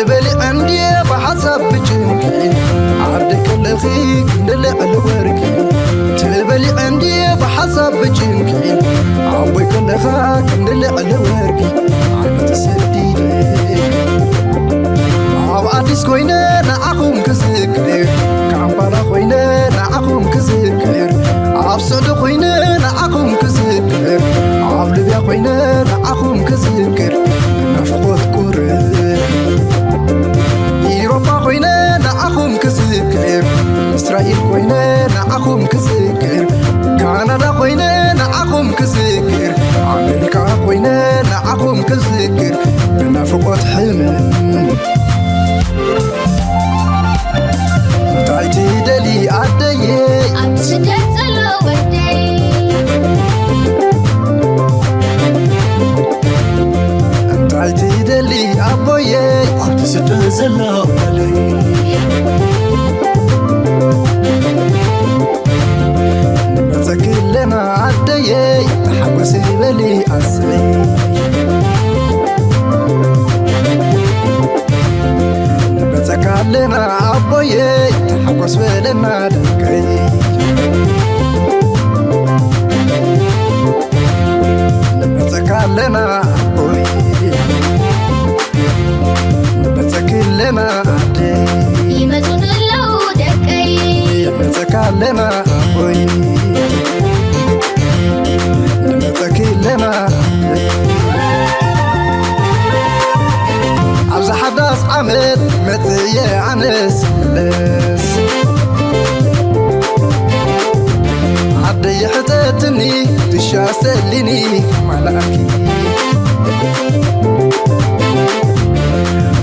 በሊዐ እንድየ ብሓሳብ ብጭንቂ ዓደይ ከለኺ ክንዲ ልዕሊ ወርቂ። ተበሊዐ እንድየ ብሓሳብ ብጭንቂ ዓቦይ ከለኻ ክንዲ ልዕሊ ወርቂ። ኣነ ተሰዲደ ኣብ ኣዲስ ኮይነ ንዓኹም ክዝክር፣ ካምፓላ ኮይነ ንዓኹም ክዝክር፣ ኣብ ስዑዲ ኮይነ ንዓኹም ክዝክር፣ ኣብ ሊብያ ኮይነ ንዓኹም ክዝክር ብናፍቆት ቁርብ። ኢሮፓ ኮይነ ንዓኹም ክዝክር፣ እስራኤል ኮይነ ንዓኹም ክዝክር፣ ካናዳ ኮይነ ንዓኹም ክዝክር፣ ኣሜሪካ ኮይነ ንዓኹም ክዝክር ብናፍቆት ሕምም። እንታይ ትደሊ ኣደየይ? ኣብ ስደት ዘሎ ወደይ። እንታይ ትደሊ ኣቦየይ? ኣብቲ ስደት ዘሎ ጓለይ። ንመጸኪ ኣለና ኣደየይ፣ ተሓጎሲ በሊ ኣሰይ። ንመጸካ ኣለና ኣቦየይ፣ ተሓጎስ በለና ደቀይ። ንመጸካ ኣለና ኣቦይ፣ ንመጸኪ ኣለና ኣደይ። ይመጹ ኣለዉ ደቀይ። ንመጸካ ኣለና ኣቦይ፣ ንመጸኪ ኣለና ኣደይ። ኣብዚ ሓዳስ ዓመት መጽየ ኣነስ ምለስ፣ ዓደይ ሕተትኒ ትሻ ሰሊኒ ማላኪ።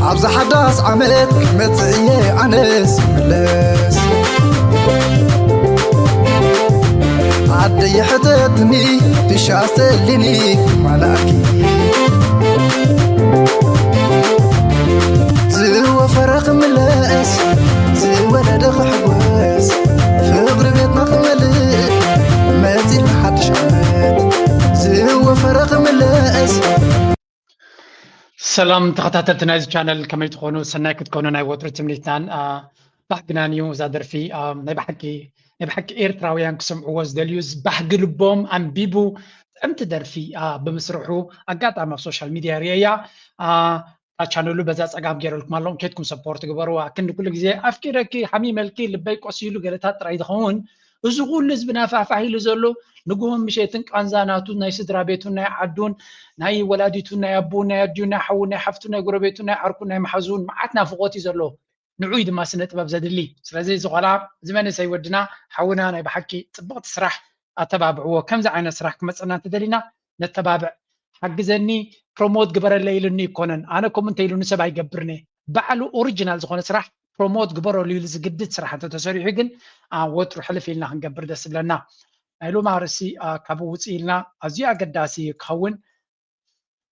ኣብዚ ሓዳስ ዓመት መጽየ ኣነስ ምለስ፣ ዓደይ ሕተትኒ ትሻ ሰሊኒ ማላኪ። ዝወፈረ ክምለስ፣ ዝወለደ ክሕጎስ፣ ፍቕሪ ቤትና ክመልእ፣ መጺና ሓድሽ ዓመት። ዝወፈረ ክምለስ። ሰላም ተኸታተልቲ ናይዚ ቻነል፣ ከመይ ትኾኑ? ሰናይ ክትኮኑ ናይ ወትሩ ትምኒትናን፣ አ፣ ባህግናን እዩ። እዛ ደርፊ፣ አ፣ ናይ ብሓቂ፣ ናይ ብሓቂ ኤርትራውያን ክሰምዕዎ ዝደልዩ፣ ዝ-፣ ባህጊ ልቦም ኣንቢቡ፣ ጥዕምቲ ደርፊ፣ አ፣ ብምስርሑ ኣጋጣሚ ኣብ ሶሻል ሚድያ ርእየያ። አ፣ እታ ቻነሉ በዛ ጸጋም ገይረልኩም ኣለኹም፣ ኬድኩም ሰፖርት ግበርዋ። ክንዲ ኩሉ ግዜ ኣፍቂረኪ፣ ሓሚመልኪ፣ ልበይ ቆሲሉ ገለታት ጥራይ ዝኸውን፣ እዚ ኩሉ ህዝቢ ናፋሕፋሕ ኢሉ ዘሎ፣ ንግሆን ምሸትን ቃንዛ ናቱ፣ ናይ ስድራ ቤቱን ናይ ዓዱን፣ ናይ ወላዲቱን ናይ ኣቡን ናይ ኣዲኡን ናይ ሓዉን ናይ ሓፍቱን ናይ ጎረቤቱን ናይ ዓርኩን ናይ መሓዙን መዓት ናፍቖት እዩ ዘሎ። ንዑ እዩ ድማ ስነ ጥበብ ዘድሊ። ስለዚ እዚ ቆልዓ፣ እዚ መንእሰይ ወድና፣ ሓውና፣ ናይ ብሓቂ ጽብቕቲ ስራሕ፣ ኣተባብዕዎ። ከምዚ ዓይነት ስራሕ ክመጸና እንተደሊና ነተባብዕ። ሓግዘኒ፣ ፕሮሞት ግበረለይ ኢሉኒ ይኮነን። ኣነ ከምኡ እንተ ኢሉኒ ሰብ ኣይገብርን እየ። ባዕሉ ኦሪጂናል ዝኾነ ስራሕ ፕሮሞት ግበረሉ ኢሉ ዝግድድ ስራሕ እንተተሰሪሑ ግን፣ አ፣ ወትሩ ሕልፍ ኢልና ክንገብር ደስ ዝብለና። ናይ ሎሚ ኣርእስቲ፣ አ፣ ካብኡ ውፅእ ኢልና ኣዝዩ ኣገዳሲ ክኸውን፣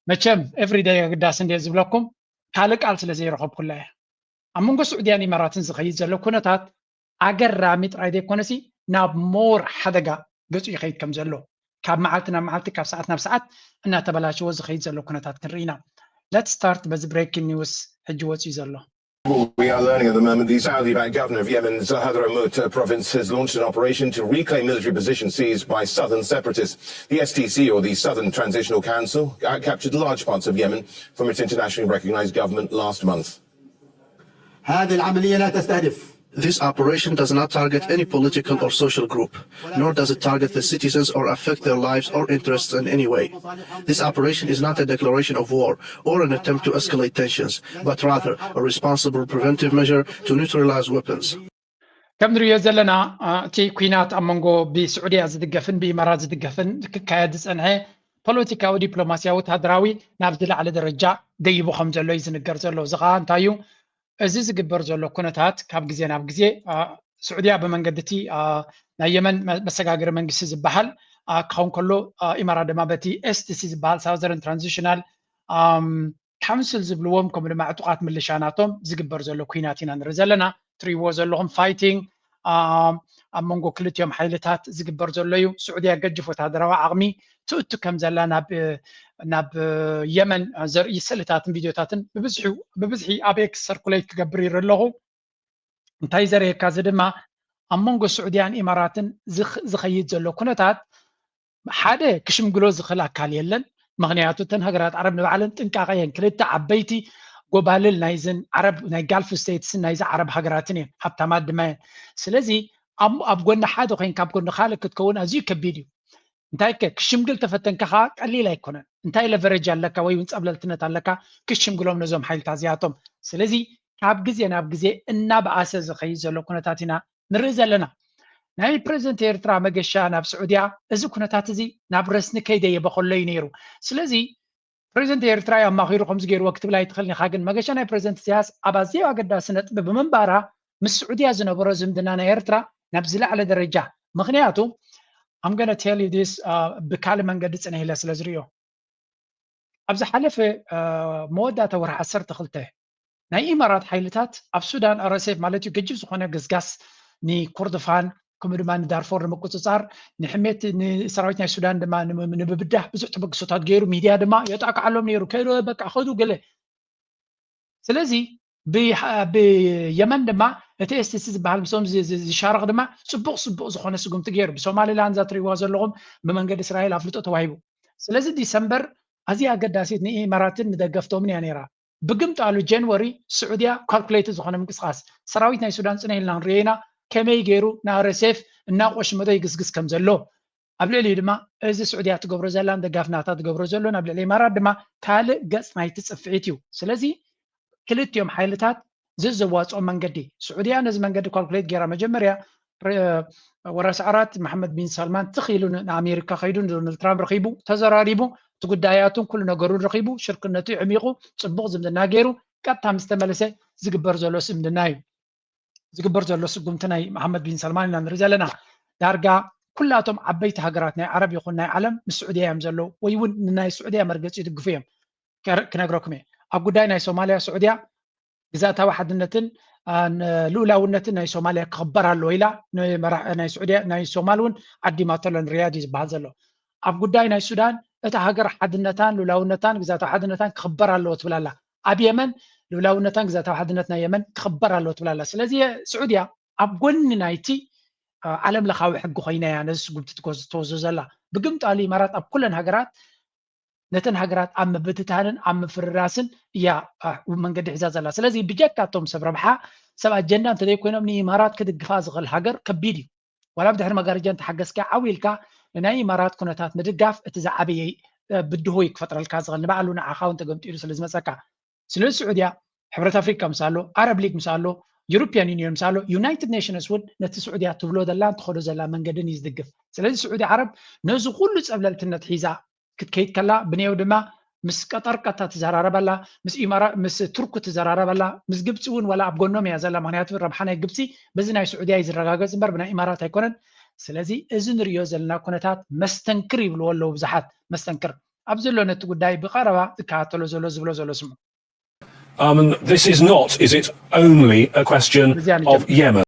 መቸም ኤቭሪደይ ኣገዳሲ እንድየ ዝብለኩም፣ ካልእ ቃል ስለ ዘይረኸብኩላ እየ። ኣብ መንጎ ስዑድያን ኢማራትን ዝኸይድ ዘሎ ኩነታት ኣገራሚ ጥራይ ዘይኮነሲ፣ ናብ ሞር ሓደጋ ገጹ ይኸይድ ከም ዘሎ፣ ካብ መዓልቲ ናብ መዓልቲ፣ ካብ ሰዓት ናብ ሰዓት እናተበላሸወ ዝኸይድ ዘሎ ኩነታት ክንርኢ ኢና። Let's start በዚ ብሬኪንግ ኒውስ ሕጂ ወጺኡ ዘሎ። We are learning at the moment the Saudi-backed governor of Yemen's Hadramaut province has launched an operation to reclaim military positions seized by southern separatists. The S T C, or the Southern Transitional Council, uh, captured large parts of Yemen from its internationally recognized government last month. هذه العملية لا تستهدف. This operation does not target any political or social group, nor does it target the citizens or affect their lives or interests in any way. This operation is not a declaration of war or an attempt to escalate tensions, but rather a responsible preventive measure to neutralize weapons. ከም ንሪኦ ዘለና፣ አ፣ እቲ ኲናት ኣብ መንጎ ብስዑድያ ዝድገፍን ብኢማራት ዝድገፍን ክካየድ ዝጸንሐ ፖለቲካዊ፣ ዲፕሎማስያዊ፣ ወተሃደራዊ ናብ ዝለዓለ ደረጃ ደይቡ ከም ዘሎ እዩ ዝንገር ዘሎ። እዚ ኸኣ እንታይ እዩ? እዚ ዝግበር ዘሎ ኩነታት ካብ ግዜ ናብ ግዜ፣ አ፣ ስዑድያ ብመንገዲ እቲ፣ አ፣ ናይ የመን መ-፣ መሰጋገሪ መንግስቲ ዝበሃል፣ አ፣ ክኸውን ከሎ፣ አ፣ ኢማራት ድማ በቲ ኤስ ቲ ሲ ዝበሃል ሳውዘርን ትራንዚሽናል፣ ኣም፣ ካውንስል ዝብልዎም፣ ከምኡ ድማ ዕጡቓት ምልሻ ናቶም ዝግበር ዘሎ ኲናት ኢና ንርኢ ዘለና። ትርእይዎ ዘለኹም ፋይቲንግ፣ ኣም፣ ኣብ መንጎ ክልቲኦም ሓይልታት ዝግበር ዘሎ እዩ። ስዑድያ ገጅፍ ወተሃደራዊ ዓቕሚ ትእቱ ከም ዘላ ናብ፣ እ፣ ናብ የመን ዘርኢ ስእልታትን ቪድዮታትን ብብዝሒ ኣብ ኤክስ ሰርኩሌት ክገብር ይርኢ ኣለኹ። እንታይ ዘርእየካ? እዚ ድማ ኣብ መንጎ ስዑድያን ኢማራትን ዝኸይድ ዘሎ ኩነታት ሓደ ክሽምግሎ ዝኽእል ኣካል የለን። ምክንያቱ እተን ሃገራት ዓረብ ንባዕለን ጥንቃቐ እየን። ክልተ ዓበይቲ ጎባልል ናይዝን ዓረብ ናይ ጋልፍ ስቴትስን ናይዚ ዓረብ ሃገራትን እየን፣ ሃብታማት ድማ እየን። ስለዚ ኣብ ጎኒ ሓደ ኮይንካ ኣብ ጎኒ ካልእ ክትከውን ኣዝዩ ከቢድ እዩ። እንታይ ከ ክሽምግል ተፈተንካ ከዓ ቀሊል ኣይኮነን። እንታይ ለቨረጅ ኣለካ ወይ እውን ፀብለልትነት ኣለካ ክሽምግሎም ነዞም ሓይልታት እዚኣቶም። ስለዚ ካብ ግዜ ናብ ግዜ እናበኣሰ ዝኸይድ ዘሎ ኩነታት ኢና ንርኢ ዘለና። ናይ ፕሬዚደንት ኤርትራ መገሻ ናብ ስዑድያ እዚ ኩነታት እዚ ናብ ረስኒ ከይደየበ ከሎ እዩ ነይሩ። ስለዚ ፕሬዚደንት ኤርትራ እዩ ኣማኺሩ ከምዚ ገይርዎ ክትብል ኣይትኽእልን ኢኻ። ግን መገሻ ናይ ፕሬዚደንት ኢሳያስ ኣብ ኣዝዩ ኣገዳሲ ነጥቢ ብምንባራ ምስ ስዑድያ ዝነበሮ ዝምድና ናይ ኤርትራ ናብ ዝለዓለ ደረጃ፣ ምክንያቱ I'm gonna tell you this ብካልእ መንገዲ ፅነ ኢለ ስለ ዝርእዮ ኣብ ዝሓለፈ መወዳእታ ወርሒ ዓሰርተ ክልተ ናይ ኢማራት ሓይልታት ኣብ ሱዳን ኣርኤስኤፍ ማለት እዩ ገጅፍ ዝኾነ ገስጋስ ንኮርዶፋን ከምኡ ድማ ንዳርፎር ንምቁፅፃር ንሕሜት ንሰራዊት ናይ ሱዳን ድማ ንምብዳህ ብዙሕ ተበግሶታት ገይሩ ሚድያ ድማ የጣቅዓሎም ነይሩ። ከይዶ በቃ ከዱ ገለ ስለዚ ብየመን ድማ እቲ ኤስቲሲ ዝበሃል ምስኦም ዝሻረኽ ድማ ፅቡቕ ፅቡቕ ዝኾነ ስጉምቲ ገይሩ ብሶማሊላንድ እዛ ትሪእዋ ዘለኹም ብመንገዲ እስራኤል ኣፍልጦ ተዋሂቡ። ስለዚ ዲሰምበር ኣዝያ ኣገዳሲት ንኢማራትን ንደገፍቶምን እያ ነይራ። ብግምጣሉ ጀንወሪ ስዑድያ ካልኩሌትድ ዝኾነ ምንቅስቃስ ሰራዊት ናይ ሱዳን ፅነ ኢልና ንሪኦ ኢና ከመይ ገይሩ ንኣርኤስኤፍ እናቆሽመቶ ይግስግስ ከም ዘሎ ኣብ ልዕሊኡ ድማ እዚ ስዑድያ ትገብሮ ዘላን ደጋፊ ናታ ትገብሮ ዘሎን ኣብ ልዕሊ ኢማራት ድማ ካልእ ገፅ ናይቲ ፅፍዒት እዩ። ስለዚ ክልቲኦም ሓይልታት ዘዘዋፅኦ መንገዲ ስዑድያ ነዚ መንገዲ ካልኩሌት ገይራ መጀመርያ ወራስ ዓራት መሓመድ ቢን ሳልማን ትኽ ኢሉ ንኣሜሪካ ከይዱ ንዶናልድ ትራምፕ ረኺቡ ተዘራሪቡ እቲ ጉዳያቱን ኩሉ ነገሩን ረኺቡ ሽርክነቱ ይዕሚቑ ፅቡቕ ዝምድና ገይሩ ቀጥታ ምስ ተመለሰ ዝግበር ዘሎ ዝምድና እዩ። ዝግበር ዘሎ ስጉምቲ ናይ መሓመድ ቢን ሰልማን ኢና ንርኢ ዘለና። ዳርጋ ኩላቶም ዓበይቲ ሃገራት ናይ ዓረብ ይኹን ናይ ዓለም ምስ ስዑድያ እዮም ዘለዉ ወይ እውን ንናይ ስዑድያ መርገፂ ይድግፉ እዮም። ክነግረኩም እየ ኣብ ጉዳይ ናይ ሶማልያ ስዑድያ ግዛታዊ ሓድነትን ልኡላውነትን ናይ ሶማልያ ክኽበር ኣለዎ ኢላ ናይ ስዑድያ ናይ ሶማል እውን ዓዲማቶለን ሪያድ እዩ ዝበሃል ዘሎ። ኣብ ጉዳይ ናይ ሱዳን እታ ሃገር ሓድነታን ልኡላውነታን ግዛታዊ ሓድነታን ክኽበር ኣለዎ ትብል ኣላ። ኣብ የመን ልኡላውነታን ግዛታዊ ሓድነት ናይ የመን ክኽበር ኣለዎ ትብል ኣላ። ስለዚ ስዑድያ ኣብ ጎኒ ናይቲ ዓለም ለኻዊ ሕጊ ኮይና እያ ነዚ ስጉምቲ ትወስዶ ዘላ። ብግምጣሉ ኢማራት ኣብ ኩለን ሃገራት ነተን ሃገራት ኣብ ምብትታንን ኣብ ምፍርራስን እያ መንገዲ ሒዛ ዘላ። ስለዚ ብጀካ እቶም ሰብ ረብሓ ሰብ ኣጀንዳ እንተዘይኮይኖም ንኢማራት ክድግፋ ዝኽእል ሃገር ከቢድ እዩ። ዋላ ብድሕሪ መጋረጃ እንተሓገዝካ ዓው ኢልካ ንናይ ኢማራት ኩነታት ምድጋፍ እቲ ዝዓበየ ብድሆ እዩ ክፈጥረልካ ዝኽእል ንባዕሉ ንዓኻ እውን ተገምጢሉ ስለ ዝመፀካ። ስለዚ ስዑድያ ሕብረት ኣፍሪካ ምስ ኣሎ፣ ኣረብ ሊግ ምስ ኣሎ፣ ዩሮፒያን ዩኒየን ምስ ኣሎ፣ ዩናይትድ ኔሽንስ እውን ነቲ ስዑድያ ትብሎ ዘላን ትኸዶ ዘላ መንገድን እዩ ዝድግፍ። ስለዚ ስዑዲ ዓረብ ነዚ ኩሉ ፀብለልትነት ሒዛ ክትከይድ ከላ ብኔው ድማ ምስ ቀጠር ቀጥታ ትዘራረብ ኣላ፣ ምስ ኢማራ ምስ ቱርክ ትዘራረብ ኣላ፣ ምስ ግብፂ እውን ዋላ ኣብ ጎኖም እያ ዘላ። ምክንያቱ ረብሓ ናይ ግብፂ በዚ ናይ ስዑድያ እዩ ዝረጋገፅ እምበር ብናይ ኢማራት ኣይኮነን። ስለዚ እዚ ንሪኦ ዘለና ኩነታት መስተንክር ይብልዎ ኣለዉ ብዙሓት መስተንክር። ኣብ ዘሎ ነቲ ጉዳይ ብቐረባ ዝከታተሎ ዘሎ ዝብሎ ዘሎ ስሙ። Um, this is not, is it, only a question of Yemen?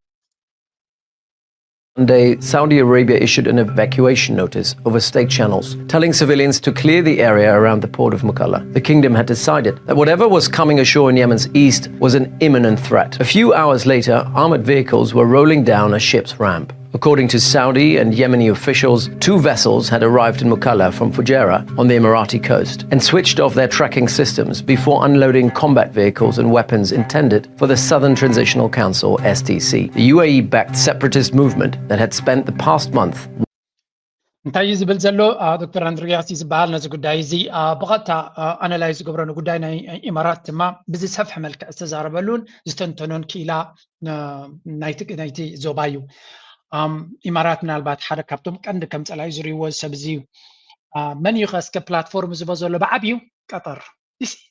Monday, Saudi Arabia issued an evacuation notice over state channels, telling civilians to clear the area around the port of Mukalla. The kingdom had decided that whatever was coming ashore in Yemen's east was an imminent threat. A few hours later, armored vehicles were rolling down a ship's ramp. According to Saudi and Yemeni officials, two vessels had arrived in Mukalla from Fujairah on the Emirati coast and switched off their tracking systems before unloading combat vehicles and weapons intended for the Southern Transitional Council, S T C, the U A E-backed separatist movement that had spent the past month እንታይ እዩ ዝብል ዘሎ ዶክተር ኣንድሪያስ እዩ ዝበሃል ነዚ ጉዳይ እዚ ብቐጥታ ኣናላይዝ ዝገብሮ ንጉዳይ ናይ ኢማራት ድማ ብዝሰፍሐ መልክዕ ዝተዛረበሉን ዝተንተኖን ክኢላ ናይቲ ዞባ እዩ። ኢማራት ምናልባት ሓደ ካብቶም ቀንዲ ከም ፀላኢ ዝርእይዎ ሰብ እዚ እዩ። መን እዩ ከ እስከ ፕላትፎርም ዝቦ ዘሎ ብዓብዩ ቀጠር።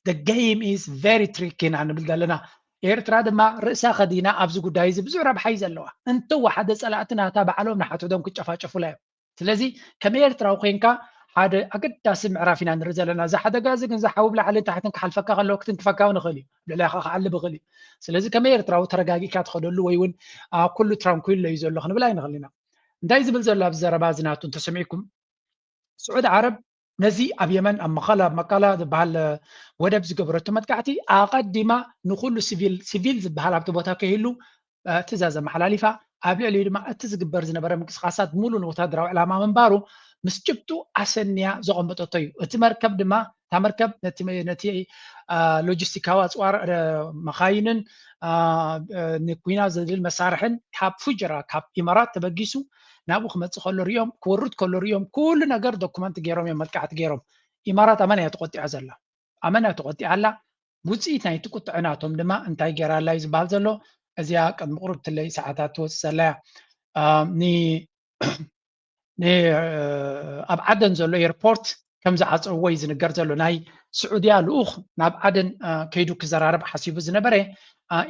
The game is very tricky ኢና ንብል ዘለና። ኤርትራ ድማ ርእሳ ከዲና ኣብዚ ጉዳይ እዚ ብዙሕ ረብሓ እዩ ዘለዋ። እንተወሓደ ፀላእቲ ናታ ባዕሎም ንሓትዶም ክጨፋጨፉላ እዮም። ስለዚ ከም ኤርትራዊ ኮይንካ ሓደ ኣገዳሲ ምዕራፍ ኢና ንርኢ ዘለና። እዚ ሓደጋ እዚ ግን ዝሓዊ ብላዕልን ታሕትን ክሓልፈካ ከለዎ ክትንክፈካ እውን ይኽእል እዩ። ልዕሊኻ ክዓልብ ይኽእል እዩ። ስለዚ ከም ኤርትራዊ ተረጋጊእካ ትኸደሉ ወይ እውን ኩሉ ትራንኩሎ እዩ ዘሎ ክንብል ኣይንኽእል ኢና። እንታይ ዝብል ዘሎ ኣብዚ ዘረባ እዚ ናቱ እንተሰሚዕኩም ስዑድ ዓረብ ነዚ ኣብ የመን ኣብ መኻላ ኣብ መካላ ዝበሃል ወደብ ዝገበረቶ መጥቃዕቲ ኣቐዲማ ንኩሉ ሲቪል ሲቪል ዝበሃል ኣብቲ ቦታ ከይህሉ ትእዛዝ ኣመሓላሊፋ፣ ኣብ ልዕሊኡ ድማ እቲ ዝግበር ዝነበረ ምንቅስቃሳት ሙሉ ንወታደራዊ ዕላማ ምንባሩ ምስ ጭብጡ ኣሰንያ ዘቐመጠቶ እዩ። እቲ መርከብ ድማ እታ መርከብ ነቲ ሎጂስቲካዊ ኣፅዋር መኻይንን ንኩናት ዘድል መሳርሕን ካብ ፉጀራ ካብ ኢማራት ተበጊሱ ናብኡ ክመፅእ ከሎ ሪኦም ክወርድ ከሎ ሪኦም ኩሉ ነገር ዶኩመንት ገይሮም እዮም መጥቃዕቲ ገይሮም። ኢማራት ኣመን እያ ተቆጢዓ ዘላ ኣመን እያ ተቆጢዓ ኣላ። ውፅኢት ናይቲ ቁጥዐ ናቶም ድማ እንታይ ገይራ ኣላ እዩ ዝበሃል ዘሎ። እዚኣ ቅድሚ ቁሩብ ትለይ ሰዓታት ትወፅእ ዘላ እያ። ኣብ ዓደን ዘሎ ኤርፖርት ከም ዝዓፀውዎ እዩ ዝንገር ዘሎ። ናይ ስዑድያ ልኡኽ ናብ ዓደን ከይዱ ክዘራረብ ሓሲቡ ዝነበረ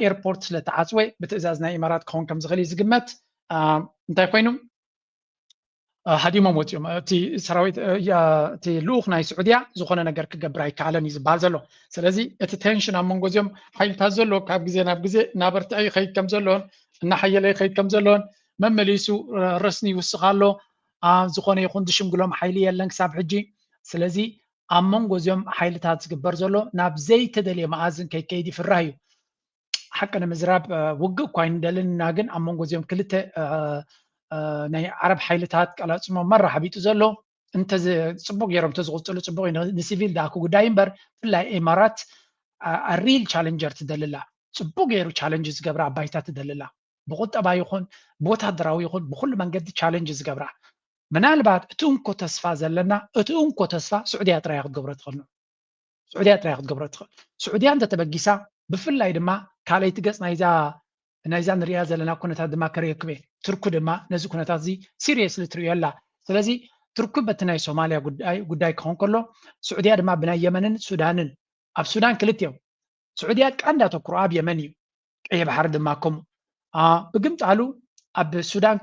ኤርፖርት ስለተዓፅወ ብትእዛዝ ናይ ኢማራት ክኸውን ከም ዝኽእል እዩ ዝግመት። እንታይ ኮይኑ ሃዲሞም ወፂኦም። እቲ ሰራዊት እቲ ልኡኽ ናይ ስዑድያ ዝኾነ ነገር ክገብር ኣይከኣለን እዩ ዝበሃል ዘሎ። ስለዚ እቲ ቴንሽን ኣብ መንጎ እዚኦም ሓይልታት ዘሎ ካብ ግዜ ናብ ግዜ እናበርትዐ ይኸይድ ከም ዘሎን እናሓየለ ይኸይድ ከም ዘሎን መመሊሱ ረስኒ ይውስኽ ኣሎ። ዝኾነ ይኹን ዝሽምግሎም ሓይሊ የለን ክሳብ ሕጂ። ስለዚ ኣብ መንጎ እዚኦም ሓይልታት ዝግበር ዘሎ ናብ ዘይተደልየ መኣዝን ከይከይድ ይፍራህ እዩ። ሓቂ ንምዝራብ ውግእ እኳ ኣይንደልን ኢና፣ ግን ኣብ መንጎ እዚኦም ክልተ ናይ ዓረብ ሓይልታት ቀላጽሞ መራ ሓቢጡ ዘሎ እንተ ጽቡቅ ገይሮም እንተዝቕጽሉ ጽቡቅ እዩ። ንሲቪል ደኣ ክጉዳይ እምበር ብፍላይ ኢማራት ሪል ቻለንጀር ትደልላ ጽቡቅ ገይሩ ቻለንጅ ዝገብራ ኣባይታ ትደልላ ብቁጠባ ይኹን ብወታደራዊ ይኹን ብኩሉ መንገዲ ቻለንጅ ዝገብራ ምናልባት እቲ እንኮ ተስፋ ዘለና እቲ እንኮ ተስፋ ስዑድያ ጥራይ ክትገብሮ ትኽእል ስዑድያ ጥራይ ክትገብሮ ትኽእል። ስዑድያ እንተተበጊሳ ብፍላይ ድማ ካልኣይቲ ገፅ ናይዛ ናይዛ ንሪኣ ዘለና ኩነታት ድማ ከርእየኩም እየ። ትርኩ ድማ ነዚ ኩነታት እዚ ሲሪየስሊ ትርእዮ ኣላ። ስለዚ ትርኩ በቲ ናይ ሶማልያ ጉዳይ ጉዳይ ክኸውን ከሎ ስዑድያ ድማ ብናይ የመንን ሱዳንን ኣብ ሱዳን ክልቲኦም ስዑድያ ቀንዲ ኣተኩሮ ኣብ የመን እዩ። ቀይሕ ባሕሪ ድማ ከምኡ። ብግምጣሉ ኣብ ሱዳን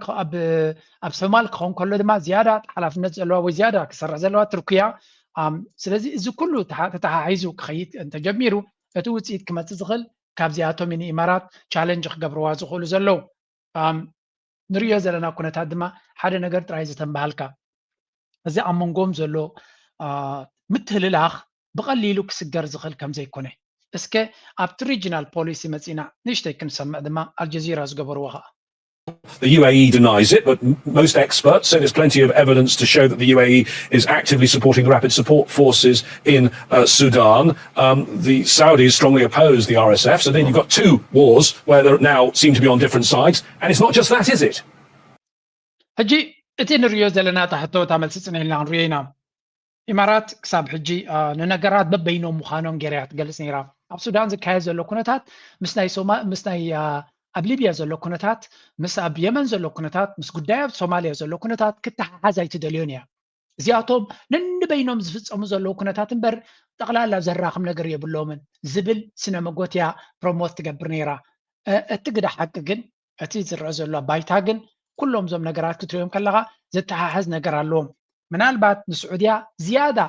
ኣብ ሶማል ክኸውን ከሎ ድማ ዝያዳ ሓላፍነት ዘለዋ ወይ ዝያዳ ክሰርሕ ዘለዋ ትርኩያ። ስለዚ እዚ ኩሉ ተተሓሒዙ ክኸይድ እንተጀሚሩ እቲ ውፅኢት ክመፅእ ዝኽእል ካብዚኣቶም ንኢማራት ቻለንጅ ክገብርዋ ዝኽእሉ ዘለዉ። ንሪኦ ዘለና ኩነታት ድማ ሓደ ነገር ጥራይ ዝተንበሃልካ እዚ ኣብ መንጎም ዘሎ ምትህልላኽ ብቐሊሉ ክስገር ዝኽእል ከም ዘይኮነ እስከ ኣብቲ ሪጅናል ፖሊሲ መፂና ንእሽተይ ክንሰምዕ ድማ ኣልጀዚራ ዝገበርዎ ኸዓ The U A E denies it, but most experts say there's plenty of evidence to show that the U A E is actively supporting the Rapid Support Forces in uh, Sudan. Um, the Saudis strongly oppose the R S F, so then you've got two wars where they now seem to be on different sides, and it's not just that, is it? ሕጂ እቲ ንሪዮ ዘለና ታሕቶ እታ መልሲ ፅንሕ ኢልና ክንሪዮ ኢና። ኢማራት ክሳብ ሕጂ ንነገራት በበይኖም ምዃኖም ገይራ እያ ትገልፅ ነይራ። ኣብ ሱዳን ዝካየድ ዘሎ ኩነታት ምስ ናይ ሶማ ምስ ናይ ኣብ ሊብያ ዘሎ ኩነታት ምስ ኣብ የመን ዘሎ ኩነታት ምስ ጉዳይ ኣብ ሶማልያ ዘሎ ኩነታት ክተሓሓዝ ኣይትደልዮን እያ። እዚኣቶም ነንበይኖም ዝፍፀሙ ዘለዉ ኩነታት እምበር ጠቕላላ ዘራኽም ነገር የብሎምን ዝብል ስነ መጎት እያ ፕሮሞት ትገብር ነይራ። እቲ ግደ ሓቂ ግን እቲ ዝረአ ዘሎ ባይታ ግን ኩሎም እዞም ነገራት ክትሪኦም ከለኻ ዘተሓሕዝ ነገር ኣለዎም። ምናልባት ንስዑድያ ዝያዳ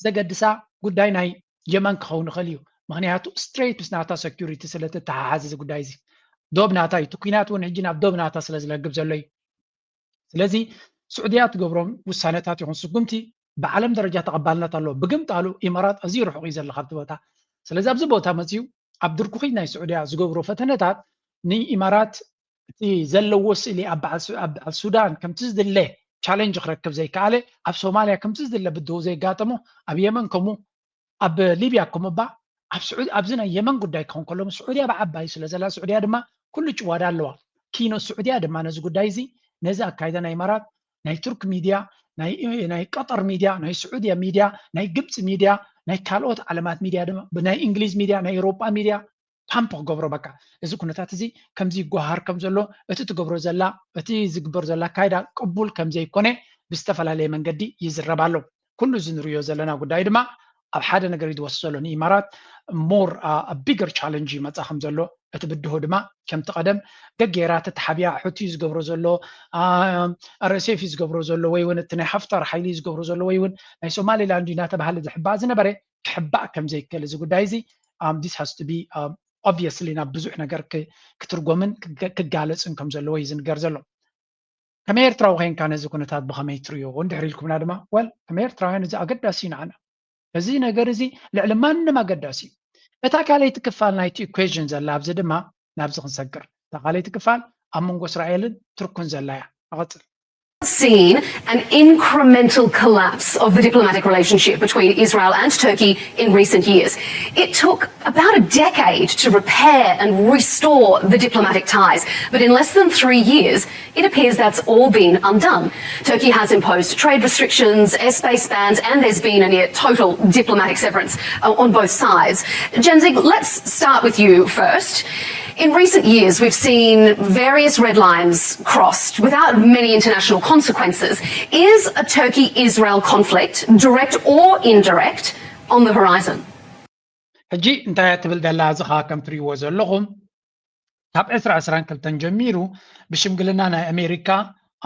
ዘገድሳ ጉዳይ ናይ የመን ክኸውን ይኽእል እዩ። ምክንያቱ ስትሬት ምስ ናታ ሰኪሪቲ ስለተተሓሓዝ እዚ ጉዳይ እዚ ዶብ ናታ እዩ። እቲ ኩናት እውን ሕጂ ናብ ዶብ ናታ ስለ ዝለግብ ዘሎ እዩ። ስለዚ ስዑድያ ትገብሮም ውሳነታት ይኹን ስጉምቲ ብዓለም ደረጃ ተቐባልነት ኣለዎ። ብግምጣሉ ኢማራት ኣዝዩ ርሑቕ እዩ ዘሎ ካብቲ ቦታ። ስለዚ ኣብዚ ቦታ መፅዩ ኣብ ድርኩኺት ናይ ስዑድያ ዝገብሮ ፈተነታት ንኢማራት እቲ ዘለዎ ስእሊ ኣብ በዓል ሱዳን ከምቲ ዝድለ ቻለንጅ ክረክብ ዘይከኣለ ኣብ ሶማልያ ከምቲ ዝድለ ብድሆ ዘይጋጠሞ ኣብ የመን ከምኡ ኣብ ሊብያ ከምኡ እባ ኣብ ስዑዲ ኣብዚ ናይ የመን ጉዳይ ክኸውን ከሎ ስዑድያ ብዓባይ ስለ ዘላ ስዑድያ ድማ ኩሉ ጭዋዳ ኣለዋ። ኪኖ ስዑድያ ድማ ነዚ ጉዳይ እዚ ነዚ ኣካይዳ ናይ ኢማራት ናይ ቱርክ ሚድያ ናይ ቀጠር ሚድያ ናይ ስዑድያ ሚድያ ናይ ግብፂ ሚድያ ናይ ካልኦት ዓለማት ሚድያ ድማ ናይ እንግሊዝ ሚድያ ናይ ኤውሮጳ ሚድያ ፓምፕ ክገብሮ በቃ እዚ ኩነታት እዚ ከምዚ ይጓሃር ከም ዘሎ እቲ ትገብሮ ዘላ እቲ ዝግበር ዘሎ ኣካይዳ ቅቡል ከም ዘይኮነ ብዝተፈላለየ መንገዲ ይዝረብ ኣሎ። ኩሉ እዚ ንሪኦ ዘለና ጉዳይ ድማ ኣብ ሓደ ነገር እዩ ዝወስድ ዘሎ ንኢማራት more a bigger challenge ይመፃ ከም ዘሎ እቲ ብድሆ ድማ ከምቲ ቀደም ገጌራ ተተሓቢያ ሑቲ እዩ ዝገብሮ ዘሎ ርስኤፍ እዩ ዝገብሮ ዘሎ ወይ እውን እቲ ናይ ሓፍታር ሓይሊ እዩ ዝገብሮ ዘሎ ወይ እውን ናይ ሶማሊላንድ እዩ እናተባሃለ ዝሕባእ ዝነበረ ክሕባእ ከም ዘይክእል እዚ ጉዳይ እዚ this has to be obviously ናብ ብዙሕ ነገር ክትርጎምን ክጋለፅን ከም ዘለዎ እዩ ዝንገር ዘሎ። ከም ኤርትራዊ ኮይንካ ነዚ ኩነታት ብኸመይ ትርእዮ? እንድሕር ኢልኩምና ድማ፣ well፣ ከም ኤርትራውያን እዚ ኣገዳሲ እዩ ንዓና። እዚ ነገር እዚ ልዕሊ ማንም ኣገዳሲ እዩ። እታ ካልኣይቲ ክፋል ናይቲ ኢኩዌሽን ዘላ ኣብዚ ድማ ናብዚ ክንሰግር። እታ ካልኣይቲ ክፋል ኣብ መንጎ እስራኤልን ቱርክን ዘላ እያ። ንቐጽል። Seen an incremental collapse of the diplomatic relationship between Israel and Turkey in recent years. It took about a decade to repair and restore the diplomatic ties, but in less than three years, it appears that's all been undone. Turkey has imposed trade restrictions, airspace bans, and there's been a near total diplomatic severance uh, on both sides. Jensing, let's start with you first. In recent years, we've seen various red lines crossed without many international consequences. Is a Turkey Israel conflict, direct or indirect, on the horizon? ሕጂ እንታይ እያ ትብል ዘላ? እዚ ኸዓ ከም ትርእይዎ ዘለኹም ካብ ዕስራ ዕስራን ክልተን ጀሚሩ ብሽምግልና ናይ ኣሜሪካ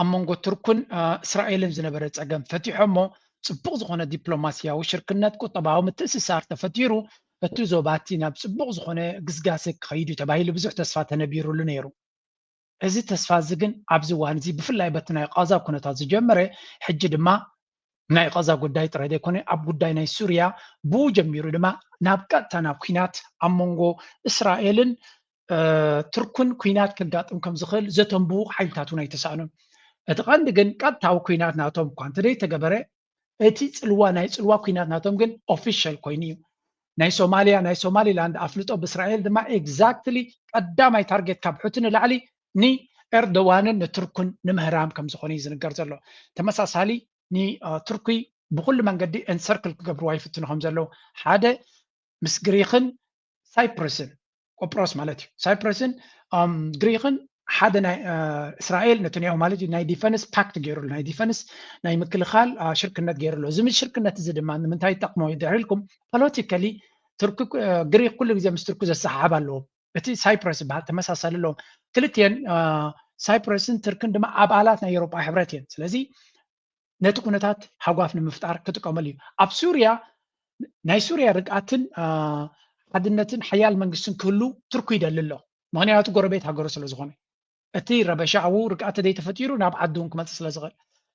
ኣብ መንጎ ቱርክን እስራኤልን ዝነበረ ፀገም ፈቲሖሞ፣ ፅቡቕ ዝኾነ ዲፕሎማስያዊ ሽርክነት፣ ቁጠባዊ ምትእስሳር ተፈጢሩ፣ እቲ ዞባ እቲ ናብ ፅቡቕ ዝኾነ ግስጋሴ ክኸይድ እዩ ተባሂሉ ብዙሕ ተስፋ ተነቢሩሉ ነይሩ። እዚ ተስፋ እዚ ግን ኣብዚ እዋን እዚ ብፍላይ በቲ ናይ ቃዛ ኩነታት ዝጀመረ፣ ሕጂ ድማ ናይ ቃዛ ጉዳይ ጥራይ ዘይኮነ ኣብ ጉዳይ ናይ ሱርያ ብኡ ጀሚሩ ድማ ናብ ቀጥታ ናብ ኲናት ኣብ መንጎ እስራኤልን ቱርክን ኲናት ከጋጥም ከም ዝኽእል ዘተንብሁ ሓይልታት እውን ኣይተሳእኑን። እቲ ቀንዲ ግን ቀጥታዊ ኲናት ናቶም እኳ እንተደይተገበረ እቲ ፅልዋ ናይ ፅልዋ ኲናት ናቶም ግን ኦፊሻል ኮይኑ እዩ። ናይ ሶማሊያ ናይ ሶማሊላንድ ኣፍልጦ ብእስራኤል ድማ ኤግዛክትሊ ቀዳማይ ታርጌት ካብ ሑቲ ንላዕሊ ንኤርዶዋንን ንቱርክን ንምህራም ከም ዝኾነ እዩ ዝንገር ዘሎ። ተመሳሳሊ ንቱርኪ ብኩሉ መንገዲ ኤንሰርክል ክገብርዋ ይፍትኑ ከም ዘለዉ ሓደ ምስ ግሪክን ሳይፕረስን ቆጵሮስ ማለት እዩ። ሳይፕረስን ግሪክን ሓደ ናይ እስራኤል ነተንያሁ ማለት እዩ ናይ ዲፈንስ ፓክት ገይሩሉ ናይ ዲፈንስ ናይ ምክልኻል ሽርክነት ገይሩሉ። እዚ ሽርክነት እዚ ድማ ንምንታይ ይጠቅሞ ድሕር ኢልኩም ፖለቲካሊ ግሪክ ኩሉ ግዜ ምስ ቱርኪ ዘሰሓሕብ ኣለዎ። እቲ ሳይፕረስ ዝበሃል ተመሳሳሊ ኣለዎም። ክልቲኤን ሳይፕረስን ቱርክን ድማ ኣባላት ናይ ኤሮጳ ሕብረት እየን። ስለዚ ነቲ ኩነታት ሃጓፍ ንምፍጣር ክጥቀመሉ እዩ። ኣብ ሱርያ ናይ ሱርያ ርግኣትን ሓድነትን ሓያል መንግስትን ክህሉ ቱርኪ ይደሊ ኣሎ። ምክንያቱ ጎረቤት ሃገሩ ስለ ዝኾነ እቲ ረበሻ ኣብኡ ርግኣት ተደይተፈጢሩ ናብ ዓዲ እውን ክመፅእ ስለ ዝኽእል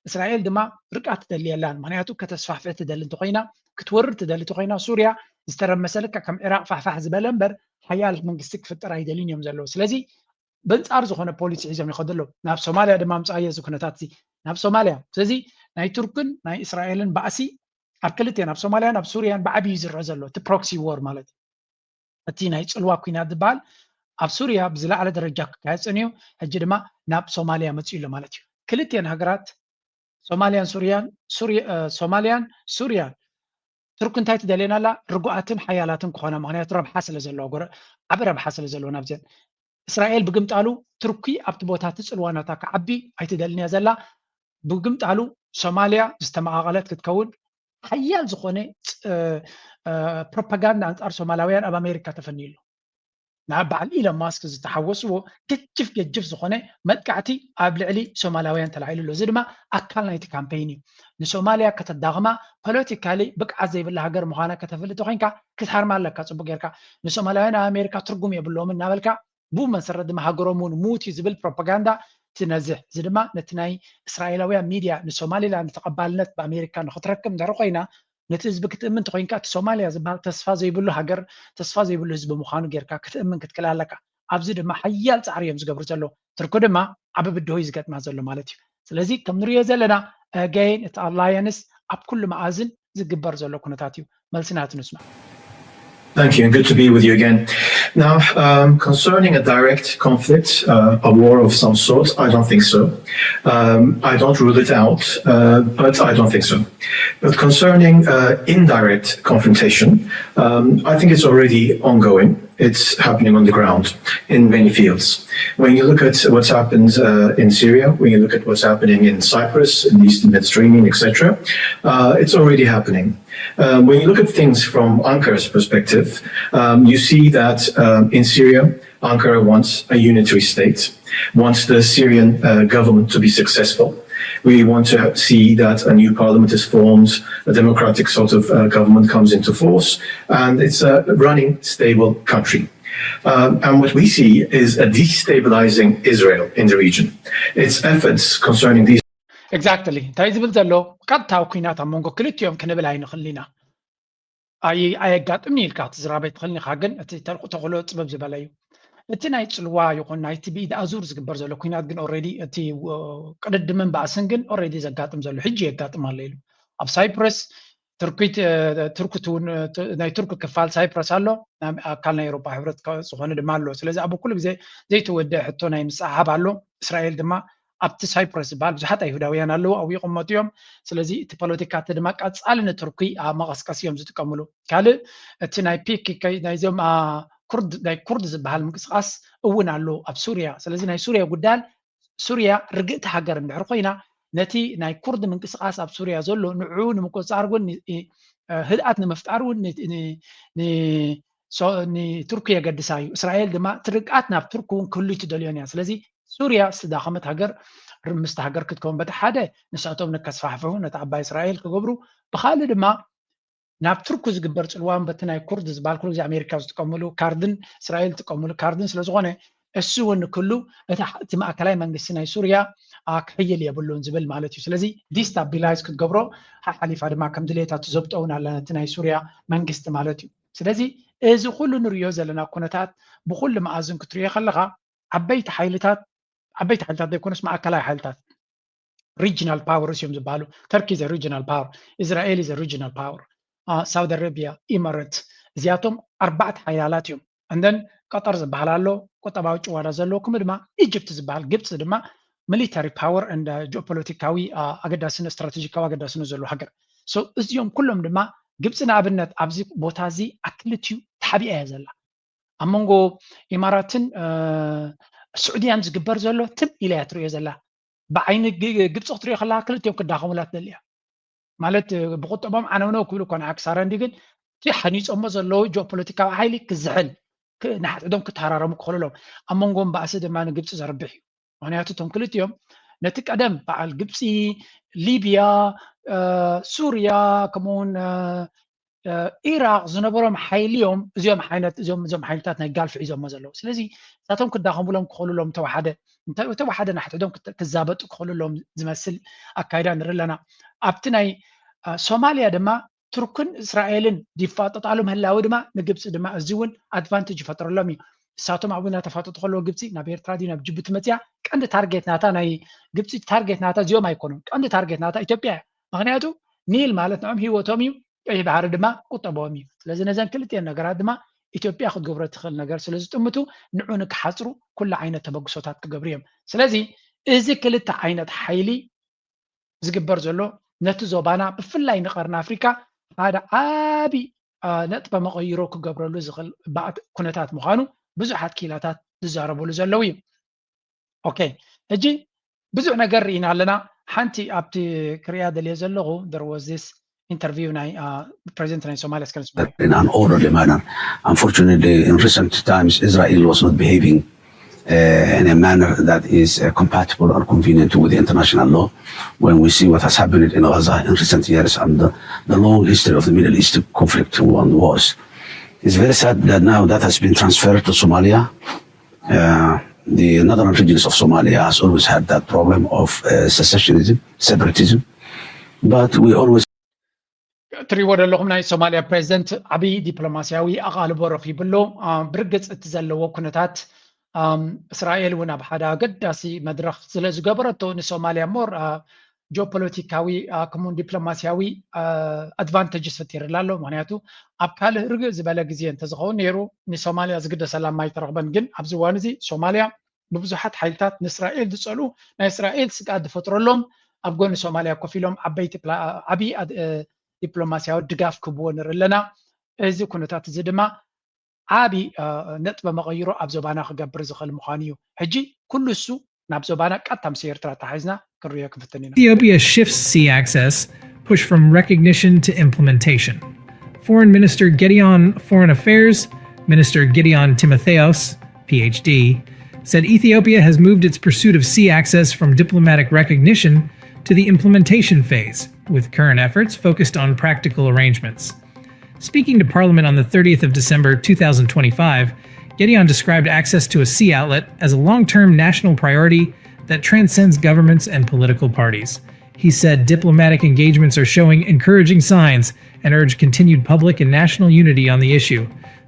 እስራኤል ድማ ርግኣት ትደሊ የላን። ምክንያቱ ከተስፋሕፍሕ ትደሊ እንተኮይና ክትወርር ትደሊ እንተኮይና ሱርያ ዝተረመሰ ልክዕ ከም ዒራቅ ፋሕፋሕ ዝበለ እምበር ሓያል መንግስቲ ክፍጠር ኣይደልን እዮም ዘለዉ። ስለዚ በንፃር ዝኾነ ፖሊሲ ሒዞም ይኸዱ ኣለዉ። ናብ ሶማልያ ድማ ምፅኣዮ እዚ ኩነታት እዚ ናብ ሶማልያ። ስለዚ ናይ ቱርክን ናይ እስራኤልን ባእሲ ኣብ ክልቲኤን ኣብ ሶማልያን ኣብ ሱርያን ብዓብዩ ዝረአ ዘሎ እቲ ፕሮክሲ ዎር ማለት እዩ። እቲ ናይ ፅልዋ ኩናት ዝበሃል ኣብ ሱርያ ብዝለዓለ ደረጃ ክካየድ ፀኒሑ ሕጂ ድማ ናብ ሶማልያ መፅኡ ኣሎ ማለት እዩ። ክልቲኤን ሃገራት ሶማልያን ሱርያን ሶማልያን ሱርያን ቱርክ እንታይ ትደልየና ኣላ? ርጉኣትን ሓያላትን ክኾና ምክንያቱ ረብሓ ስለ ዘለዎ ዓቢ ረብሓ ስለ ዘለዎ ናብዘን እስራኤል ብግምጣሉ ቱርኪ ኣብቲ ቦታ እቲ ፅልዋ ናታ ክዓቢ ኣይትደልን እያ ዘላ። ብግምጣሉ ሶማልያ ዝተመቓቐለት ክትከውን ሓያል ዝኾነ ፕሮፓጋንዳ ኣንፃር ሶማላውያን ኣብ ኣሜሪካ ተፈንዩ ኣሎ። ናብ በዓል ኢሎን ማስክ ዝተሓወስዎ ገጅፍ ገጅፍ ዝኾነ መጥቃዕቲ ኣብ ልዕሊ ሶማላውያን ተላዒሉ ኣሎ። እዚ ድማ ኣካል ናይቲ ካምፔይን እዩ። ንሶማልያ ከተዳኽማ ፖለቲካሊ ብቅዓት ዘይብላ ሃገር ምዃና ከተፍልጥ ኮይንካ ክትሃርማ ኣለካ። ፅቡቅ ጌርካ ንሶማላውያን ኣብ ኣሜሪካ ትርጉም የብሎምን እናበልካ ብኡ መሰረት ድማ ሃገሮም እውን ሙት እዩ ዝብል ፕሮፓጋንዳ ትነዝሕ። እዚ ድማ ነቲ ናይ እስራኤላውያን ሚድያ ንሶማሊላንድ ተቐባልነት ብኣሜሪካ ንክትረክብ እንድሕር ኮይና ነቲ ህዝቢ ክትእምን እንተኮይንካ እቲ ሶማልያ ዝበሃል ተስፋ ዘይብሉ ሃገር ተስፋ ዘይብሉ ህዝቢ ምዃኑ ጌርካ ክትእምን ክትክእል ኣለካ። ኣብዚ ድማ ሓያል ፃዕሪ እዮም ዝገብሩ ዘለዉ። ትርኩ ድማ ዓቢ ብድሆ እዩ ዝገጥማ ዘሎ ማለት እዩ። ስለዚ ከም ንሪኦ ዘለና ኣገይን እቲ ኣላየንስ ኣብ ኩሉ መኣዝን ዝግበር ዘሎ ኩነታት እዩ። መልሲ ናቱ ንስማዕ። Thank you, and good to be with you again. Now, um, concerning a direct conflict, uh, a war of some sort, I don't think so. Um, I don't rule it out, uh, but I don't think so. But concerning uh, indirect confrontation, um, I think it's already ongoing. It's happening on the ground in many fields. When you look at what's happened uh, in Syria, when you look at what's happening in Cyprus, in the Eastern Mediterranean, et cetera, uh, it's already happening. Um, when you look at things from Ankara's perspective, um, you see that um, in Syria, Ankara wants a unitary state, wants the Syrian uh, government to be successful. We want to see that a new parliament is formed, a democratic sort of uh, government comes into force, and it's a running, stable country. Um, and what we see is a destabilizing Israel in the region. Its efforts concerning these exactly እንታይ ዝብል ዘሎ ቀጥታዊ ኩናት ኣብ መንጎ ክልቲኦም ክንብል ኣይንኽልን ኢና። ኣይ- ኣየጋጥምን ኢልካ ክትዝራበ ትኽእል ኢኻ፣ ግን እቲ ተልቁ ተኽእሎ ጥበብ ዝበለ እዩ። እቲ ናይ ፅልዋ ይኹን ናይቲ ብኢድ ኣዙር ዝግበር ዘሎ ኩናት ግን ኦልሬዲ እቲ ው- ቅድድምን ባእስን ግን ኦልሬዲ ዘጋጥም ዘሎ ሕጂ የጋጥም ኣሎ ኢሉ ኣብ ሳይፕረስ ትርኪት እ፣ ቱርክ ትውን እ፣ ት- ናይ ቱርክ ክፋል ሳይፕረስ ኣሎ ናብ ኣካል ናይ ኤሮፓ ሕብረት ከ- ዝኾነ ድማ ኣሎ። ስለዚ ኣብ ኩሉ ግዜ ዘይተወደአ ሕቶ ናይ ምስሓብ ኣሎ። እስራኤል ድማ ኣብቲ ሳይፕረስ ዝበሃል ብዙሓት ኣይሁዳውያን ኣለዉ ኣብኡ ይቕመጡ እዮም። ስለዚ እቲ ፖለቲካ እቲ ድማ ቀጻሊ ንቱርኪ ኣብ መቐስቀሲ እዮም ዝጥቀምሉ። ካልእ እቲ ናይ ፒክ ናይዞም አ፣ ኩርድ ናይ ኩርድ ዝበሃል ምንቅስቃስ እውን ኣሎ ኣብ ሱርያ። ስለዚ ናይ ሱርያ ጉዳይ ሱርያ ርግእቲ ሃገር እንድሕር ኮይና ነቲ ናይ ኩርድ ምንቅስቃስ ኣብ ሱርያ ዘሎ ንዕኡ ንምቁፅፃር እውን እ፣ ህድኣት ንምፍጣር እውን ን- ን- ን- ሶ- ንቱርኪ የገድሳ እዩ። እስራኤል ድማ እቲ ርግኣት ናብ ቱርኪ እውን ክህሉ ትደልዮን እያ። ስለዚ ሱርያ ዝተዳኸመት ሃገር ርምስቲ ሃገር ክትከውን በቲ ሓደ ንሳቶም ንከስፋሕፍሑ ነቲ ዓባይ እስራኤል ክገብሩ፣ ብካልእ ድማ ናብ ቱርኪ ዝግበር ፅልዋን በቲ ናይ ኩርድ ዝበሃል ኩሉ ግዜ ኣሜሪካ ዝጥቀምሉ ካርድን እስራኤል ዝጥቀምሉ ካርድን ስለዝኾነ እሱ እውን ክህሉ እቲ ሕ- እቲ ማእከላይ መንግስቲ ናይ ሱርያ ኣ፣ ክሕይል የብሉን ዝብል ማለት እዩ። ስለዚ ዲስታቢላይዝ ክትገብሮ ሓሓሊፋ ድማ ከም ድሌታ ትዘብጦ እውን ኣላ ነቲ ናይ ሱርያ መንግስቲ ማለት እዩ። ስለዚ እዚ ኩሉ ንሪኦ ዘለና ኩነታት ብኩሉ መኣዝን ክትሪኦ ከለካ ዓበይቲ ሓይልታት ዓበይቲ ሓይልታት ዘይኮነስ ማእከላይ ሓይልታት regional powers እዮም ዝበሃሉ። Turkey is a regional power, Israel is a regional power, Saudi Arabia, Emirates እዚኣቶም ኣርባዕተ ሓያላት እዮም። And then ቀጠር ዝበሃል ኣሎ ቁጠባዊ ጭዋዳ ዘለዎ፣ ከምኡ ድማ ኢጅፕት ዝበሃል ግብፂ ድማ military power and geopolitical ኣገዳስነት ስትራቴጂካዊ ኣገዳስነት ዘለዎ ሃገር። So እዚኦም ኩሎም ድማ ግብፂ ንኣብነት ኣብዚ ቦታ እዚ ኣብ ክልቲኡ ተሓቢኣ እያ ዘላ። ኣብ መንጎ ኢማራትን ስዑድያን ዝግበር ዘሎ ትም ኢላ እያ ትሪኦ ዘላ። ብዓይኒ ግብፂ ክትሪኦ ከለካ ክልቲኦም ክዳኸሙላ ትደሊ እያ። ማለት ብቁጠቦም ዓነውነው ክብሉ እኳ ንዓ ክሳረ እንዲ ግን እቲ ሓኒፆሞ ዘለዉ ጂኦፖለቲካዊ ሓይሊ ክዝሕል ንሓድሕዶም ክተሃራረሙ ክኽእልሎም ኣብ መንጎም ባእሲ ድማ ንግብፂ ዘርብሕ እዩ። ምክንያቱ እቶም ክልቲኦም ነቲ ቀደም በዓል ግብፂ፣ ሊብያ፣ ሱርያ ከምኡውን ኢራቅ ዝነበሮም ሓይሊ እዮም። እዚኦም ዓይነት እዚኦም እዞም ሓይልታት ናይ ጋልፍ ሒዞሞ ዘለዉ። ስለዚ እሳቶም ክዳኸሙሎም ክኽእሉሎም ተወሓደ እንተ- ተወሓደ ንሓድሕዶም ክተ- ክዛበጡ ክኽእሉሎም ዝመስል ኣካይዳ ንርኢ ኣለና። ኣብቲ ናይ አ፣ ሶማልያ ድማ ቱርክን እስራኤልን ይፋጠጣሉ ምህላዊ ድማ ንግብፂ ድማ እዚ እውን ኣድቫንቴጅ ይፈጥረሎም እዩ። እሳቶም ኣብኡ እናተፋጠጡ ከለዉ ግብፂ ናብ ኤርትራ ድዩ ናብ ጅቡቲ መፅያ ቀንዲ ታርጌት ናታ ናይ ግብፂ ታርጌት ናታ እዚኦም ኣይኮኑን። ቀንዲ ታርጌት ናታ ኢትዮጵያ እያ። ምክንያቱ ኒል ማለት ንዕኦም ህይወቶም እዩ። ቀይሕ ባሕሪ ድማ ቁጠቦም እዩ። ስለዚ ነዘን ክልቲኤን ነገራት ድማ ኢትዮጵያ ክትገብሮ ትኽእል ነገር ስለ ዝጥምቱ ንዑ ንክሓፅሩ ኩሉ ዓይነት ተበግሶታት ክገብሩ እዮም። ስለዚ እዚ ክልተ ዓይነት ሓይሊ ዝግበር ዘሎ ነቲ ዞባና ብፍላይ ንቀርኒ ኣፍሪካ ሓደ ዓቢ አ፣ ነጥበ መቐይሮ ክገብረሉ ዝኽእል ባእት ኩነታት ምዃኑ ብዙሓት ኪላታት ዝዛረብሉ ዘለዉ እዩ። ኦኬ፣ ሕጂ ብዙሕ ነገር ርኢና ኣለና። ሓንቲ ኣብቲ ክሪኣ ደልየ ዘለኹ there was this interview ናይ ፕሬዚደንት ናይ ሶማሊያ እስከ ንስምዖ። In an orderly manner. Unfortunately, in recent times, Israel was not behaving uh, in a manner that is uh, compatible or convenient with the international law. When we see what has happened in Gaza in recent years and the, the long history of the Middle East conflict and wars, it's very sad that now that has been transferred to Somalia. Uh, the northern regions of Somalia has always had that problem of uh, secessionism, separatism. But we always ትሪእዎ ዘለኹም ናይ ሶማሊያ ፕሬዚደንት ዓብዪ ዲፕሎማሲያዊ ኣቓልቦ ረኺቡ ኣሎ። አ፣ ብርግፅ እቲ ዘለዎ ኩነታት ኣም፣ እስራኤል እውን ኣብ ሓደ ኣገዳሲ መድረኽ ስለ ዝገበረቶ ንሶማሊያ ሞር አ፣ ጂኦፖለቲካዊ አ፣ ከምኡውን ዲፕሎማሲያዊ አ፣ ኣድቫንቴጅ ፈጢርላ ኣሎ። ምክንያቱ ኣብ ካልእ ርግእ ዝበለ ግዜ እንተዝኸውን ነይሩ ንሶማሊያ ዝግደሰላ ማይተረኽበን። ግን ኣብዚ እዋን እዚ ሶማሊያ ብብዙሓት ሓይልታት ንእስራኤል ዝጸልኡ ናይ እስራኤል ስግኣት ዝፈጥረሎም ኣብ ጎኒ ሶማልያ ኮፍ ኢሎም ዓበይቲ ዓብዪ ዲፕሎማስያዊ ድጋፍ ክህብዎ ንርኢ ኣለና። እዚ ኩነታት እዚ ድማ ዓቢ ነጥበ መቐይሮ ኣብ ዞባና ክገብር ዝኽእል ምዃኑ እዩ። ሕጂ ኩሉ እሱ ናብ ዞባና ቀጥታ ምስ ኤርትራ ተሓሒዝና ክንሪኦ ክንፍትን ኢና። Ethiopia shifts sea access, push from recognition to implementation. Foreign Minister Gideon Foreign Affairs Minister Gideon Timotheos, P H D, said Ethiopia has moved its pursuit of sea access from diplomatic recognition to the implementation phase, with current efforts focused on practical arrangements. Speaking to Parliament on the thirtieth of December two thousand twenty-five, Gideon described access to a sea outlet as a long term national priority that transcends governments and political parties. He said diplomatic engagements are showing encouraging signs and urged continued public and national unity on the issue.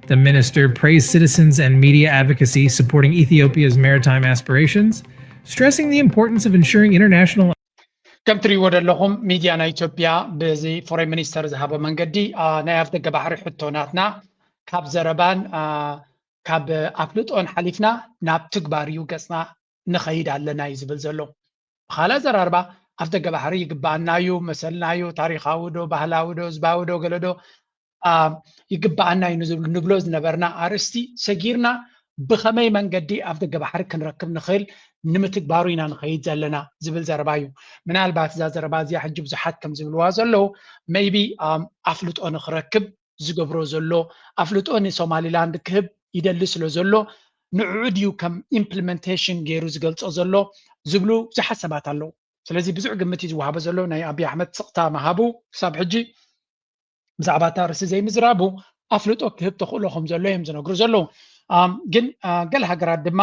The minister praised citizens and media advocacy supporting Ethiopia's maritime aspirations, stressing the importance of ensuring international ከም ትሪእዎ ዘለኹም ሚድያ ናይ ኢትዮጵያ በዚ ፎሬን ሚኒስተር ዝሃቦ መንገዲ ናይ ኣፍደገ ባሕሪ ሕቶ ናትና ካብ ዘረባን ካብ ኣፍልጦን ሓሊፍና ናብ ትግባር እዩ ገፅና ንኸይድ ኣለና እዩ ዝብል ዘሎ። ብኻልእ ኣዘራርባ ኣፍደገ ባሕሪ ይግባኣና እዩ፣ መሰልና እዩ፣ ታሪኻዊ ዶ ባህላዊ ዶ ህዝባዊ ዶ ገለ ዶ ይግባኣና እዩ ንብሎ ዝነበርና ኣርእስቲ ሰጊርና ብኸመይ መንገዲ ኣፍደገ ባሕሪ ክንረክብ ንኽእል ንምትግባሩ ኢና ንኸይድ ዘለና ዝብል ዘረባ እዩ። ምናልባት እዛ ዘረባ እዚኣ ሕጂ ብዙሓት ከም ዝብልዋ ዘለዉ maybe ኣፍልጦ ንኽረክብ ዝገብሮ ዘሎ ኣፍልጦ ንሶማሊላንድ ክህብ ይደሊ ስለ ዘሎ ንዕዑ ድዩ ከም implementation ገይሩ ዝገልፆ ዘሎ ዝብሉ ብዙሓት ሰባት ኣለዉ። ስለዚ ብዙሕ ግምት እዩ ዝወሃቦ ዘሎ ናይ ኣብይ ኣሕመድ ስቕታ ምሃቡ ክሳብ ሕጂ ብዛዕባ እታ ርእሲ ዘይምዝራቡ ኣፍልጦ ክህብ ተኽእሎ ከም ዘሎ እዮም ዝነግሩ ዘለዉ። ግን ገለ ሃገራት ድማ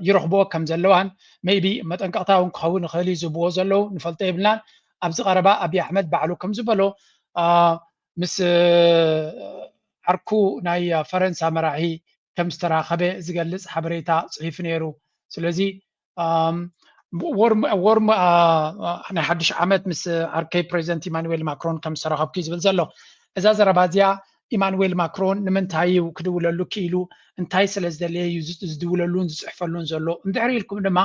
ይረኽብኦ ከም ዘለዋን maybe መጠንቀቕታ እውን ክኸውን ይኽእል እዩ ዝብዎ ዘለዉ ንፈልጦ የብልናን። ኣብዚ ቀረባ ኣብይ ኣሕመድ ባዕሉ ከም ዝበሎ ምስ ዓርኩ ናይ ፈረንሳ መራሒ ከም ዝተራኸበ ዝገልፅ ሓበሬታ ፅሒፉ ነይሩ። ስለዚ ወርም ናይ ሓድሽ ዓመት ምስ ዓርከይ ፕሬዚደንት ኢማኑዌል ማክሮን ከም ዝተራኸብኩ እዩ ዝብል ዘሎ። እዛ ዘረባ እዚኣ ኢማኑዌል ማክሮን ንምንታይ እዩ ክድውለሉ ክኢሉ፣ እንታይ ስለ ዝደለየ እዩ ዝድውለሉን ዝፅሕፈሉን ዘሎ እንድሕር ኢልኩም ድማ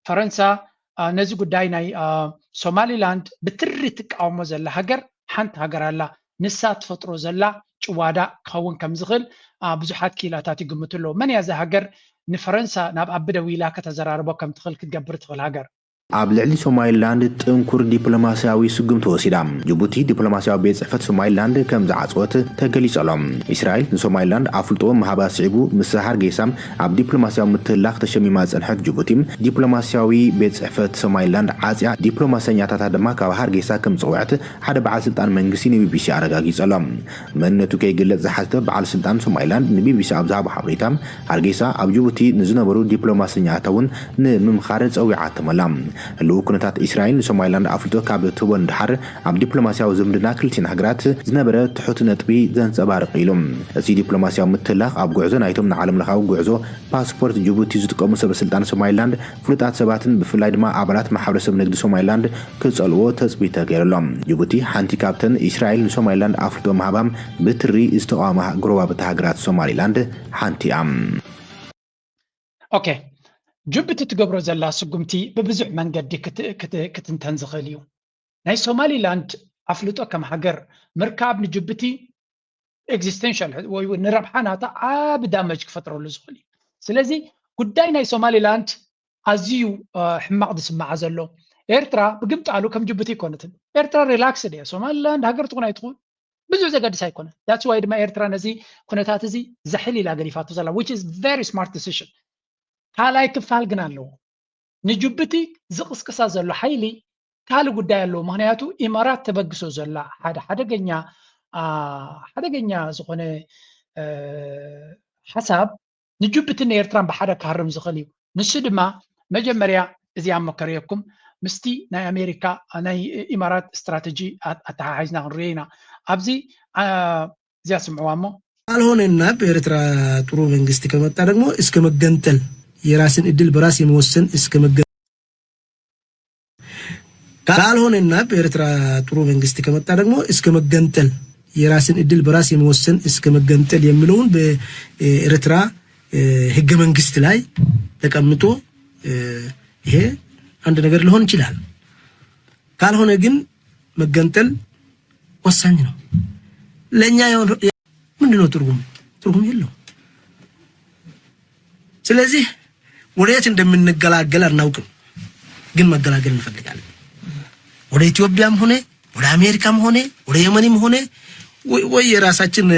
ፈረንሳ ነዚ ጉዳይ ናይ ሶማሊላንድ ብትሪ ትቃወሞ ዘላ ሃገር ሓንቲ ሃገር ኣላ። ንሳ ትፈጥሮ ዘላ ጭዋዳ ክኸውን ከም ዝኽእል ብዙሓት ክኢላታት ይግምቱ ኣለዉ። መን እያ እዛ ሃገር ንፈረንሳ ናብ ኣቢ ደዊላ ከተዘራርቦ ከም ትኽእል ክትገብር ትኽእል ሃገር? ኣብ ልዕሊ ሶማሊላንድ ጥንኩር ዲፕሎማስያዊ ስጉምቲ ወሲዳ። ጅቡቲ ዲፕሎማስያዊ ቤት ጽሕፈት ሶማሊላንድ ከም ዝዓጽወት ተገሊጹ ኣሎ። እስራኤል ንሶማሊላንድ ኣፍልጦ ምሃባ ስዒቡ ምስ ሃርጌሳ ኣብ ዲፕሎማስያዊ ምትህልላኽ ተሸሚማ ዝጸንሐት ጅቡቲ ዲፕሎማስያዊ ቤት ጽሕፈት ሶማሊላንድ ዓጽያ ዲፕሎማሰኛታታ ድማ ካብ ሃርጌሳ ከም ዝጸውዐት ሓደ በዓል ስልጣን መንግስቲ ንቢቢሲ ኣረጋጊጹ ኣሎ። መንነቱ ከይግለጽ ዝሓተተ በዓል ስልጣን ሶማሊላንድ ንቢቢሲ ኣብ ዝሃቦ ሓበሬታ ሃርጌሳ ኣብ ጅቡቲ ንዝነበሩ ዲፕሎማሰኛታታ እውን ንምምኻር ጸዊዓቶም ኣላ። ህልው ኩነታት እስራኤል ንሶማሊላንድ ኣፍልጦ ካብ ትህቦ ንደሓር ኣብ ዲፕሎማስያዊ ዝምድና ክልቲኤን ሃገራት ዝነበረ ትሑት ነጥቢ ዘንጸባርቕ ኢሉ። እቲ ዲፕሎማስያዊ ምትህልላኽ ኣብ ጉዕዞ ናይቶም ንዓለምለኻዊ ጉዕዞ ፓስፖርት ጅቡቲ ዝጥቀሙ ሰበ ስልጣን ሶማሊላንድ ፍሉጣት ሰባትን ብፍላይ ድማ ኣባላት ማሕበረሰብ ንግዲ ሶማሊላንድ ክጸልዎ ተጽቢት ተገይሩ ኣሎ። ጅቡቲ ሓንቲ ካብተን እስራኤል ንሶማሊላንድ ኣፍልጦ ምሃባም ብትሪ ዝተቓወማ ጎረባብቲ ሃገራት ሶማሊላንድ ሓንቲ እያ። ኦኬ፣ ጅቡቲ ትገብሮ ዘላ ስጉምቲ ብብዙሕ መንገዲ ክትንተን ዝኽእል እዩ። ናይ ሶማሊላንድ ኣፍልጦ ከም ሃገር ምርካብ ንጅቡቲ ኤግዚስተንሻል ወይ ንረብሓ ናታ ዓቢ ዳመጅ ክፈጥረሉ ዝኽእል እዩ። ስለዚ ጉዳይ ናይ ሶማሊላንድ ኣዝዩ ሕማቕ ዝስምዓ ዘሎ። ኤርትራ ብግምጣሉ ከም ጅቡቲ ኣይኮነትን። ኤርትራ ሪላክስድ እያ። ሶማሊላንድ ሃገር ትኹን ኣይትኹን ብዙሕ ዘገድስ ኣይኮነን። ዳትስ ዋይ ድማ ኤርትራ ነዚ ኩነታት እዚ ዘሕል ኢላ ገዲፋቶ ዘላ which is very smart decision። ካልኣይ ክፋል ግን ኣለዎ። ንጅቡቲ ዝቕስቅሳ ዘሎ ሓይሊ ካልእ ጉዳይ ኣለዎ። ምኽንያቱ ኢማራት ተበግሶ ዘላ ሓደ ሓደገኛ ሓደገኛ ዝኾነ ሓሳብ ንጅቡትን ንኤርትራን ብሓደ ክሃርም ዝኽእል እዩ። ንሱ ድማ መጀመርያ እዚኣ መከርየኩም ምስቲ ናይ ኣሜሪካ ናይ ኢማራት ስትራተጂ ኣተሓሒዝና ክንሪኦ ኢና። ኣብዚ እዚኣ ስምዕዋ እሞ ካልሆነና በኤርትራ ጥሩ መንግስት ከመጣ ደግሞ እስከ መገንጠል የራስን እድል በራስ የመወሰን እስከ መገ ካልሆነና በኤርትራ ጥሩ መንግስት ከመጣ ደግሞ እስከ መገንጠል የራስን እድል በራስ የመወሰን እስከ መገንጠል የሚለውን በኤርትራ ህገ መንግስት ላይ ተቀምጦ ይሄ አንድ ነገር ሊሆን ይችላል። ካልሆነ ግን መገንጠል ወሳኝ ነው ለእኛ። ምንድነው ትርጉም? ትርጉም የለው። ስለዚህ ወደ የት እንደምንገላገል አናውቅም፣ ግን መገላገል እንፈልጋለን። ወደ ኢትዮጵያም ሆነ ወደ አሜሪካም ሆነ ወደ የመንም ሆነ ወይ የራሳችን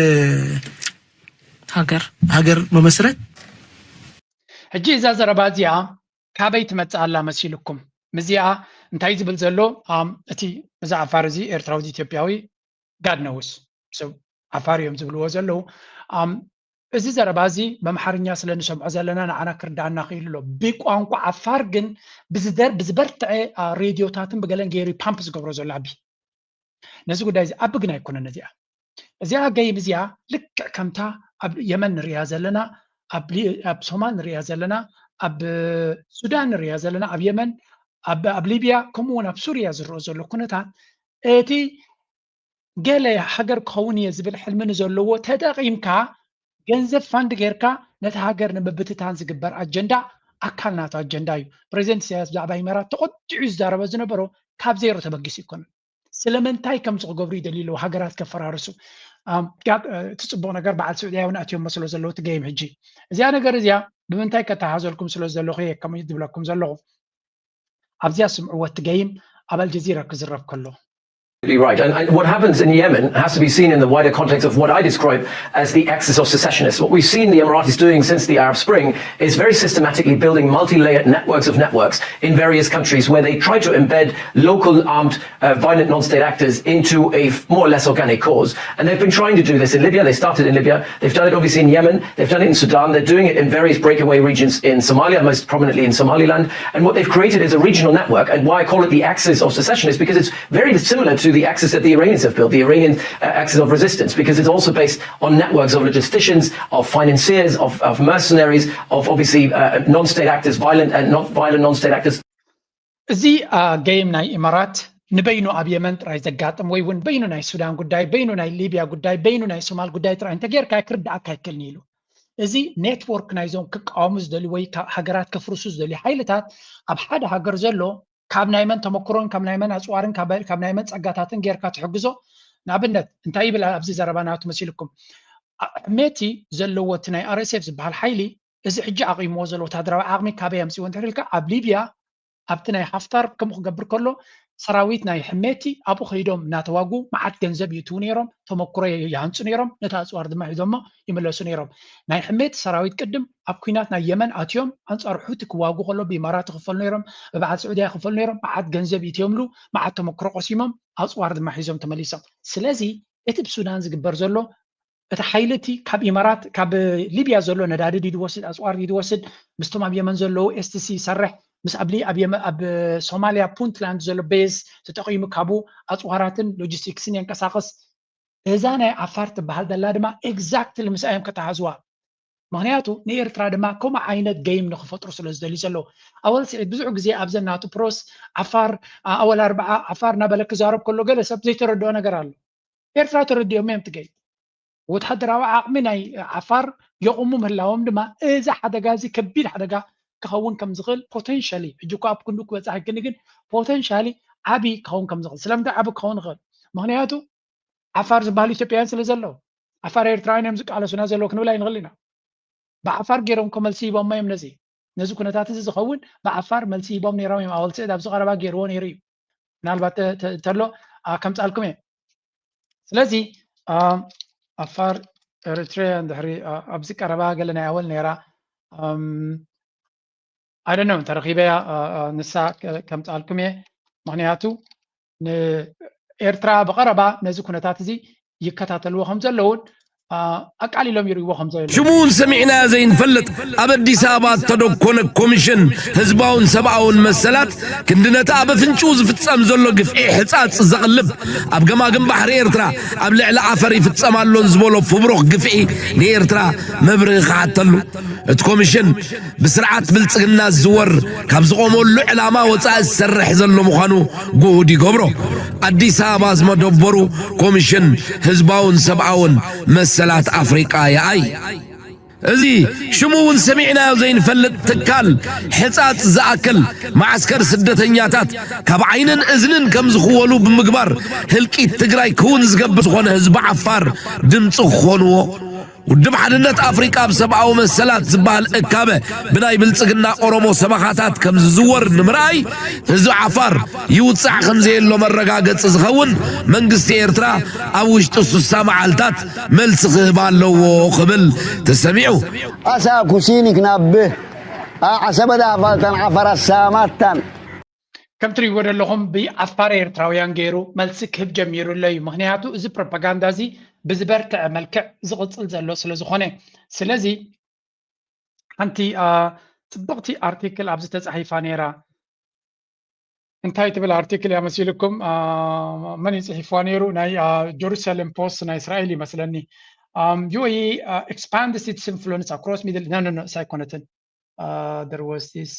ሀገር ሀገር መመስረት። ሕጂ እዛ ዘረባ እዚኣ ካበይ ትመጽእ ኣላ መሲልኩም? ምስዚኣ እንታይ ዝብል ዘሎ እቲ እዚ ዓፋር እዚ ኤርትራዊ ኢትዮጵያዊ ጋድ ነውስ ዓፋር እዮም ዝብልዎ ዘለዉ። እዚ ዘረባ እዚ ብኣምሓርኛ ስለ ንሰምዖ ዘለና ንዓና ክርዳኣና ክኢሉ ኣሎ። ብቋንቋ ዓፋር ግን ብዝደር ብዝበርትዐ ሬድዮታትን ብገለን ገይሩ ፓምፕ ዝገብሮ ዘሎ ኣቢ። ነዚ ጉዳይ እዚ ኣቢ ግን ኣይኮነን። እዚኣ እዚኣ ገይም እዚኣ ልክዕ ከምታ ኣብ የመን ንሪኣ ዘለና፣ ኣብ ሶማል ንሪኣ ዘለና፣ ኣብ ሱዳን ንሪኣ ዘለና፣ ኣብ የመን፣ ኣብ ሊብያ፣ ከምኡ እውን ኣብ ሱርያ ዝረአ ዘሎ ኩነታት፣ እቲ ገለ ሃገር ክኸውን እየ ዝብል ሕልሚ ንዘለዎ ተጠቒምካ ገንዘብ ፋንድ ጌርካ ነቲ ሃገር ንምብትታን ዝግበር ኣጀንዳ ኣካል ናቱ ኣጀንዳ እዩ። ፕሬዚደንት ኢሳያስ ብዛዕባ ኢመራት ተቖጢዑ ዝዛረበ ዝነበሮ ካብ ዜሮ ተበጊሱ ኣይኮነን። ስለምንታይ ከምዚ ክገብሩ ይደልዩ ኣለዉ? ሃገራት ከፈራርሱ። እቲ ፅቡቕ ነገር በዓል ስዑድያ እውን ኣትዮሞ ስለ ዘለዉ እቲ ገይም ሕጂ እዚኣ ነገር እዚኣ ብምንታይ ከተሓዘልኩም ስለ ዘለኹ እየ ከምኡ ዝብለኩም ዘለኹ። ኣብዚኣ ስምዕዎ እቲ ገይም ኣብ ኣልጀዚራ ክዝረብ ከሎ Right. And, and, what happens in Yemen has to be seen in the wider context of what I describe as the axis of secessionists. What we've seen the Emiratis doing since the Arab Spring is very systematically building multi-layered networks of networks in various countries where they try to embed local armed, uh, violent non-state actors into a more or less organic cause. And they've been trying to do this in Libya. They started in Libya. They've done it obviously in Yemen. They've done it in Sudan. They're doing it in various breakaway regions in Somalia, most prominently in Somaliland. And what they've created is a regional network. And why I call it the axis of secession is because it's very similar to the axis that the Iranians have built, the Iranian, uh, axis of resistance, because it's also based on networks of logisticians, of financiers, of, of mercenaries, of obviously, uh, non-state actors, violent and not violent non-state actors. እዚ ገይም ናይ ኢማራት ንበይኑ ኣብ የመን ጥራይ ዘጋጥም ወይ እውን በይኑ ናይ ሱዳን ጉዳይ፣ በይኑ ናይ ሊብያ ጉዳይ፣ በይኑ ናይ ሶማል ጉዳይ ጥራይ እንተጌርካ ክርዳኣካ ኣይክእልን ኢሉ። እዚ ኔትወርክ ናይዞም ክቃወሙ ዝደልዩ ወይ ሃገራት ከፍርሱ ዝደልዩ ሓይልታት ኣብ ሓደ ሃገር ዘሎ ካብ ናይ መን ተመክሮን ካብ ናይ መን ኣፅዋርን ካብ ናይ መን ፀጋታትን ጌርካ ትሕግዞ። ንኣብነት እንታይ ይብል ኣብዚ ዘረባ ናቱ መሲልኩም? ሕሜቲ ዘለዎ እቲ ናይ ኣር ኤስ ኤፍ ዝበሃል ሓይሊ እዚ ሕጂ ኣቒምዎ ዘሎ ወታደራዊ ዓቕሚ ካበይ ኣምፅዎ እንድሕር ኢልካ ኣብ ሊብያ ኣብቲ ናይ ሓፍታር ከምኡ ክገብር ከሎ ሰራዊት ናይ ሕሜቲ ኣብኡ ከይዶም እናተዋጉ መዓት ገንዘብ ይእትዉ ነይሮም፣ ተመክሮ ይሃንፁ ነይሮም፣ ነቲ ኣፅዋር ድማ ሒዞሞ ይምለሱ ነይሮም። ናይ ሕሜቲ ሰራዊት ቅድም ኣብ ኩናት ናይ የመን ኣትዮም ኣንፃር ሑቲ ክዋጉ ከሎ ብኢማራት ይኽፈሉ ነይሮም፣ ብበዓል ስዑድያ ይኽፈሉ ነይሮም፣ መዓት ገንዘብ ይእትዮምሉ፣ መዓት ተመክሮ ቀሲሞም ኣፅዋር ድማ ሒዞም ተመሊሶም። ስለዚ እቲ ብሱዳን ዝግበር ዘሎ እቲ ሓይሊ እቲ ካብ ኢማራት ካብ ሊብያ ዘሎ ነዳዲ ድዩ ዝወስድ ኣፅዋር ድዩ ዝወስድ ምስቶም ኣብ የመን ዘለዉ ኤስቲሲ ይሰርሕ ምስ ኣብ ኣብ ሶማልያ ፑንትላንድ ዘሎ ቤዝ ተጠቒሙ ካብኡ ኣፅዋራትን ሎጂስቲክስን የንቀሳቕስ። እዛ ናይ ዓፋር ትበሃል ዘላ ድማ ኤግዛክትሊ ምስኣ እዮም ከተሓዝዋ። ምክንያቱ ንኤርትራ ድማ ከምኡ ዓይነት ገይም ንክፈጥሩ ስለ ዝደልዩ ዘለዉ። ኣወል ስዒድ ብዙሕ ግዜ ኣብዘን ናቱ ፕሮስ ዓፋር ኣወል ኣርብዓ ዓፋር እናበለ ክዛረብ ከሎ ገለ ሰብ ዘይተረድኦ ነገር ኣሎ። ኤርትራ ተረዲኦም እዮም ትገይ ወታደራዊ ዓቕሚ ናይ ዓፋር የቑሙ ምህላዎም ድማ እዚ ሓደጋ እዚ ከቢድ ሓደጋ ክኸውን ከም ዝኽእል ፖቴንሻሊ ሕጂ እኳ ኣብ ክንዱ ክበፅሕ ኣይክእልን ግን ፖቴንሻሊ ዓብዪ ክኸውን ከም ዝኽእል። ስለምንታይ ዓብዪ ክኸውን ይኽእል? ምክንያቱ ዓፋር ዝበሃሉ ኢትዮጵያውያን ስለ ዘለዉ ዓፋር ኤርትራውያን እዮም ዝቃለሱና ዘለዉ ክንብል ኣይንኽእል ኢና። ብዓፋር ገይሮም እኮ መልሲ ሂቦሞ እዮም ነዚ ነዚ ኩነታት እዚ ዝኸውን ብዓፋር መልሲ ሂቦም ነይሮም እዮም። ኣወል ስዒድ ኣብዚ ቀረባ ገይርዎ ነይሩ እዩ። ምናልባት እንተሎ ከምፃልኩም እየ። ስለዚ ዓፋር ኤሪትሪያ እንድሕሪ ኣብዚ ቀረባ ገለ ናይ ኣወል ነይራ ኣይደነው እንተረኺበያ ንሳ ከምፃልኩም እየ። ምክንያቱ ንኤርትራ ብቐረባ ነዚ ኩነታት እዚ ይከታተልዎ ከም ዘለውን ኣቃሊሎም ይርእይዎ ከም ዘለዉ ሽሙ እውን ሰሚዕናዮ ዘይንፈልጥ ኣብ ኣዲስ ኣበባ እተደኮነ ኮሚሽን ህዝባውን ሰብኣውን መሰላት ክንዲ ነቲ ኣብ ኣፍንጭኡ ዝፍጸም ዘሎ ግፍዒ ሕጻጽ ዘቕልብ ኣብ ገማግም ባሕሪ ኤርትራ ኣብ ልዕሊ ዓፈር ይፍጸም ኣሎ ዝበሎ ፍብሩኽ ግፍዒ ንኤርትራ መብርሂ ክሓተሉ እቲ ኮሚሽን ብስርዓት ብልጽግና ዝዝወር ካብ ዝቖመሉ ዕላማ ወጻኢ ዝሰርሕ ዘሎ ምዃኑ ጉሁድ ይገብሮ። ኣዲስ ኣበባ ዝመደበሩ ኮሚሽን ህዝባውን ሰብኣውን መሰላት ኣፍሪቃ ይኣይ። እዚ ሽሙ እውን ሰሚዕናዮ ዘይንፈልጥ ትካል ሕጻጽ ዝኣክል ማዕስከር ስደተኛታት ካብ ዓይንን እዝንን ከም ዝኽወሉ ብምግባር ህልቂት ትግራይ ክውን ዝገብር ዝኾነ ህዝቢ ዓፋር ድምፂ ክኾንዎ ውድብ ሓድነት ኣፍሪቃ ኣብ ሰብኣዊ መሰላት ዝበሃል እካበ ብናይ ብልጽግና ኦሮሞ ሰበኻታት ከም ዝዝወር ንምርኣይ ህዝቢ ዓፋር ይውጻዕ ከም ዘየሎ መረጋገጺ ዝኸውን መንግስቲ ኤርትራ ኣብ ውሽጢ ሱሳ መዓልታት መልሲ ክህብ ኣለዎ ክብል ተሰሚዑ። ኣሳ ኩሲኒክ ናብህ ዓሰበዳ ኣፋልታን ዓፋር ኣሳማታን ከም ትሪእዎ ዘለኹም ብዓፋር ኤርትራውያን ገይሩ መልሲ ክህብ ጀሚሩ ኣሎ እዩ። ምክንያቱ እዚ ፕሮፓጋንዳ እዚ ብዝበርትዐ መልክዕ ዝቕፅል ዘሎ ስለ ዝኾነ። ስለዚ ሓንቲ ጽብቕቲ ኣርቲክል ኣብዚ ተፃሒፋ ነይራ። እንታይ ትብል ኣርቲክል እያ መሲልኩም? መን እዩ ፅሒፍዋ ነይሩ? ናይ ጀሩሳሌም ፖስት ናይ እስራኤል ይመስለኒ። ዩኤኢ expands its influence across middle no no no ኣይኮነትን። There was this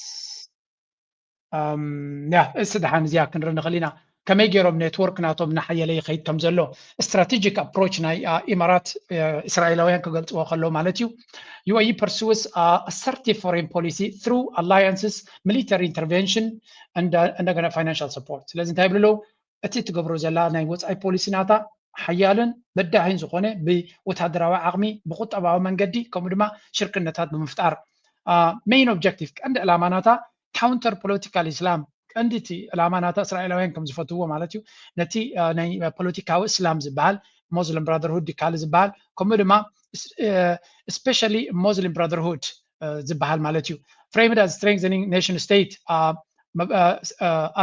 ያ እስ ደሓን እዚኣ ክንርኢ ንኽእል ኢና። ከመይ ገይሮም ኔትወርክ ናቶም እናሓየለ ይኸይድ ከም ዘሎ ስትራቴጂክ ኣፕሮች ናይ ኢማራት እስራኤላውያን ክገልፅዎ ከለዉ ማለት እዩ። ዩኤኢ pursues assertive foreign policy through alliances, military intervention and እንደገና financial support። ስለዚ እንታይ ይብሉ ኣለዉ? እቲ ትገብሮ ዘላ ናይ ወፃኢ ፖሊሲ ናታ ሓያልን በዳሂን ዝኾነ ብወታደራዊ ዓቕሚ፣ ብቁጠባዊ መንገዲ ከምኡ ድማ ሽርክነታት ብምፍጣር main objective ቀንዲ ዕላማ ናታ counter political Islam ቀንዲ እቲ ዕላማ ናታ እስራኤላውያን ከም ዝፈትውዎ ማለት እዩ። ነቲ ናይ ፖለቲካዊ እስላም ዝበሃል Muslim Brotherhood ድካል ዝበሃል ከምኡ ድማ especially Muslim Brotherhood ዝበሃል ማለት እዩ። Framed as strengthening nation state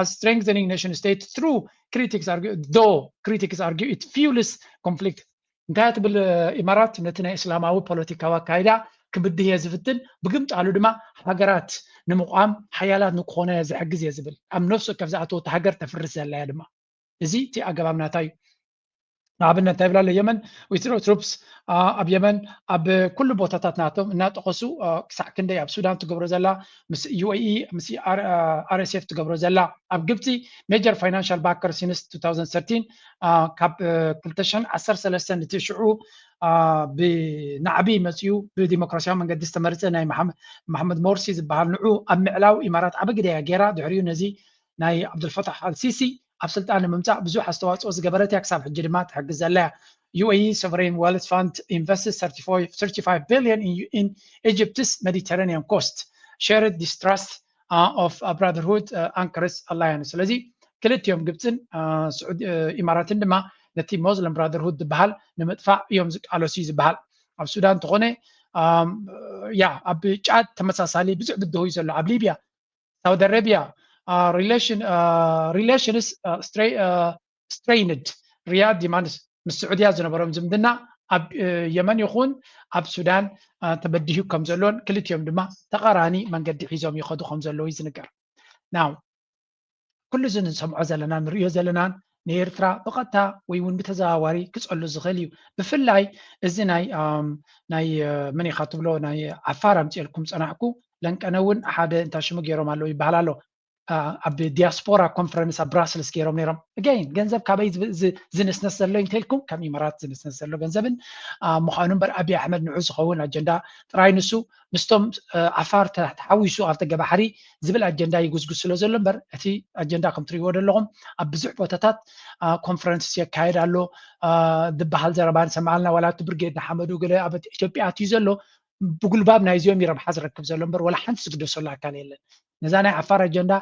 as strengthening nation state through critics argue though critics argue it fuels conflict እንታይ ትብል ኢማራት ነቲ ናይ እስላማዊ ፖለቲካዊ ኣካይዳ ክብድህ እየ ዝፍትን ብግምጣሉ ድማ ሃገራት ንምቋም ሓያላት ንክኾነ ዝሕግዝ እየ ዝብል ኣብ ነፍሲ ወከፍ ዝኣተወት ሃገር ተፍርስ ዘላ እያ ድማ እዚ እቲ ኣገባብ ናታ እዩ። ንኣብነት እንታይ ይብላ ኣሎ የመን withdraw troops ኣብ የመን ኣብ ኩሉ ቦታታት ናቶም እናጠቐሱ ክሳዕ ክንደይ ኣብ ሱዳን ትገብሮ ዘላ ምስ ዩኤኢ ምስ ኣርኤስኤፍ ትገብሮ ዘላ ኣብ ግብፂ major financial backer since two thousand thirteen ካብ ክልተ ሽሕን ዓሰርተ ሰለስተን እቲ ሽዑ ብናዕቢ መፅኡ ብዲሞክራሲያዊ መንገዲ ዝተመርፀ ናይ መሓመድ ሞርሲ ዝበሃል ንዑ ኣብ ምዕላው ኢማራት ዓቢ ግደ እያ ገይራ ድሕሪኡ ነዚ ናይ ዓብዱልፈታሕ ኣልሲሲ ኣብ ስልጣን ንምምፃእ ብዙሕ ኣስተዋፅኦ ዝገበረት እያ ክሳብ ሕጂ ድማ ትሕግዝ ዘላ እያ። ዩኤኢ sovereign wealth fund invests thirty-five billion in Egypt's Mediterranean coast shared distrust of Brotherhood anchors alliance ስለዚ ክልቲኦም ግብፅን ኢማራትን ድማ ነቲ Muslim Brotherhood ዝበሃል ንምጥፋእ እዮም ዝቃለሱ እዩ ዝበሃል ኣብ ሱዳን እንተኾነ ያ ኣብ ጫድ ተመሳሳሊ ብዙሕ ብድሆ እዩ ዘሎ ኣብ ሊብያ ሳውዲ ኣረብያ relations strained ሪያድ ድማ ምስ ስዑድያ ዝነበሮም ዝምድና ኣብ የመን ይኹን ኣብ ሱዳን ተበዲሁ ከም ዘሎን ክልቲኦም ድማ ተቓራኒ መንገዲ ሒዞም ይኸዱ ከም ዘለዉ እዩ ዝንገር። ናው ኩሉ እዚ ንሰምዖ ዘለና ንሪኦ ዘለናን ንኤርትራ ብቐጥታ ወይ እውን ብተዘዋዋሪ ክፀሉ ዝኽእል እዩ። ብፍላይ እዚ ናይ ናይ መን ኢኻ ትብሎ ናይ ዓፋር ኣምፅኤልኩም ፀናሕኩ ለንቀነ እውን ሓደ እንታይ ሽሙ ገይሮም ኣለዉ ይበሃል ኣሎ። ኣብ ዲያስፖራ ኮንፈረንስ ኣብ ብራስልስ ገይሮም ነይሮም። Again ገንዘብ ካበይ ዝንስነስ ዘሎ እንተልኩም ከም ኢማራት ዝንስነስ ዘሎ ገንዘብን ምዃኑ እምበር ኣብይ ኣሕመድ ንዑ ዝኸውን ኣጀንዳ ጥራይ ንሱ ምስቶም ዓፋር ተሓዊሱ ኣብ ተገባሕሪ ዝብል ኣጀንዳ ይጉዝጉዝ ስለ ዘሎ እምበር እቲ ኣጀንዳ ከም ትሪእዎ ዘለኹም ኣብ ብዙሕ ቦታታት ኮንፈረንስ የካየድ ኣሎ ዝበሃል ዘረባ ንሰምዓልና ዋላ እቲ ብርጌድ ንሓመዱ ገለ ኣብ ኢትዮጵያ ኣትዩ ዘሎ ብጉልባብ ናይዚኦም ይረብሓ ዝረክብ ዘሎ እምበር ዋላ ሓንቲ ዝግደሰሉ ኣካል የለን። ነዛ ናይ ዓፋር ኣጀንዳ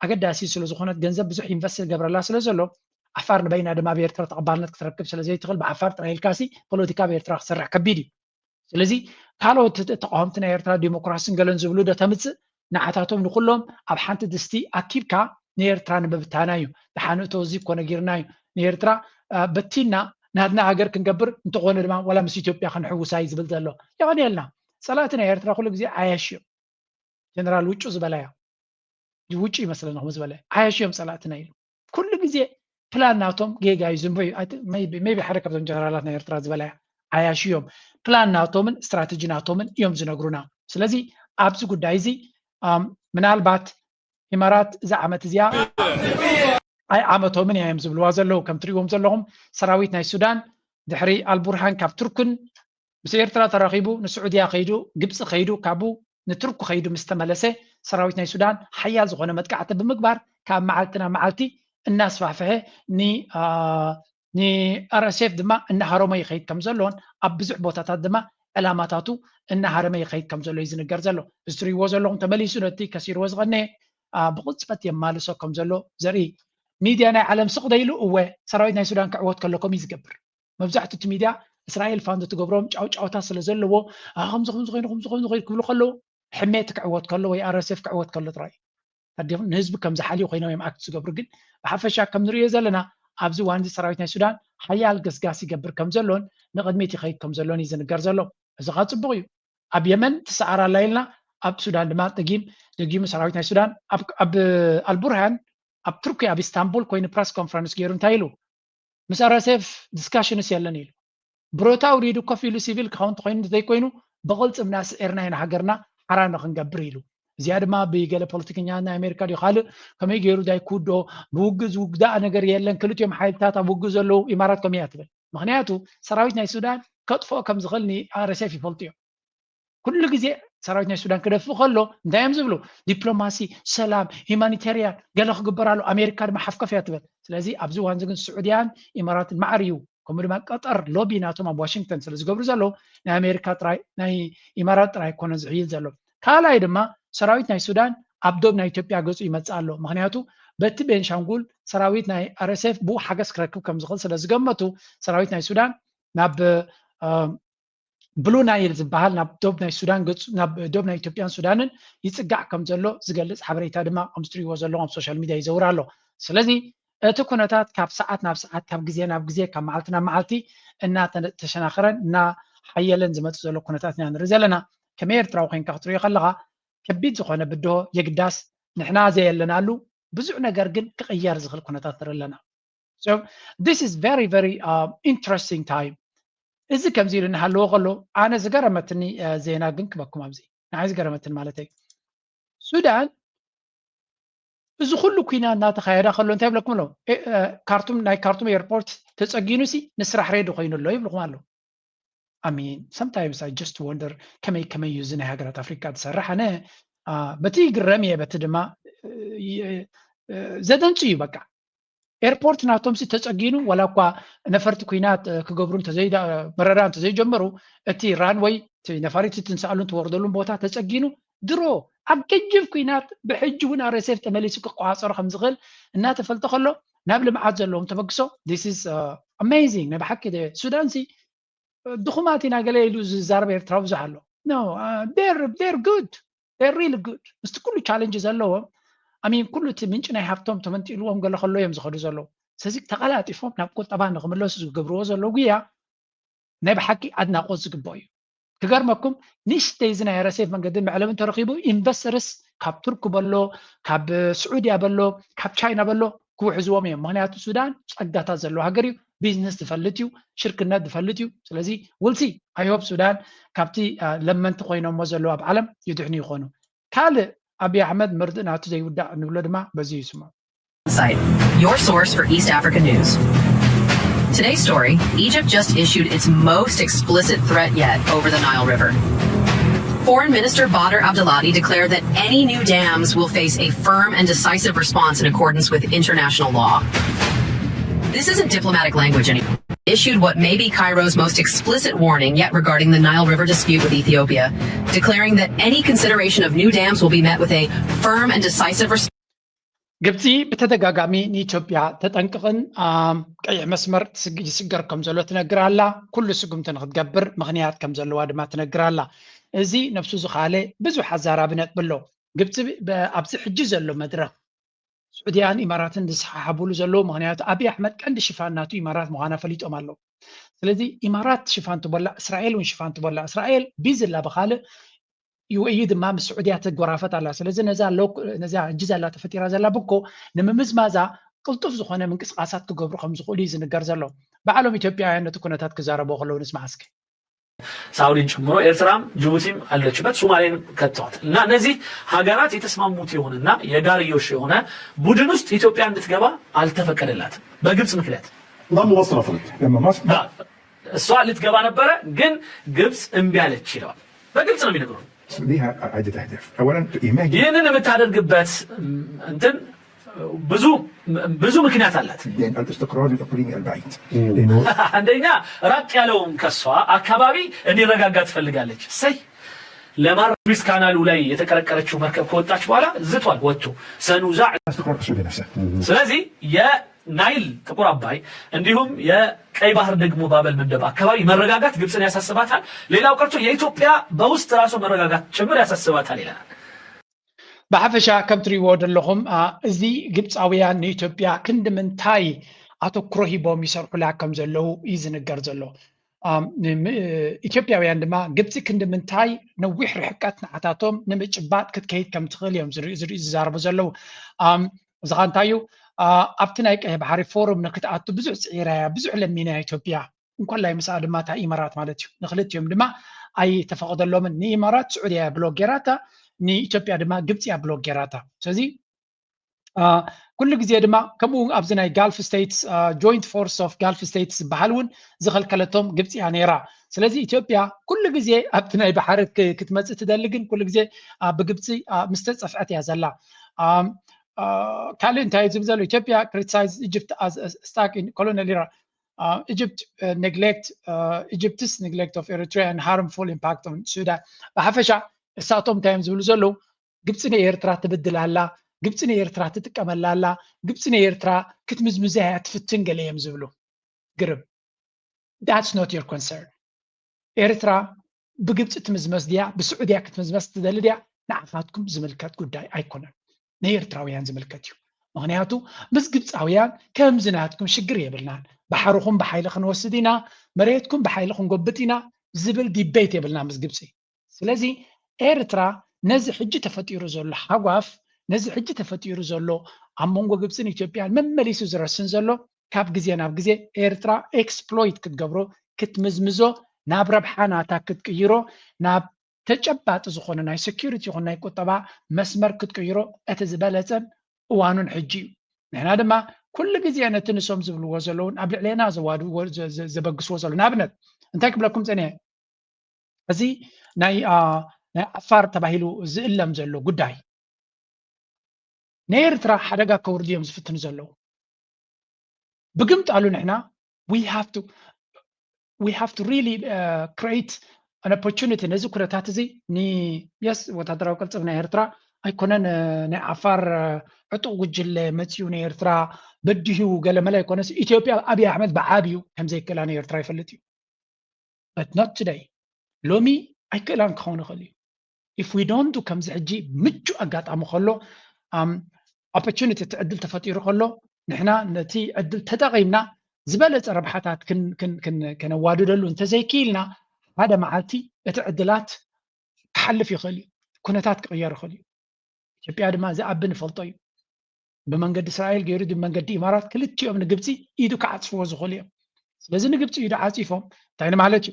ኣገዳሲ ስለ ዝኾነት ገንዘብ ብዙሕ ኢንቨስት ዝገብረላ ስለ ዘሎ ዓፋር ንበይና ድማ ኣብ ኤርትራ ተቐባልነት ክትረክብ ስለ ዘይትኽእል ብዓፋር ጥራይ ኢልካሲ ፖለቲካ ኣብ ኤርትራ ክሰርሕ ከቢድ እዩ። ስለዚ ካልኦት ተቃወምቲ ናይ ኤርትራ ዲሞክራሲን ገለን ዝብሉ ዶ ተምፅእ ንዓታቶም ንኩሎም ኣብ ሓንቲ ድስቲ ኣኪብካ ንኤርትራ ንምብታና እዩ። ደሓን እቶ እዚ እኮ ነጊርና እዩ ንኤርትራ በቲና ናትና ሃገር ክንገብር እንተኾነ ድማ ዋላ ምስ ኢትዮጵያ ክንሕውሳ እዩ ዝብል ዘሎ። የቐንየልና። ፀላእቲ ናይ ኤርትራ ኩሉ ግዜ ዓያሽ እዮም። ጀነራል ውጩ ዝበላ እያ። ውጩ ይመስለኒ ከምኡ ዝበለ ዓያሽ እዮም ፀላእትና ኢሉ ኩሉ ግዜ ፕላን ናቶም ጌጋ እዩ ዝንበዩ maybe ሓደ ካብዞም ጀነራላት ናይ ኤርትራ ዝበላ እያ። ዓያሽ እዮም ፕላን ናቶምን ስትራተጂ ናቶምን እዮም ዝነግሩና። ስለዚ ኣብዚ ጉዳይ እዚ ምናልባት ኢማራት እዛ ዓመት እዚኣ ኣይ ዓመቶምን እዮም ዝብልዋ ዘለዉ ከም ትሪእዎም ዘለኹም ሰራዊት ናይ ሱዳን ድሕሪ ኣልቡርሃን ካብ ቱርክን ምስ ኤርትራ ተራኺቡ ንስዑድያ ከይዱ ግብፂ ከይዱ ካብኡ ንቱርክ ከይዱ ምስ ተመለሰ ሰራዊት ናይ ሱዳን ሓያል ዝኾነ መጥቃዕቲ ብምግባር ካብ መዓልቲ ናብ መዓልቲ እናስፋሕፍሐ ን RSF ድማ እናሃረመ ይኸይድ ከም ዘሎን ኣብ ብዙሕ ቦታታት ድማ ዕላማታቱ እናሃረመ ይኸይድ ከም ዘሎ እዩ ዝንገር ዘሎ። እዚ ትሪእዎ ዘለኹም ተመሊሱ ነቲ ከሲርዎ ዝቐነየ ብቕፅፈት የማልሶ ከም ዘሎ ዘርኢ ሚድያ ናይ ዓለም ስቕ ደይሉ እወ ሰራዊት ናይ ሱዳን ክዕወት ከሎ ከምኡ እዩ ዝገብር። መብዛሕትኡ እቲ ሚድያ እስራኤል ፋንዶ ትገብሮም ጫውጫውታ ስለ ዘለዎ ከምዚ ከምዚ ኮይኑ ከምዚ ከምዚ ኮይኑ ክብሉ ከለዉ ሕሜቲ ክዕወት ከሎ ወይ RSF ክዕወት ከሎ ጥራይ እዩ። ተዲኹም ንህዝቢ ከም ዝሓልዩ ኮይኖም እዮም ኣክት ዝገብሩ ግን ብሓፈሻ ከም ንሪኦ ዘለና ኣብዚ ዋንዚ ሰራዊት ናይ ሱዳን ሓያል ገስጋስ ይገብር ከም ዘሎን ንቕድሚት ይኸይድ ከም ዘሎን እዩ ዝንገር ዘሎ። እዚ ኸዓ ጽቡቕ እዩ። ኣብ የመን ትሰዓር ኣላ ኢልና፣ ኣብ ሱዳን ድማ ደጊም ደጊሙ ሰራዊት ናይ ሱዳን ኣብ ኣብ ኣልቡርሃን ኣብ ቱርኪ ኣብ ኢስታንቡል ኮይኑ ፕረስ ኮንፈረንስ ገይሩ እንታይ ኢሉ? ምስ ኣር ኤስ ኤፍ ዲስካሽንስ የለን ኢሉ። ብረቱ ኣውሪዱ ኮፍ ኢሉ ሲቪል ክኸውን እንተኾይኑ እንተዘይኮይኑ ብቕልጽምና ስዒርና ኢና ሃገርና ሓራ ንኽንገብር ኢሉ። እዚኣ ድማ ብገለ ፖለቲከኛ ናይ ኣሜሪካ ድዩ ካልእ ከመይ ገይሩ ዳይኩዶ ብውግእ ዝውግዳእ ነገር የለን፣ ክልቲኦም ሓይልታት ኣብ ውግእ ዘለዉ ኢማራት ከምኡ እያ ትብል። ምኽንያቱ ሰራዊት ናይ ሱዳን ከጥፍኦ ከም ዝኽእል ን ኣር ኤስ ኤፍ ይፈልጡ እዮም። ኩሉ ግዜ ሰራዊት ናይ ሱዳን ክደፍእ ከሎ እንታይ እዮም ዝብሉ? ዲፕሎማሲ፣ ሰላም፣ ሂማኒቴሪያን ገለ ክግበር ኣሎ። ኣሜሪካ ድማ ሓፍከፍ እያ ትብል። ስለዚ ኣብዚ እዋን እዚ ግን ስዑድያን ኢማራትን ማዕር እዩ። ከምኡ ድማ ቀጠር ሎቢ ናቶም ኣብ ዋሽንግተን ስለ ዝገብሩ ዘለዉ ናይ ኣሜሪካ ጥራይ ናይ ኢማራት ጥራይ ኣይኮነን ዝሕይል ዘሎ። ካልኣይ ድማ ሰራዊት ናይ ሱዳን ኣብ ዶብ ናይ ኢትዮጵያ ገጹ ይመጽእ ኣሎ። ምኽንያቱ በቲ ቤንሻንጉል ሰራዊት ናይ ኣር ኤስ ኤፍ ብኡ ሓገዝ ክረክብ ከም ዝኽእል ስለ ዝገመቱ ሰራዊት ናይ ሱዳን ናብ ብሉ ናይል ዝበሃል ናብ ዶብ ናይ ሱዳን ገጹ ናብ ዶብ ናይ ኢትዮጵያን ሱዳንን ይጽጋዕ ከም ዘሎ ዝገልጽ ሓበሬታ ድማ ከም ዝትሪእዎ ዘለኹም ኣብ ሶሻል ሚድያ ይዘውር ኣሎ። ስለዚ እቲ ኩነታት ካብ ሰዓት ናብ ሰዓት ካብ ግዜ ናብ ግዜ ካብ መዓልቲ ናብ መዓልቲ እናተሸናኸረን እናሓየለን ዝመጽእ ዘሎ ኩነታት ኢና ንርኢ ዘለና። ከመይ ኤርትራዊ ኮይንካ ክትሪኦ ከለኻ ከቢድ ዝኾነ ብድሆ የግዳስ ንሕና ዘየለናሉ ብዙሕ ነገር ግን ክቕየር ዝኽእል ኩነታት ንርኢ ኣለና። So this is very very uh, interesting time። እዚ ከምዚ ኢሉ እናሃለዎ ከሎ ኣነ ዝገረመትኒ ዜና ግን ክበኩም ኣብዚ ንዓይ ዝገረመትኒ ማለተይ ሱዳን እዚ ኩሉ ኩና እናተኻየዳ ከሎ እንታይ ይብለኩም ኣሎ? ካርቱም ናይ ካርቱም ኤርፖርት ተፀጊኑ ሲ ንስራሕ ሬዲ ኮይኑ ኣሎ ይብልኩም ኣሎ። I mean sometimes I just wonder ከመይ ከመይ እዩ እዚ ናይ ሃገራት ኣፍሪካ ዝሰርሕ ኣነ በቲ ይግረም እየ በቲ ድማ ዘደንፁ እዩ በቃ ኤርፖርት ናቶም ሲ ተፀጊኑ ዋላ እኳ ነፈርቲ ኩናት ክገብሩ መረራ እንተዘይጀመሩ እቲ ራንወይ ነፋሪት ትንስኣሉን ትወርደሉን ቦታ ተፀጊኑ ድሮ ኣብ ገጅፍ ኩናት ብሕጂ እውን ኣረሴፍ ተመሊሱ ክቋፀሮ ከም ዝኽእል እናተፈልጠ ከሎ ናብ ልምዓት ዘለዎም ተበግሶ this is amazing ናይ ብሓቂ ሱዳን ሲ ድኹማት ኢና ገለ ኢሉ ዝዛረብ ኤርትራዊ ብዙሕ ኣሎ no they're good they're really good ምስቲ ኩሉ ቻለንጅ ዘለዎም ኣሚን ኩሉ እቲ ምንጭ ናይ ሃብቶም ተመንጢልዎም ገለ ከሎ እዮም ዝኸዱ ዘለዉ ስለዚ ተቐላጢፎም ናብ ቁጠባ ንክምለሱ ዝገብርዎ ዘለዉ ጉያ ናይ ብሓቂ ኣድናቆት ዝግብኦ እዩ ክገርመኩም ንእሽተይ እዚ ናይ ረሴፍ መንገድን መዕለብን ተረኪቡ ኢንቨስተርስ ካብ ቱርክ በሎ ካብ ስዑድያ በሎ ካብ ቻይና በሎ ክውሕዝዎም እዮም ምክንያቱ ሱዳን ፀጋታት ዘለዎ ሃገር እዩ ቢዝነስ ዝፈልጥ እዩ ሽርክነት ዝፈልጥ እዩ ስለዚ ውልሲ ኣይሆፕ ሱዳን ካብቲ ለመንቲ ኮይኖሞ ዘለዉ ኣብ ዓለም ይድሕኑ ይኾኑ ካልእ ኣብይ ኣሕመድ ምርድእ ናቱ ዘይውዳእ ንብሎ ድማ በዚ ይስሙ Site, your source for East African news. Today's story Egypt just issued its most explicit threat yet over the Nile River. Foreign Minister Badr Abdulati declared that any new dams will face a firm and decisive response in accordance with international law. This isn't diplomatic language anymore. Issued what may be Cairo's most explicit warning yet regarding the Nile River dispute with Ethiopia, declaring that any consideration of new dams will be met with a firm and decisive response. ግብፂ ብተደጋጋሚ ንኢትዮጵያ ተጠንቅቕን ቀይሕ መስመር ይስገር ከም ዘሎ ትነግር ኣላ። ኩሉ ስጉምቲ ንክትገብር ምኽንያት ከም ዘለዋ ድማ ትነግር ኣላ። እዚ ነብሱ ዝኻለ ብዙሕ ኣዛራቢ ነጥቢ ኣሎ። ግብፂ ኣብዚ ሕጂ ዘሎ መድረኽ ስዑድያን ኢማራትን ዝሰሓሓብሉ ዘለዉ ምኽንያቱ ኣብይ ኣሕመድ ቀንዲ ሽፋን ናቱ ኢማራት ምዃና ፈሊጦም ኣለዉ። ስለዚ ኢማራት ሽፋን ትበላ እስራኤል እውን ሽፋን ትበላ እስራኤል ቢዚ ኣላ ብኻልእ ዩኤኢ ድማ ምስ ስዑድያ ትጎራፈት ኣላ። ስለዚ ነዛ ነዛ ሕጂ ዘላ ተፈጢራ ዘላ ብኮ ንምምዝማዛ ቅልጡፍ ዝኾነ ምንቅስቃሳት ክገብሩ ከም ዝኽእሉ እዩ ዝንገር ዘሎ። ባዕሎም ኢትዮጵያውያን ነቲ ኩነታት ክዛረቡ ከለዉ ንስማዕ እስኪ። ሳውዲን ጨምሮ ኤርትራም ጅቡቲም አለችበት ሶማሌን ከተዋት እና እነዚህ ሀገራት የተስማሙት የሆነና የጋርዮሽ የሆነ ቡድን ውስጥ ኢትዮጵያ እንድትገባ አልተፈቀደላትም በግብጽ ምክንያት ضم وصرفت لما مصر እሷ ልትገባ ነበረ ግን ግብጽ እምቢ አለች ይለዋል በግልጽ ነው የሚነግሩን ليها عدة أهداف. أولا إيماج ይህንን የምታደርግበት እንትን ብዙ ብዙ ምክንያት አላት لأن الاستقرار الإقليمي البعيد. لأنه አንደኛ ራቅ ያለውን ከሷ አካባቢ እንዲረጋጋ ትፈልጋለች። እሰይ ለማር ስዊዝ ካናሉ ላይ የተቀረቀረችው መርከብ ከወጣች በኋላ ዝቷል ወጥቶ ሰኑዛ الاستقرار السعودي نفسه. ስለዚህ የናይል ጥቁር አባይ እንዲሁም የቀይ ባህር ደግሞ ባበል መንደብ አካባቢ መረጋጋት ግብፅን ያሳስባታል። ሌላው ቀርቶ የኢትዮጵያ በውስጥ ራሱ መረጋጋት ጭምር ያሳስባታል ይለናል። ብሓፈሻ ከም ትሪእዎ ዘለኹም እዚ ግብፃውያን ንኢትዮጵያ ክንዲ ምንታይ ኣተኩሮ ሂቦም ይሰርሑላ ከም ዘለዉ እዩ ዝንገር ዘሎ። ኣም፣ ም-፣ ኢትዮጵያውያን ድማ ግብፂ ክንዲ ምንታይ ነዊሕ ርሕቀት ንዓታቶም ንምጭባጥ ክትከይድ ከም ትኽእል እዮም ዝርኢ- ዝርኢ- ዝዛረቡ ዘለዉ። ኣም፣ እዚ ኸ እንታይ እዩ? ኣ፣ ኣብቲ ናይ ቀይሕ ባሕሪ ፎርም ንክትኣቱ ብዙሕ ፅዒራ እያ፣ ብዙሕ ለሚና እያ ኢትዮጵያ። እንኮላይ ምስኣ ድማ እታ ኢማራት ማለት እዩ። ንክልቲኦም ድማ ኣይተፈቐደሎምን። ንኢማራት ስዑድያ እያ ብሎክ ጌራታ፣ ንኢትዮጵያ ድማ ግብፂ እያ ብሎክ ጌራታ። ስለዚ አ፣ ኩሉ ግዜ ድማ ከምኡ ኣብዚ ናይ ጋልፍ ስቴትስ፣ አ፣ ጆይንት ፎርስ ኦፍ ጋልፍ ስቴትስ ዝበሃል እውን ዝኸልከለቶም ግብፂ እያ ነይራ። ስለዚ ኢትዮጵያ ኩሉ ግዜ ኣብቲ ናይ ባሕሪ ክ- ክትመፅእ ትደሊ፣ ግን ኩሉ ግዜ አ፣ ብግብፂ አ፣ ምስ ተፀፍዐት እያ ዘላ። አ፣ አ፣ ካልእ እንታይ እዩ ዝብል ዘሎ? ኢትዮጵያ ክሪቲሳይዝ ኢጅፕት ኣዝ ስታክ ኢን ኮሎኒያል ኢራ። አ፣ ኢጅፕት አ፣ ኔግሌክት አ፣ ኢጅፕትስ ኔግሌክት ኦፍ ኤሪትሪያ ኤንድ ሃርምፉል ኢምፓክት ኦን ሱዳን። ብሓፈሻ እሳቶም እንታይ እዮም ዝብሉ ዘለዉ? ግብፂ ንኤርትራ ትብድል ኣላ፣ ግብፂ ንኤርትራ ትጥቀመላ ኣላ፣ ግብፂ ንኤርትራ ክትምዝምዛ እያ ትፍትን ገለ እዮም ዝብሉ። ግርም። That's not your concern። ኤርትራ ብግብፂ ትምዝመዝ ድያ ብስዑድያ ክትምዝመዝ ትደሊ ድያ? ንዓኻትኩም ዝምልከት ጉዳይ ኣይኮነን፣ ንኤርትራውያን ዝምልከት እዩ። ምክንያቱ ምስ ግብፃውያን ከምዚ ናትኩም ሽግር የብልናን። ባሕርኹም ብሓይሊ ክንወስድ ኢና፣ መሬትኩም ብሓይሊ ክንጎብጥ ኢና ዝብል ዲቤት የብልና ምስ ግብፂ። ስለዚ ኤርትራ ነዚ ሕጂ ተፈጢሩ ዘሎ ሓጓፍ፣ ነዚ ሕጂ ተፈጢሩ ዘሎ ኣብ መንጎ ግብፅን ኢትዮጵያን መመሊሱ ዝረስን ዘሎ፣ ካብ ግዜ ናብ ግዜ ኤርትራ ኤክስፕሎይት ክትገብሮ፣ ክትምዝምዞ፣ ናብ ረብሓ ናታ ክትቅይሮ፣ ናብ ተጨባጢ ዝኾነ ናይ ሴኩሪቲ ይኹን ናይ ቁጠባ መስመር ክትቅይሮ እቲ ዝበለፀን እዋኑን ሕጂ እዩ። ንሕና ድማ ኩሉ ግዜ ነቲ ንሶም ዝብልዎ ዘለውን ኣብ ልዕሌና ዘዋድዎ ዘ- ዘ- ዘበግስዎ ዘሎ፣ ንኣብነት እንታይ ክብለኩም ፀኒሐ፣ እዚ ናይ አ፣ ናይ ዓፋር ተባሂሉ ዝእለም ዘሎ ጉዳይ ንኤርትራ ሓደጋ ከውርዱ እዮም ዝፍትኑ ዘለዉ። ብግምጣሉ ንሕና we have to we have to really uh, create an opportunity ነዚ ኩነታት እዚ ን yes ወታደራዊ ቅልፅም ናይ ኤርትራ ኣይኮነን፣ እ፣ ናይ ዓፋር እ፣ ዕጡቕ ጉጅለ መፂኡ ንኤርትራ በዲሁ ገለመለ ኣይኮነስ፣ ኢትዮጵያ ኣብይ ኣሕመድ ብዓብዩ ከምዘይክእላ ንኤርትራ ይፈልጥ እዩ። But not today። ሎሚ ኣይክእላን ክኸውን ይኽእል እዩ። If we don't do ከምዚ ሕጂ ምቹ ኣጋጣሚ ከሎ፣ ኣም፣ ኦፖርቹኒቲ እቲ ዕድል ተፈጢሩ ከሎ ንሕና ነቲ ዕድል ተጠቒምና ዝበለፀ ረብሓታት ክን- ክን- ክን- ከነዋድደሉ እንተዘይክኢልና ሓደ መዓልቲ እቲ ዕድላት ክሓልፍ ይኽእል እዩ፣ ኩነታት ክቕየር ይኽእል እዩ። ኢትዮጵያ ድማ ዝኣቢ ንፈልጦ እዩ። ብመንገዲ እስራኤል ገይሩ ብመንገዲ ኢማራት ክልቲኦም ንግብፂ ኢዱ ክዓፅፍዎ ዝኽእሉ እዮም። ስለዚ ንግብፂ ኢዱ ዓፂፎም እንታይ ንማለት እዩ?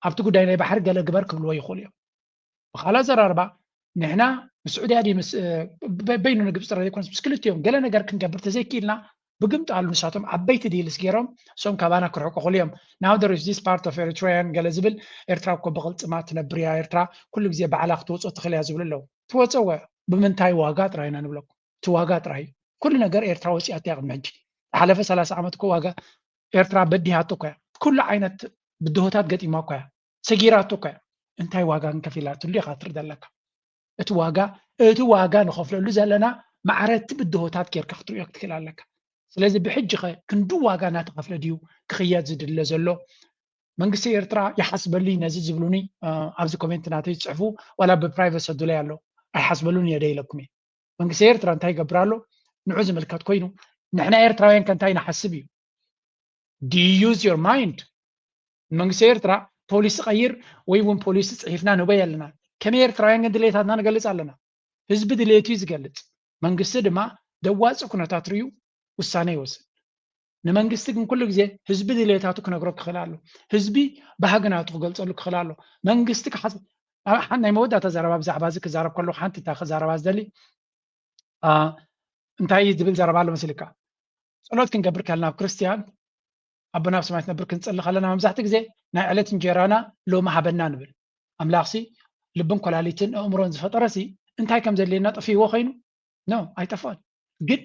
ኣብቲ ጉዳይ ናይ ባሕሪ ገለ ግበር ክብልዎ ይኽእሉ እዮም። ብኻልእ ኣዘራርባ ንሕና ምስ ስዑድያ ድዩ ምስ በይኑ ንግብፂ ጥራይ ዘይኮነስ ምስ ክልቲኦም ገለ ነገር ክንገብር ተዘይክኢልና ብግምጣሉ ንሳቶም ዓበይቲ ዲልስ ገይሮም እሶም ካባና ክርሕቁ ክእሉ እዮም። Now there is this part of Eritrean ገለ ዝብል ኤርትራ እኮ ብቕልፅማ ትነብር እያ፣ ኤርትራ ኩሉ ግዜ ባዕላ ክትወፅኦ ትኽእል እያ ዝብሉ ኣለዉ። ትወፅኦ ብምንታይ ዋጋ ጥራይ ኢና ንብለኩም። እቲ ዋጋ ጥራይ ኩሉ ነገር ኤርትራ ወፂኣቶ እያ ቅድሚ ሕጂ። ዝሓለፈ ሰላሳ ዓመት እኮ ዋጋ ኤርትራ በዲሃቶ እኮ እያ። ኩሉ ዓይነት ብድሆታት ገጢማ እኮ እያ፣ ሰጊራቶ እኮ እያ። እንታይ ዋጋ እንከፊላትሉ ኢኻ ትርኢ ዘለካ? እቲ ዋጋ እቲ ዋጋ ንኸፍለሉ ዘለና ማዕረ እቲ ብድሆታት ጌርካ ክትርእዮ ክትክእል ኣለካ። ስለዚ ብሕጂ ኸ ክንዱ ዋጋ እናተኸፍለ ድዩ ክኽየድ ዝድለ ዘሎ? መንግስቲ ኤርትራ ይሓስበሉ እዩ ነዚ ዝብሉኒ ኣብዚ ኮሜንት ናተይ ዝፅሕፉ ዋላ ብፕራይቨት ሰዱለይ ኣሎ። ኣይሓስበሉን እየ ደ ኢለኩም እየ። መንግስቲ ኤርትራ እንታይ ይገብር ኣሎ ንዑ ዝምልከት ኮይኑ ንሕና ኤርትራውያን ከ እንታይ ንሓስብ እዩ? Do you use your mind? መንግስቲ ኤርትራ ፖሊሲ ቀይር ወይ እውን ፖሊሲ ፅሒፍና ንበይ ኣለና። ከመይ ኤርትራውያን ግን ድሌታትና ንገልፅ ኣለና። ህዝቢ ድሌቱ እዩ ዝገልፅ። መንግስቲ ድማ ደዋፂ ኩነታት ርዩ ውሳነ ይወስድ። ንመንግስቲ ግን ኩሉ ግዜ ህዝቢ ድሌታቱ ክነግሮ ክኽእል ኣሎ። ህዝቢ ባህግናቱ ክገልፀሉ ክኽእል ኣሎ። መንግስቲ ክሓስ ናይ መወዳእታ ዘረባ ብዛዕባ እዚ ክዛረብ ከለኩ ሓንቲ እታ ክዛረባ ዝደሊ እንታይ ዝብል ዘረባ ኣሎ መሲልካ? ፀሎት ክንገብር ከለና ኣብ ክርስትያን ኣቦና ኣብ ሰማይ ትነብር ክንፅሊ ከለና መብዛሕትኡ ግዜ ናይ ዕለት እንጀራና ሎሚ ሃበና ንብል። ኣምላኽሲ ልብን ኮላሊትን ኣእምሮን ዝፈጠረሲ እንታይ ከም ዘድልየና ጠፊእዎ ኮይኑ? ኖ ኣይጠፍኦን። ግን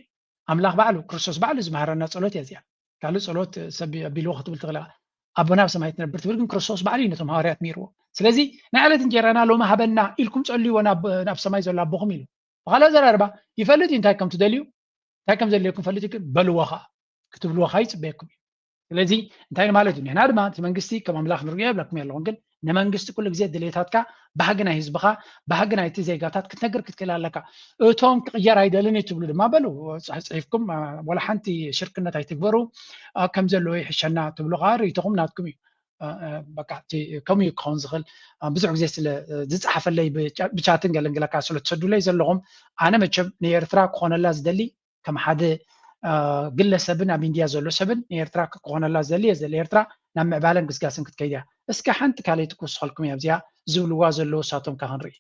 ኣምላኽ ባዕሉ ክርስቶስ ባዕሉ ዝመሃረና ፀሎት እያ እዚኣ። ካልእ ፀሎት ሰብ ኣቢልዎ ክትብል ትኽእል። ኣቦና ኣብ ሰማይ ትነብር ትብል ግን ክርስቶስ ባዕሉ እዩ ነቶም ሃዋርያት ምሂርዎ። ስለዚ ናይ ዕለት እንጀራና ሎሚ ሃበና ኢልኩም ፀልይዎ ናብ ሰማይ ዘሎ ኣቦኹም ኢሉ። ብኻልእ ኣዘራርባ ይፈልጥ እዩ እንታይ ከም ትደልዩ እንታይ ከም ዘድልየኩም ፈልጥ እዩ። ግን በልዎ ኸዓ ክትብልዎ ኸዓ ይፅበየኩም እዩ። ስለዚ እንታይ ማለት እዩ? ንሕና ድማ እቲ መንግስቲ ከም ኣምላኽ ንርእዮ የብለኩም ኣለኹም፣ ግን ንመንግስቲ ኩሉ ግዜ ድሌታትካ፣ ባህጊ ናይ ህዝብኻ፣ ባህጊ ናይቲ ዜጋታት ክትነግር ክትክእል ኣለካ። እቶም ክቕየር ኣይደልን እዩ ትብሉ ድማ በሉ፣ ጽሒፍኩም ወላ ሓንቲ ሽርክነት ኣይትግበሩ፣ ከም ዘለዎ ይሕሸና ትብሉ ከዓ ርእይቶኹም ናትኩም እዩ። በቃ ከምኡ እዩ ክኸውን ዝኽእል። ብዙሕ ግዜ ስለ ዝፀሓፈለይ ብቻትን ገለንግለካ ስለ ትሰዱለይ ዘለኹም፣ ኣነ መቸም ንኤርትራ ክኾነላ ዝደሊ ከም ሓደ ግለሰብን ኣብ ኢንድያ ዘሎ ሰብን ንኤርትራ ክኾነላ ዝደሊ እየ ዝደሊ። ኤርትራ ናብ ምዕባለን ግስጋስን ክትከይድ እያ። እስከ ሓንቲ ካልኣይቲ ክውስኸልኩም እያ ኣብዚኣ ዝብልዋ ዘለዉ እሳቶም ከ ክንርኢ።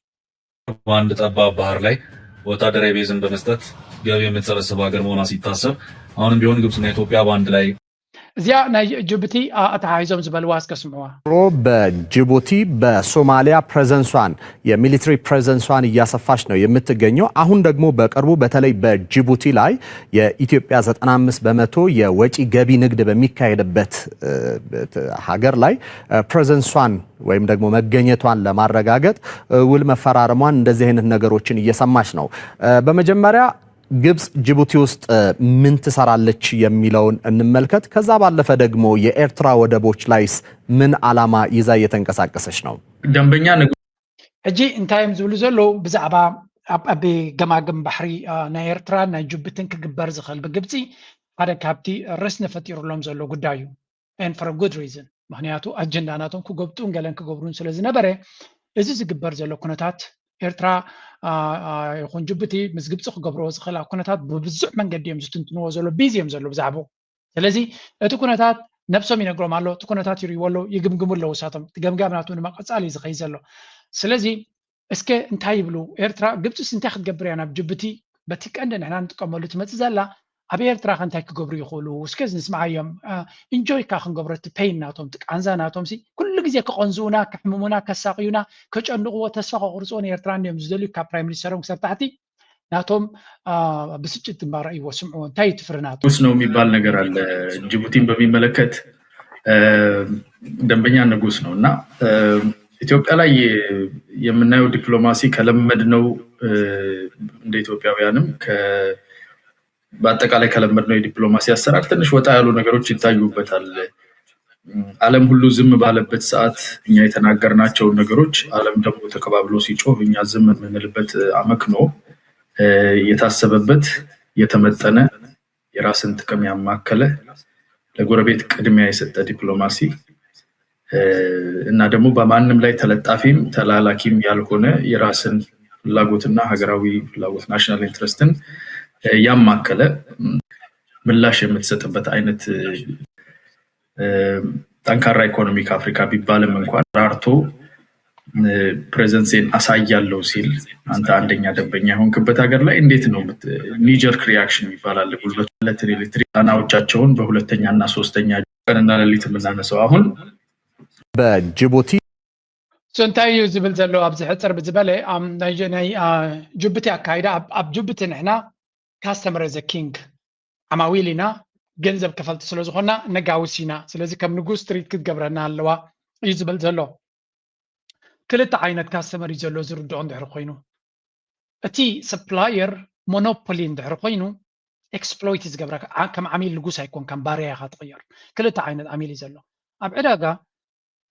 በአንድ ጠባብ ባህር ላይ ወታደራዊ ቤዝን በመስጠት ገቢ የምትሰበስብ ሀገር መሆኗ ሲታሰብ አሁንም ቢሆን ግብጽና ኢትዮጵያ በአንድ ላይ እዚኣ ናይ ጅቡቲ ኣተሓሒዞም ዝበልዋ እስከ ስምዕዋ። በጅቡቲ በሶማሊያ ፕሬዘንሷን የሚሊትሪ ፕሬዘንሷን እያሰፋች ነው የምትገኘው። አሁን ደግሞ በቅርቡ በተለይ በጅቡቲ ላይ የኢትዮጵያ ዘጠና አምስት በመቶ የወጪ ገቢ ንግድ በሚካሄድበት ሀገር ላይ ፕሬዘንሷን ወይም ደግሞ መገኘቷን ለማረጋገጥ ውል መፈራረሟን እንደዚህ አይነት ነገሮችን እየሰማች ነው። በመጀመሪያ ግብጽ ጅቡቲ ውስጥ ምን ትሰራለች የሚለውን እንመልከት። ከዛ ባለፈ ደግሞ የኤርትራ ወደቦች ላይስ ምን ዓላማ ይዛ እየተንቀሳቀሰች ነው? ደንበኛ ንጉ ሕጂ እንታይ እዮም ዝብሉ ዘለዉ ብዛዕባ ኣብ ኣብ ገማግም ባሕሪ ናይ ኤርትራ ናይ ጅቡትን ክግበር ዝኽእል ብግብፂ ሓደ ካብቲ ረስኒ ፈጢሩሎም ዘሎ ጉዳይ እዩ። And for a good reason። ምክንያቱ ኣጀንዳ ናቶም ክጎብጡን ገለን ክገብሩን ስለ ዝነበረ እዚ ዝግበር ዘሎ ኩነታት ኤርትራ ይኹን ጅቡቲ ምስ ግብፂ ክገብርዎ ዝኽእላ ኩነታት ብብዙሕ መንገዲ እዮም ዝትንትንዎ ዘሎ፣ ቢዚ እዮም ዘሎ ብዛዕባኡ። ስለዚ እቲ ኩነታት ነብሶም ይነግሮም ኣሎ፣ እቲ ኩነታት ይርእይዎ ኣለዉ፣ ይግምግሙ ኣለዉ እሳቶም። እቲ ገምጋም ናቱ ድማ ቀፃሊ እዩ ዝኸይድ ዘሎ። ስለዚ እስከ እንታይ ይብሉ ኤርትራ፣ ግብፅስ እንታይ ክትገብር እያ ናብ ጅቡቲ በቲ ቀንዲ ንሕና ንጥቀመሉ ትመፅእ ዘላ? ኣብ ኤርትራ ከ እንታይ ክገብሩ ይኽእሉ? እስከ ንስምዓዮም። ኢንጆይ ካ ክንገብሮ እቲ ፔይን ናቶም፣ እቲ ቃንዛ ናቶም ሲ ኩሉ ግዜ ክቐንዝኡና፣ ከሕምሙና፣ ከሳቕዩና፣ ከጨንቕዎ፣ ተስፋ ከቑርፅዎ ንኤርትራ እንዲዮም ዝደልዩ ካብ ፕራይም ሚኒስተሮም ክሳብ ታሕቲ ናቶም ብስጭት ግንባር ረእይዎ ስምዕዎ እንታይ ትፍርናቶ ንጉስ ነው የሚባል ነገር አለ። ጅቡቲን በሚመለከት ደንበኛ ንጉስ ነው እና ኢትዮጵያ ላይ የምናየው ዲፕሎማሲ ከለመድነው እንደ ኢትዮጵያውያንም በአጠቃላይ ከለመድነው የዲፕሎማሲ አሰራር ትንሽ ወጣ ያሉ ነገሮች ይታዩበታል። ዓለም ሁሉ ዝም ባለበት ሰዓት እኛ የተናገርናቸውን ነገሮች ዓለም ደግሞ ተቀባብሎ ሲጮህ እኛ ዝም የምንልበት አመክኖ የታሰበበት፣ የተመጠነ፣ የራስን ጥቅም ያማከለ፣ ለጎረቤት ቅድሚያ የሰጠ ዲፕሎማሲ እና ደግሞ በማንም ላይ ተለጣፊም ተላላኪም ያልሆነ የራስን ፍላጎትና ሀገራዊ ፍላጎት፣ ናሽናል ኢንትረስትን ያማከለ ምላሽ የምትሰጥበት አይነት ጠንካራ ኢኮኖሚ ከአፍሪካ ቢባልም እንኳን ራርቶ ፕሬዘንሴን አሳያለሁ ሲል አንተ አንደኛ ደንበኛ የሆንክበት ሀገር ላይ እንዴት ነው knee-jerk reaction ይባላል? ጉልበት ለትን ኤሌክትሪክ ጣናዎቻቸውን በሁለተኛ እና ሶስተኛ ቀንና ሌሊት የምናነሳው አሁን በጅቡቲ እንታይ እዩ ዝብል ዘሎ ኣብዚ ሕፅር ብዝበለ ናይ ጅቡቲ ኣካይዳ ኣብ ጅቡቲ ንሕና customer is king ዓማዊል ኢና፣ ገንዘብ ከፈልቲ ስለ ዝኾና ነጋውስ ኢና። ስለዚ ከም ንጉስ ትሪት ክትገብረና ኣለዋ እዩ ዝብል ዘሎ። ክልተ ዓይነት customer እዩ ዘሎ ዝርድኦ እንድሕር ኮይኑ፣ እቲ supplier monopoly እንድሕር ኮይኑ exploit እዩ ዝገብረካ። ከም ዓሚል ንጉስ ኣይኮንካን፣ ባርያ ኢኻ ትቕየር። ክልተ ዓይነት ዓሚል እዩ ዘሎ ኣብ ዕዳጋ።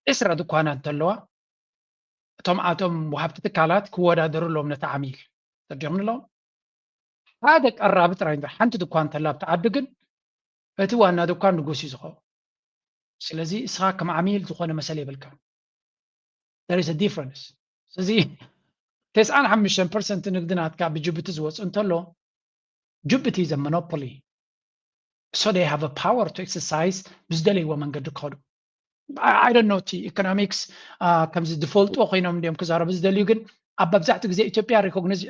ዕስራ ድኳናት እንተለዋ እቶም ኣቶም ወሃብቲ ትካላት ክወዳደሩ ኣለዎም ነቲ ዓሚል። ተዲኹም ኣለዎም ሓደ ቀራቢ ጥራይ እንተ ሓንቲ ድኳን እንተላ ኣብቲ ዓዲ ግን እቲ ዋና ድኳን ንጉስ እዩ ዝኸውን። ስለዚ እስኻ ከም ዓሚል ዝኾነ መሰል የብልካ። There is a difference። ስለዚ ተስዓን ሓሙሽተን ፐርሰንት ንግዲ ናትካ ብጅቡቲ ዝወፅእ እንተሎ ጅቡቲ is a monopoly። So they have a power to exercise ብዝደለይዎ መንገዲ ክኸዱ። I don't know እቲ ኢኮኖሚክስ ከምዚ ዝፈልጥዎ ኮይኖም እንዲዮም ክዛረቡ ዝደልዩ፣ ግን ኣብ መብዛሕትኡ ግዜ ኢትዮጵያ recognize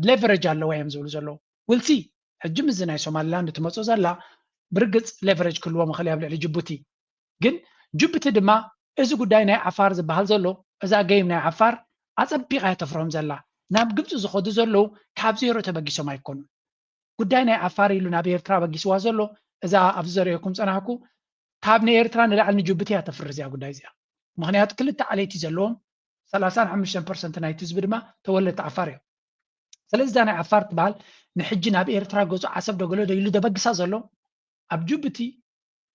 leverage ኣለዋ እዮም ዝብሉ ዘለዉ። We'll see። ሕጂ ምስዚ ናይ ሶማሊላንድ ትመፅኦ ዘላ ብርግፅ leverage ክህልዎም ይኽእል እዩ ኣብ ልዕሊ ጅቡቲ። ግን ጅቡቲ ድማ እዚ ጉዳይ ናይ ዓፋር ዝበሃል ዘሎ እዛ game ናይ ዓፋር ኣፀቢቓ እያ ተፍርሆም ዘላ። ናብ ግብፂ ዝኸዱ ዘለዉ ካብ ዜሮ ተበጊሶም ኣይኮኑን። ጉዳይ ናይ ዓፋር ኢሉ ናብ ኤርትራ በጊስዋ ዘሎ እዛ ኣብዚ ዘርእየኩም ፀናሕኩ ካብ ንኤርትራ ንላዕሊ ንጅቡቲ እያ ተፍርህ እዚኣ ጉዳይ እዚኣ። ምክንያቱ ክልተ ዓሌት እዩ ዘለዎም። ሰላሳን ሓሙሽተን ፐርሰንት ናይቲ ህዝቢ ድማ ተወለድቲ ዓፋር እዮም። ስለዚ እዛ ናይ ዓፋር ትበሃል ንሕጂ ናብ ኤርትራ ገፁ ዓሰብ ዶ ገለ ዶ ኢሉ ደበግሳ ዘሎ ኣብ ጅቡቲ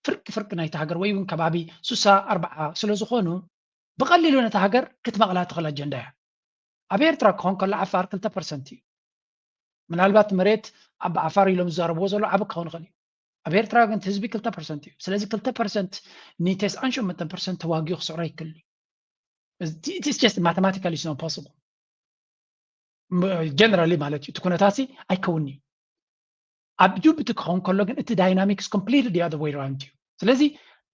ፍርቂ ፍርቂ ናይቲ ሃገር ወይ እውን ከባቢ ስሳ ኣርባዓ ስለ ዝኾኑ ብቐሊሉ ነታ ሃገር ክትመቕላ ትኽእል ኣጀንዳ እያ። ኣብ ኤርትራ ክኾን ከሎ ዓፋር ክልተ ፐርሰንት እዩ። ምናልባት መሬት ኣብ ዓፋር ኢሎም ዝዛረብዎ ዘሎ ዓቢ ክኸውን ይኽእል እዩ። ኣብ ኤርትራ ግን እቲ ህዝቢ ክልተ ፐርሰንት እዩ። ስለዚ ክልተ ፐርሰንት ንተስዓን ሸሞንተን ፐርሰንት ተዋጊኡ ክስዕሮ ኣይክእል እዩ። It's just mathematically is not possible. ጀነራሊ ማለት እዩ እቲ ኩነታት ሲ ኣይከውን እዩ። ኣብ ጅቡቲ ክኸውን ከሎ ግን እቲ dynamics completely the other way around እዩ። ስለዚ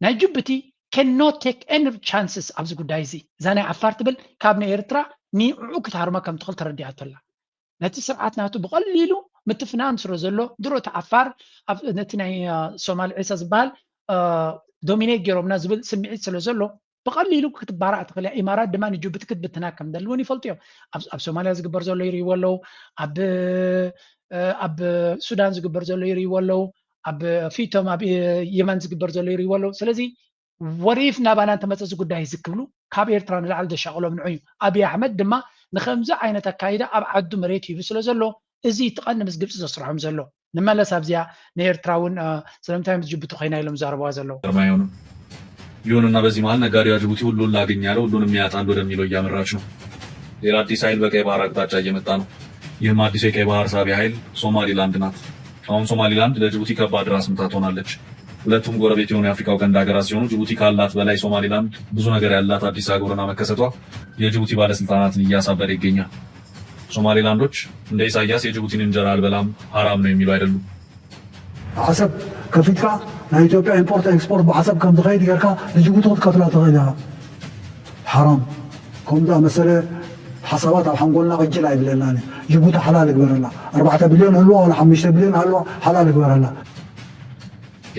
ናይ ጅቡቲ cannot take any chances ኣብዚ ጉዳይ እዚ። እዛ ናይ ዓፋር ትብል ካብ ናይ ኤርትራ ንዕኡ ክትሃርማ ከም ትኽእል ተረዲኣቶ ኣላ። ነቲ ስርዓት ናቱ ብቐሊሉ ምትፍናን ስለ ዘሎ ድሮ እቲ ዓፋር ነቲ ናይ ሶማል ዒሳ ዝበሃል ዶሚኔት ገይሮምና ዝብል ስምዒት ስለ ዘሎ ብቐሊሉ ክትባራዕ ትኽእል እያ። ኢማራት ድማ ንጅቡቲ ክትብትና ከም ደሊ እውን ይፈልጡ እዮም። ኣብ ሶማልያ ዝግበር ዘሎ ይርእይዎ ኣለዉ። ኣብ ኣብ ሱዳን ዝግበር ዘሎ ይርእይዎ ኣለዉ። ኣብ ፊቶም ኣብ የመን ዝግበር ዘሎ ይርእይዎ ኣለዉ። ስለዚ ወሪፍ ናባና እንተመፀ እዚ ጉዳይ እዚ ክብሉ ካብ ኤርትራ ንላዕሊ ዘሻቕሎም ንዑ እዩ። ኣብይ ኣሕመድ ድማ ንከምዚ ዓይነት ኣካይዳ ኣብ ዓዱ መሬት ሂቡ ስለ ዘሎ እዚ ትቐኒ ምስ ግብፂ ዘስርሖም ዘሎ ንመለስ ኣብዚኣ ንኤርትራ እውን ስለምንታይ ምስ ጅቡቲ ኮይና ኢሎም ዛረበዋ ዘለዉ። ይሁንና በዚህ መሀል ነጋዴዋ ጅቡቲ ሁሉን ላግኝ ያለ ሁሉንም ያጣል ወደሚለው እያመራች ነው። ሌላ አዲስ ኃይል በቀይ ባህር አቅጣጫ እየመጣ ነው። ይህም አዲስ የቀይ ባህር ሳቢ ኃይል ሶማሊላንድ ናት። አሁን ሶማሊላንድ ለጅቡቲ ከባድ ራስ ምታት ሆናለች። ሁለቱም ጎረቤት የሆኑ የአፍሪካው ቀንድ ሀገራት ሲሆኑ ጅቡቲ ካላት በላይ ሶማሊላንድ ብዙ ነገር ያላት አዲስ አህጉር ሆና መከሰቷ የጅቡቲ ባለስልጣናትን እያሳበደ ይገኛል። ሶማሊላንዶች እንደ ኢሳያስ የጅቡቲን እንጀራ አልበላም ሐራም ነው የሚሉ አይደሉም። ዓሰብ ከፊትካ ናይ ኢትዮጵያ ኢምፖርት ኤክስፖርት ብዓሰብ ከም ዝኸይድ ጌርካ ንጅቡቲ ክትከፍላ ትኽእል ኢኻ። ሓራም ከምኡ ዝኣመሰለ ሓሳባት ኣብ ሓንጎልና ቅንጭል ኣይብለናን እዩ። ጅቡቲ ሓላል እግበረላ። ኣርባዕተ ቢልዮን ህልዋ ዋላ ሓሙሽተ ቢልዮን ሃልዋ ሓላል እግበረላ።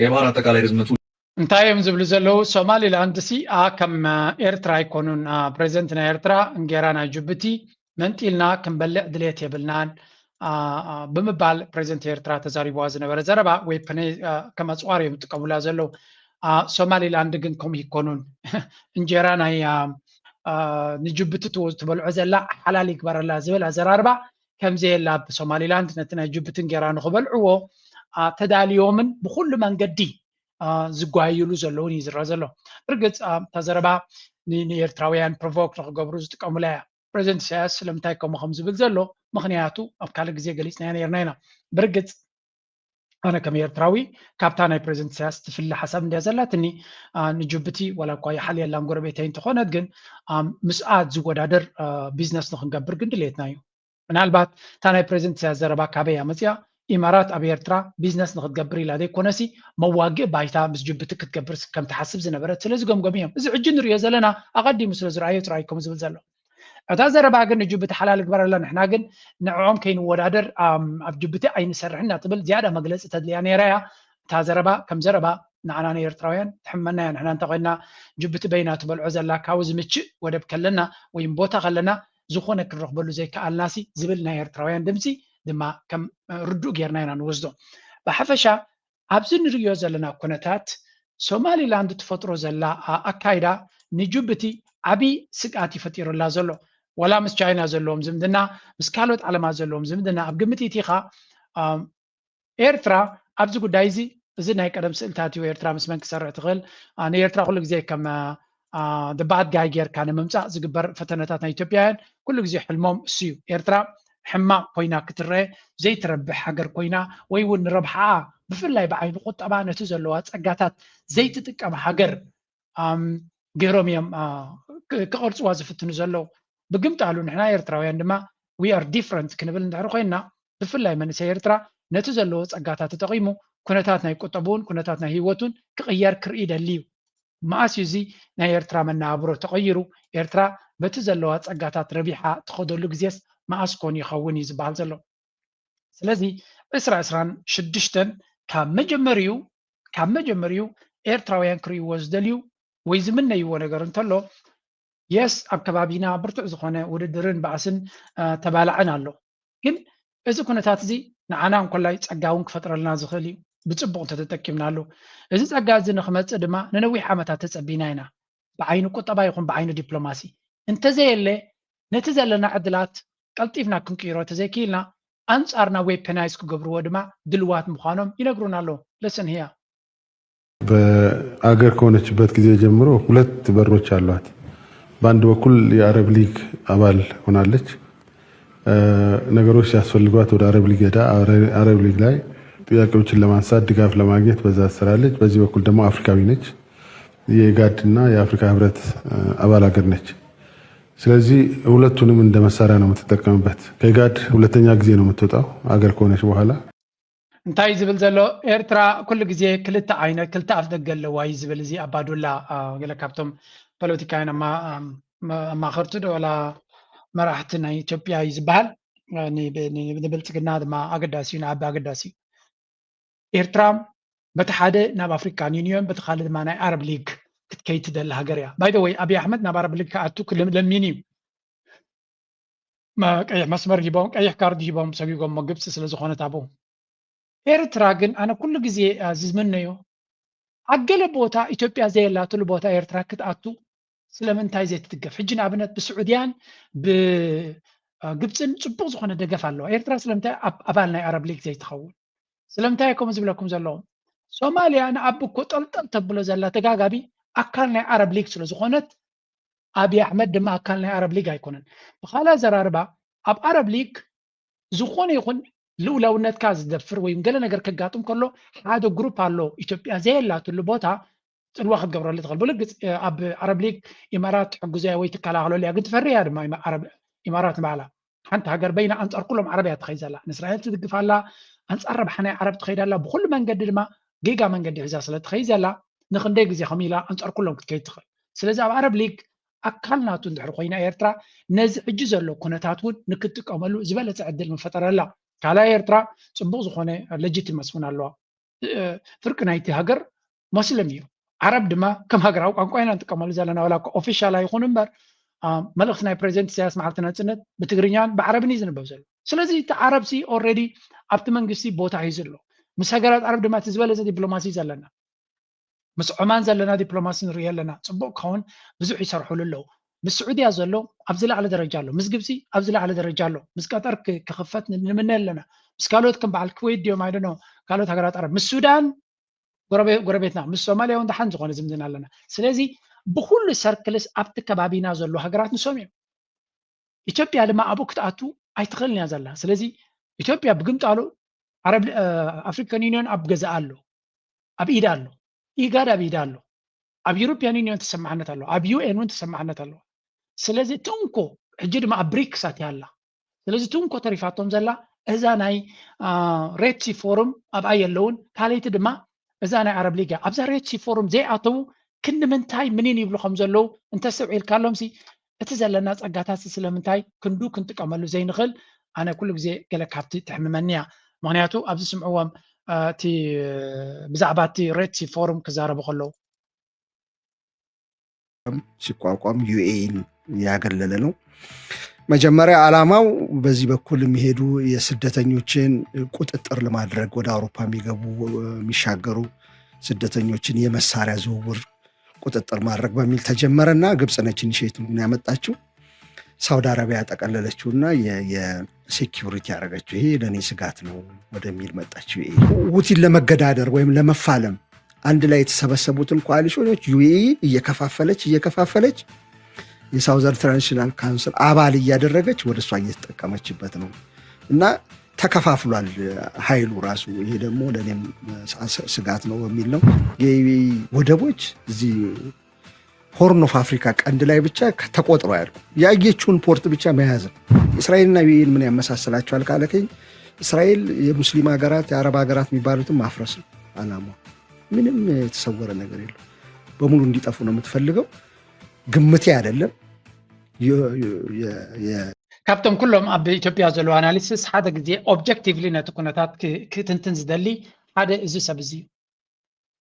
የባህር አጠቃላይ ርዝመቱ እንታይ እዮም ዝብሉ ዘለዉ? ሶማሊላንድ ሲ ኣ ከም ኤርትራ ኣይኮኑን። ፕሬዚደንት ናይ ኤርትራ እንጌራ ናይ ጅቡቲ መንጢልና ክንበልዕ ድሌት የብልናን ብምባል ፕሬዚደንት ኤርትራ ተዛሪብዋ ዝነበረ ዘረባ ወይ ፕነ ከም ኣፅዋር እዮም ዝጥቀሙላ ዘለዉ። ሶማሊላንድ ግን ከምኡ ይኮኑን። እንጀራ ናይ ንጅቡቲ ትበልዖ ዘላ ሓላል ይግበረላ ዝብል ኣዘራርባ ከምዘየላ ብሶማሊላንድ ነቲ ናይ ጅቡቲ እንጌራ ንክበልዕዎ ተዳልዮምን ብኩሉ መንገዲ ዝጓየዩሉ ዘለውን እዩ ዝረአ ዘሎ። ብርግፅ እታ ዘረባ ንኤርትራውያን ፕሮቮክ ንክገብሩ ዝጥቀሙላ እያ። ፕሬዚደንት ኢሳያስ ስለምንታይ ከምኡ ከም ዝብል ዘሎ ምክንያቱ ኣብ ካልእ ግዜ ገሊፅናዮ ነርና ኢና። ብርግፅ ኣነ ከም ኤርትራዊ ካብታ ናይ ፕሬዚደንት ኢሳያስ ትፍለ ሓሳብ እንድያ ዘላትኒ። ንጅቡቲ ዋላ እኳ ይሓልየላን ጎረቤተይ እንተኾነት ግን ምስኣ ዝወዳደር ቢዝነስ ንክንገብር ግን ድሌትና እዩ። ምናልባት እታ ናይ ፕሬዚደንት ኢሳያስ ዘረባ ካበይ እያ መፅያ? ኢማራት ኣብ ኤርትራ ቢዝነስ ንክትገብር ኢላ ዘይኮነሲ መዋግእ ባይታ ምስ ጅቡቲ ክትገብር ከም ትሓስብ ዝነበረት ስለ ዝገምገሙ እዮም። እዚ ሕጂ ንሪኦ ዘለና ኣቐዲሙ ስለ ዝረኣዮ ጥራይ ከም ዝብል ዘሎ። እታ ዘረባ ግን ንጅቡቲ ሓላል ግበረላ፣ ንሕና ግን ንዕኦም ከይንወዳደር ኣብ ጅቡቲ ኣይንሰርሕን እናትብል ዝያዳ መግለፂ ተድልያ ነይራ እያ። እታ ዘረባ ከም ዘረባ ንዓና ንኤርትራውያን ትሕመና እያ። ንሕና እንተ ኮይንና ጅቡቲ በይና ትበልዖ ዘላ ካብኡ ዝምችእ ወደብ ከለና ወይም ቦታ ከለና ዝኾነ ክንረኽበሉ ዘይከኣልናሲ ዝብል ናይ ኤርትራውያን ድምፂ ድማ ከም ርዱእ ጌርና ኢና ንወስዶ። ብሓፈሻ ኣብዚ ንርእዮ ዘለና ኩነታት ሶማሊላንድ ትፈጥሮ ዘላ ኣካይዳ ንጅቡቲ ዓብዪ ስግኣት እዩ ፈጢሩላ ዘሎ። ዋላ ምስ ቻይና ዘለዎም ዝምድና፣ ምስ ካልኦት ዓለማት ዘለዎም ዝምድና ኣብ ግምት ኢቲኻ ኤርትራ ኣብዚ ጉዳይ እዚ እዚ ናይ ቀደም ስእልታት እዩ። ኤርትራ ምስ መን ክሰርሕ ትኽእል? ንኤርትራ ኩሉ ግዜ ከም ባድ ጋይ ጌርካ ንምምፃእ ዝግበር ፈተነታት ናይ ኢትዮጵያውያን ኩሉ ግዜ ሕልሞም እሱ እዩ። ኤርትራ ሕማቕ ኮይና ክትረአ ዘይትረብሕ ሃገር ኮይና ወይ እውን ንረብሓኣ ብፍላይ ብዓይኒ ቁጠባ ነቲ ዘለዋ ፀጋታት ዘይትጥቀም ሃገር ገይሮም እዮም ክቐርፅዋ ዝፍትኑ ዘለዉ። ብግምጣሉ ንሕና ኤርትራውያን ድማ we are different ክንብል እንድሕር ኮይንና ብፍላይ መንእሰይ ኤርትራ ነቲ ዘለዎ ጸጋታት ተጠቒሙ ኩነታት ናይ ቁጠብኡን ኩነታት ናይ ህይወቱን ክቕየር ክርኢ ይደሊ እዩ። መኣስ እዩ እዚ ናይ ኤርትራ መነባብሮ ተቐይሩ? ኤርትራ በቲ ዘለዋ ጸጋታት ረቢሓ ትኸደሉ ግዜስ መኣስ ኮን ይኸውን እዩ ዝበሃል ዘሎ። ስለዚ ዕስራ ዕስራን ሽዱሽተን ካብ መጀመሪኡ ካብ መጀመሪኡ ኤርትራውያን ክርእይዎ ዝደልዩ ወይ ዝምነይዎ ነገር እንተሎ የስ ኣብ ከባቢና ብርቱዕ ዝኾነ ውድድርን ባእስን ተባላዕን ኣሎ። ግን እዚ ኩነታት እዚ ንዓና እንኮላይ ጸጋ እውን ክፈጥረልና ዝኽእል እዩ፣ ብጽቡቕ እንተተጠቂምናሉ። እዚ ጸጋ እዚ ንኽመጽእ ድማ ንነዊሕ ዓመታት ተጸቢና ኢና፣ ብዓይኒ ቁጠባ ይኹን ብዓይኒ ዲፕሎማሲ። እንተዘየለ ነቲ ዘለና ዕድላት ቀልጢፍና ክንቅይሮ ተዘይክኢልና ኣንጻርና ዌፐናይዝ ክገብርዎ ድማ ድልዋት ምዃኖም ይነግሩና ኣለዉ። Listen here. በአገር ከሆነችበት ጊዜ ጀምሮ ሁለት በሮች አሏት። በአንድ በኩል የአረብ ሊግ አባል ሆናለች። ነገሮች ሲያስፈልጓት ወደ አረብ ሊግ ሄዳ አረብ ሊግ ላይ ጥያቄዎችን ለማንሳት ድጋፍ ለማግኘት በዛ ትሰራለች። በዚህ በኩል ደግሞ አፍሪካዊ ነች። የኢጋድ እና የአፍሪካ ህብረት አባል ሀገር ነች። ስለዚህ ሁለቱንም እንደ መሳሪያ ነው የምትጠቀምበት። ከኢጋድ ሁለተኛ ጊዜ ነው የምትወጣው አገር ከሆነች በኋላ። እንታይ ዝብል ዘሎ፣ ኤርትራ ኩሉ ግዜ ክልተ ዓይነት ክልተ ኣፍ ደገ ኣለዋ እዩ ዝብል። እዚ ኣባዱላ ገለ ካብቶም ፖለቲካውያን ኣማኸርቲ ዶ ወላ መራሕቲ ናይ ኢትዮጵያ እዩ ዝበሃል። ንብልፅግና ድማ ኣገዳሲ እዩ፣ ንኣቢ ኣገዳሲ እዩ። ኤርትራ በቲ ሓደ ናብ ኣፍሪካን ዩኒዮን፣ በቲ ካልእ ድማ ናይ ኣረብ ሊግ ክትከይድ ትደሊ ሃገር እያ። ባይ ወይ ኣብይ ኣሕመድ ናብ ኣረብ ሊግ ክኣቱ ለሚኑ እዩ። ቀይሕ መስመር ሂቦም፣ ቀይሕ ካርድ ሂቦም ሰጒጎሞ ግብፂ ስለ ዝኾነት ኣብኡ። ኤርትራ ግን ኣነ ኩሉ ግዜ ዝምነዮ ኣብ ገለ ቦታ ኢትዮጵያ ዘየላትሉ ቦታ ኤርትራ ክትኣቱ ስለምንታይ ዘይትድገፍ? ሕጂ ንኣብነት ብስዑድያን ብግብፅን ፅቡቅ ዝኾነ ደገፍ ኣለዋ። ኤርትራ ስለምንታይ ኣባል ናይ ኣረብ ሊግ ዘይትኸውን? ስለምንታይ ከምኡ ዝብለኩም ዘለዉ? ሶማልያ ንኣቢ እኮ ጠልጠል ተብሎ ዘላ ተጋጋቢ ኣካል ናይ ኣረብ ሊግ ስለ ዝኾነት ኣብይ ኣሕመድ ድማ ኣካል ናይ ኣረብ ሊግ ኣይኮነን። ብካልእ ኣዘራርባ ኣብ ኣረብ ሊግ ዝኾነ ይኹን ልኡላውነትካ ዝደፍር ወይ ገለ ነገር ከጋጥም ከሎ ሓደ ግሩፕ ኣሎ ኢትዮጵያ ዘየላትሉ ቦታ ፅልዋ ክትገብረሉ ትኽእል። ብልግፅ ኣብ ኣረብ ሊግ ኢማራት ትሕግዞ እያ ወይ ትከላኸለሉ እያ፣ ግን ትፈሪ እያ ድማ ኢማራት ንባዕላ። ሓንቲ ሃገር በይና ኣንፃር ኩሎም ዓረብ እያ ትኸይድ ዘላ። ንእስራኤል ትድግፍ ኣላ፣ ኣንፃር ረብሓ ናይ ዓረብ ትኸይድ ኣላ። ብኩሉ መንገዲ ድማ ጌጋ መንገዲ ሒዛ ስለ ትኸይድ ዘላ ንክንደይ ግዜ ከም ኢላ ኣንፃር ኩሎም ክትከይድ ትኽእል። ስለዚ ኣብ ዓረብ ሊግ ኣካል ናቱ እንድሕር ኮይና ኤርትራ ነዚ ሕጂ ዘሎ ኩነታት እውን ንክትጥቀመሉ ዝበለፀ ዕድል ምፈጠረላ። ካልኣይ ኤርትራ ፅቡቅ ዝኾነ ሌጂቲመሲ እውን ኣለዋ። ፍርቂ ናይቲ ሃገር ሞስለም እዩ። ዓረብ ድማ ከም ሃገራዊ ቋንቋ ኢና ንጥቀመሉ ዘለና፣ ዋላ እኳ ኦፊሻል ኣይኹን እምበር መልእኽቲ ናይ ፕሬዚደንት ኢሳያስ መዓልቲ ናፅነት ብትግርኛን ብዓረብን እዩ ዝንበብ ዘሎ። ስለዚ እቲ ዓረብ ሲ ኦልሬዲ ኣብቲ መንግስቲ ቦታ ሒዙ ኣሎ። ምስ ሃገራት ዓረብ ድማ እቲ ዝበለፀ ዲፕሎማሲ እዩ ዘለና። ምስ ዖማን ዘለና ዲፕሎማሲ ንርኢ ኣለና። ፅቡቅ ክኸውን ብዙሕ ይሰርሕሉ ኣለዉ። ምስ ስዑድያ ዘሎ ኣብ ዝለዓለ ደረጃ ኣሎ፣ ምስ ግብፂ ኣብ ዝለዓለ ደረጃ ኣሎ። ምስ ቀጠር ክኽፈት ንምነ ኣለና። ምስ ካልኦት ከም በዓል ክወይት ድዮም ኣይደኖ ካልኦት ሃገራት ዓረብ፣ ምስ ሱዳን ጎረቤትና፣ ምስ ሶማልያ እውን ደሓን ዝኾነ ዝምድና ኣለና። ስለዚ ብኩሉ ሰርክልስ ኣብቲ ከባቢና ዘሎ ሃገራት ንሶም እዮም። ኢትዮጵያ ድማ ኣብኡ ክትኣቱ ኣይትኽእልን እያ ዘላ። ስለዚ ኢትዮጵያ ብግምጣሉ ኣፍሪካን ዩኒዮን ኣብ ገዛ ኣሎ፣ ኣብ ኢድ ኣሎ፣ ኢጋድ ኣብ ኢድ ኣሎ፣ ኣብ ዩሮፒያን ዩኒዮን ተሰማዕነት ኣሎ፣ ኣብ ዩኤን እውን ተሰማዕነት ኣለዋ። ስለዚ ትንኮ ሕጂ ድማ ኣብ ብሪክስ ኣትያ ኣላ። ስለዚ ትንኮ ተሪፋቶም ዘላ እዛ ናይ ሬድ ሲ ፎርም ኣብኣ የለውን። ካልኣይቲ ድማ እዛ ናይ ዓረብ ሊግ እያ። ኣብዛ ሬድ ሲ ፎርም ዘይኣተዉ ክንዲ ምንታይ ምኒን ይብሉ ከም ዘለዉ እንተስተውዒልካሎም ሲ እቲ ዘለና ጸጋታት ስለምንታይ ክንዱ ክንጥቀመሉ ዘይንኽእል ኣነ ኩሉ ግዜ ገለ ካብቲ ትሕምመኒ እያ። ምክንያቱ ኣብዚ ስምዕዎም እቲ ብዛዕባ እቲ ሬድ ሲ ፎርም ክዛረቡ ከለዉ ሲቋቋም ዩኤኢን ያገለለ ነው። መጀመሪያ ዓላማው በዚህ በኩል የሚሄዱ የስደተኞችን ቁጥጥር ለማድረግ ወደ አውሮፓ የሚገቡ የሚሻገሩ ስደተኞችን የመሳሪያ ዝውውር ቁጥጥር ማድረግ በሚል ተጀመረና ግብጽ ነች ኢኒሼቲቭን ያመጣችው። ሳውዲ አረቢያ ያጠቀለለችውና የሴኪሪቲ ያደረገችው ይሄ ለእኔ ስጋት ነው ወደሚል መጣችው። ሁቲን ለመገዳደር ወይም ለመፋለም አንድ ላይ የተሰበሰቡትን ኮአሊሽኖች ዩኤኢ እየከፋፈለች እየከፋፈለች የሳውዘርን ትራንዚሽናል ካውንስል አባል እያደረገች ወደ እሷ እየተጠቀመችበት ነው እና ተከፋፍሏል ኃይሉ ራሱ። ይሄ ደግሞ ለእኔም ስጋት ነው በሚል ነው። የዩኤኢ ወደቦች እዚህ ሆርን ኦፍ አፍሪካ ቀንድ ላይ ብቻ ተቆጥሮ ያልኩ ያየችውን ፖርት ብቻ መያዝ ነው። እስራኤልና ዩኤኢን ምን ያመሳስላቸዋል ካለከኝ እስራኤል የሙስሊም ሀገራት የአረብ ሀገራት የሚባሉትን ማፍረስ ነው አላማ። ምንም የተሰወረ ነገር የለም። በሙሉ እንዲጠፉ ነው የምትፈልገው። ግምቴ አይደለም። ካብቶም ኩሎም ኣብ ኢትዮጵያ ዘለዉ ኣናሊስስ ሓደ ግዜ ኦብጀክቲቭሊ ነቲ ኩነታት ክትንትን ዝደሊ ሓደ እዚ ሰብ እዚ እዩ።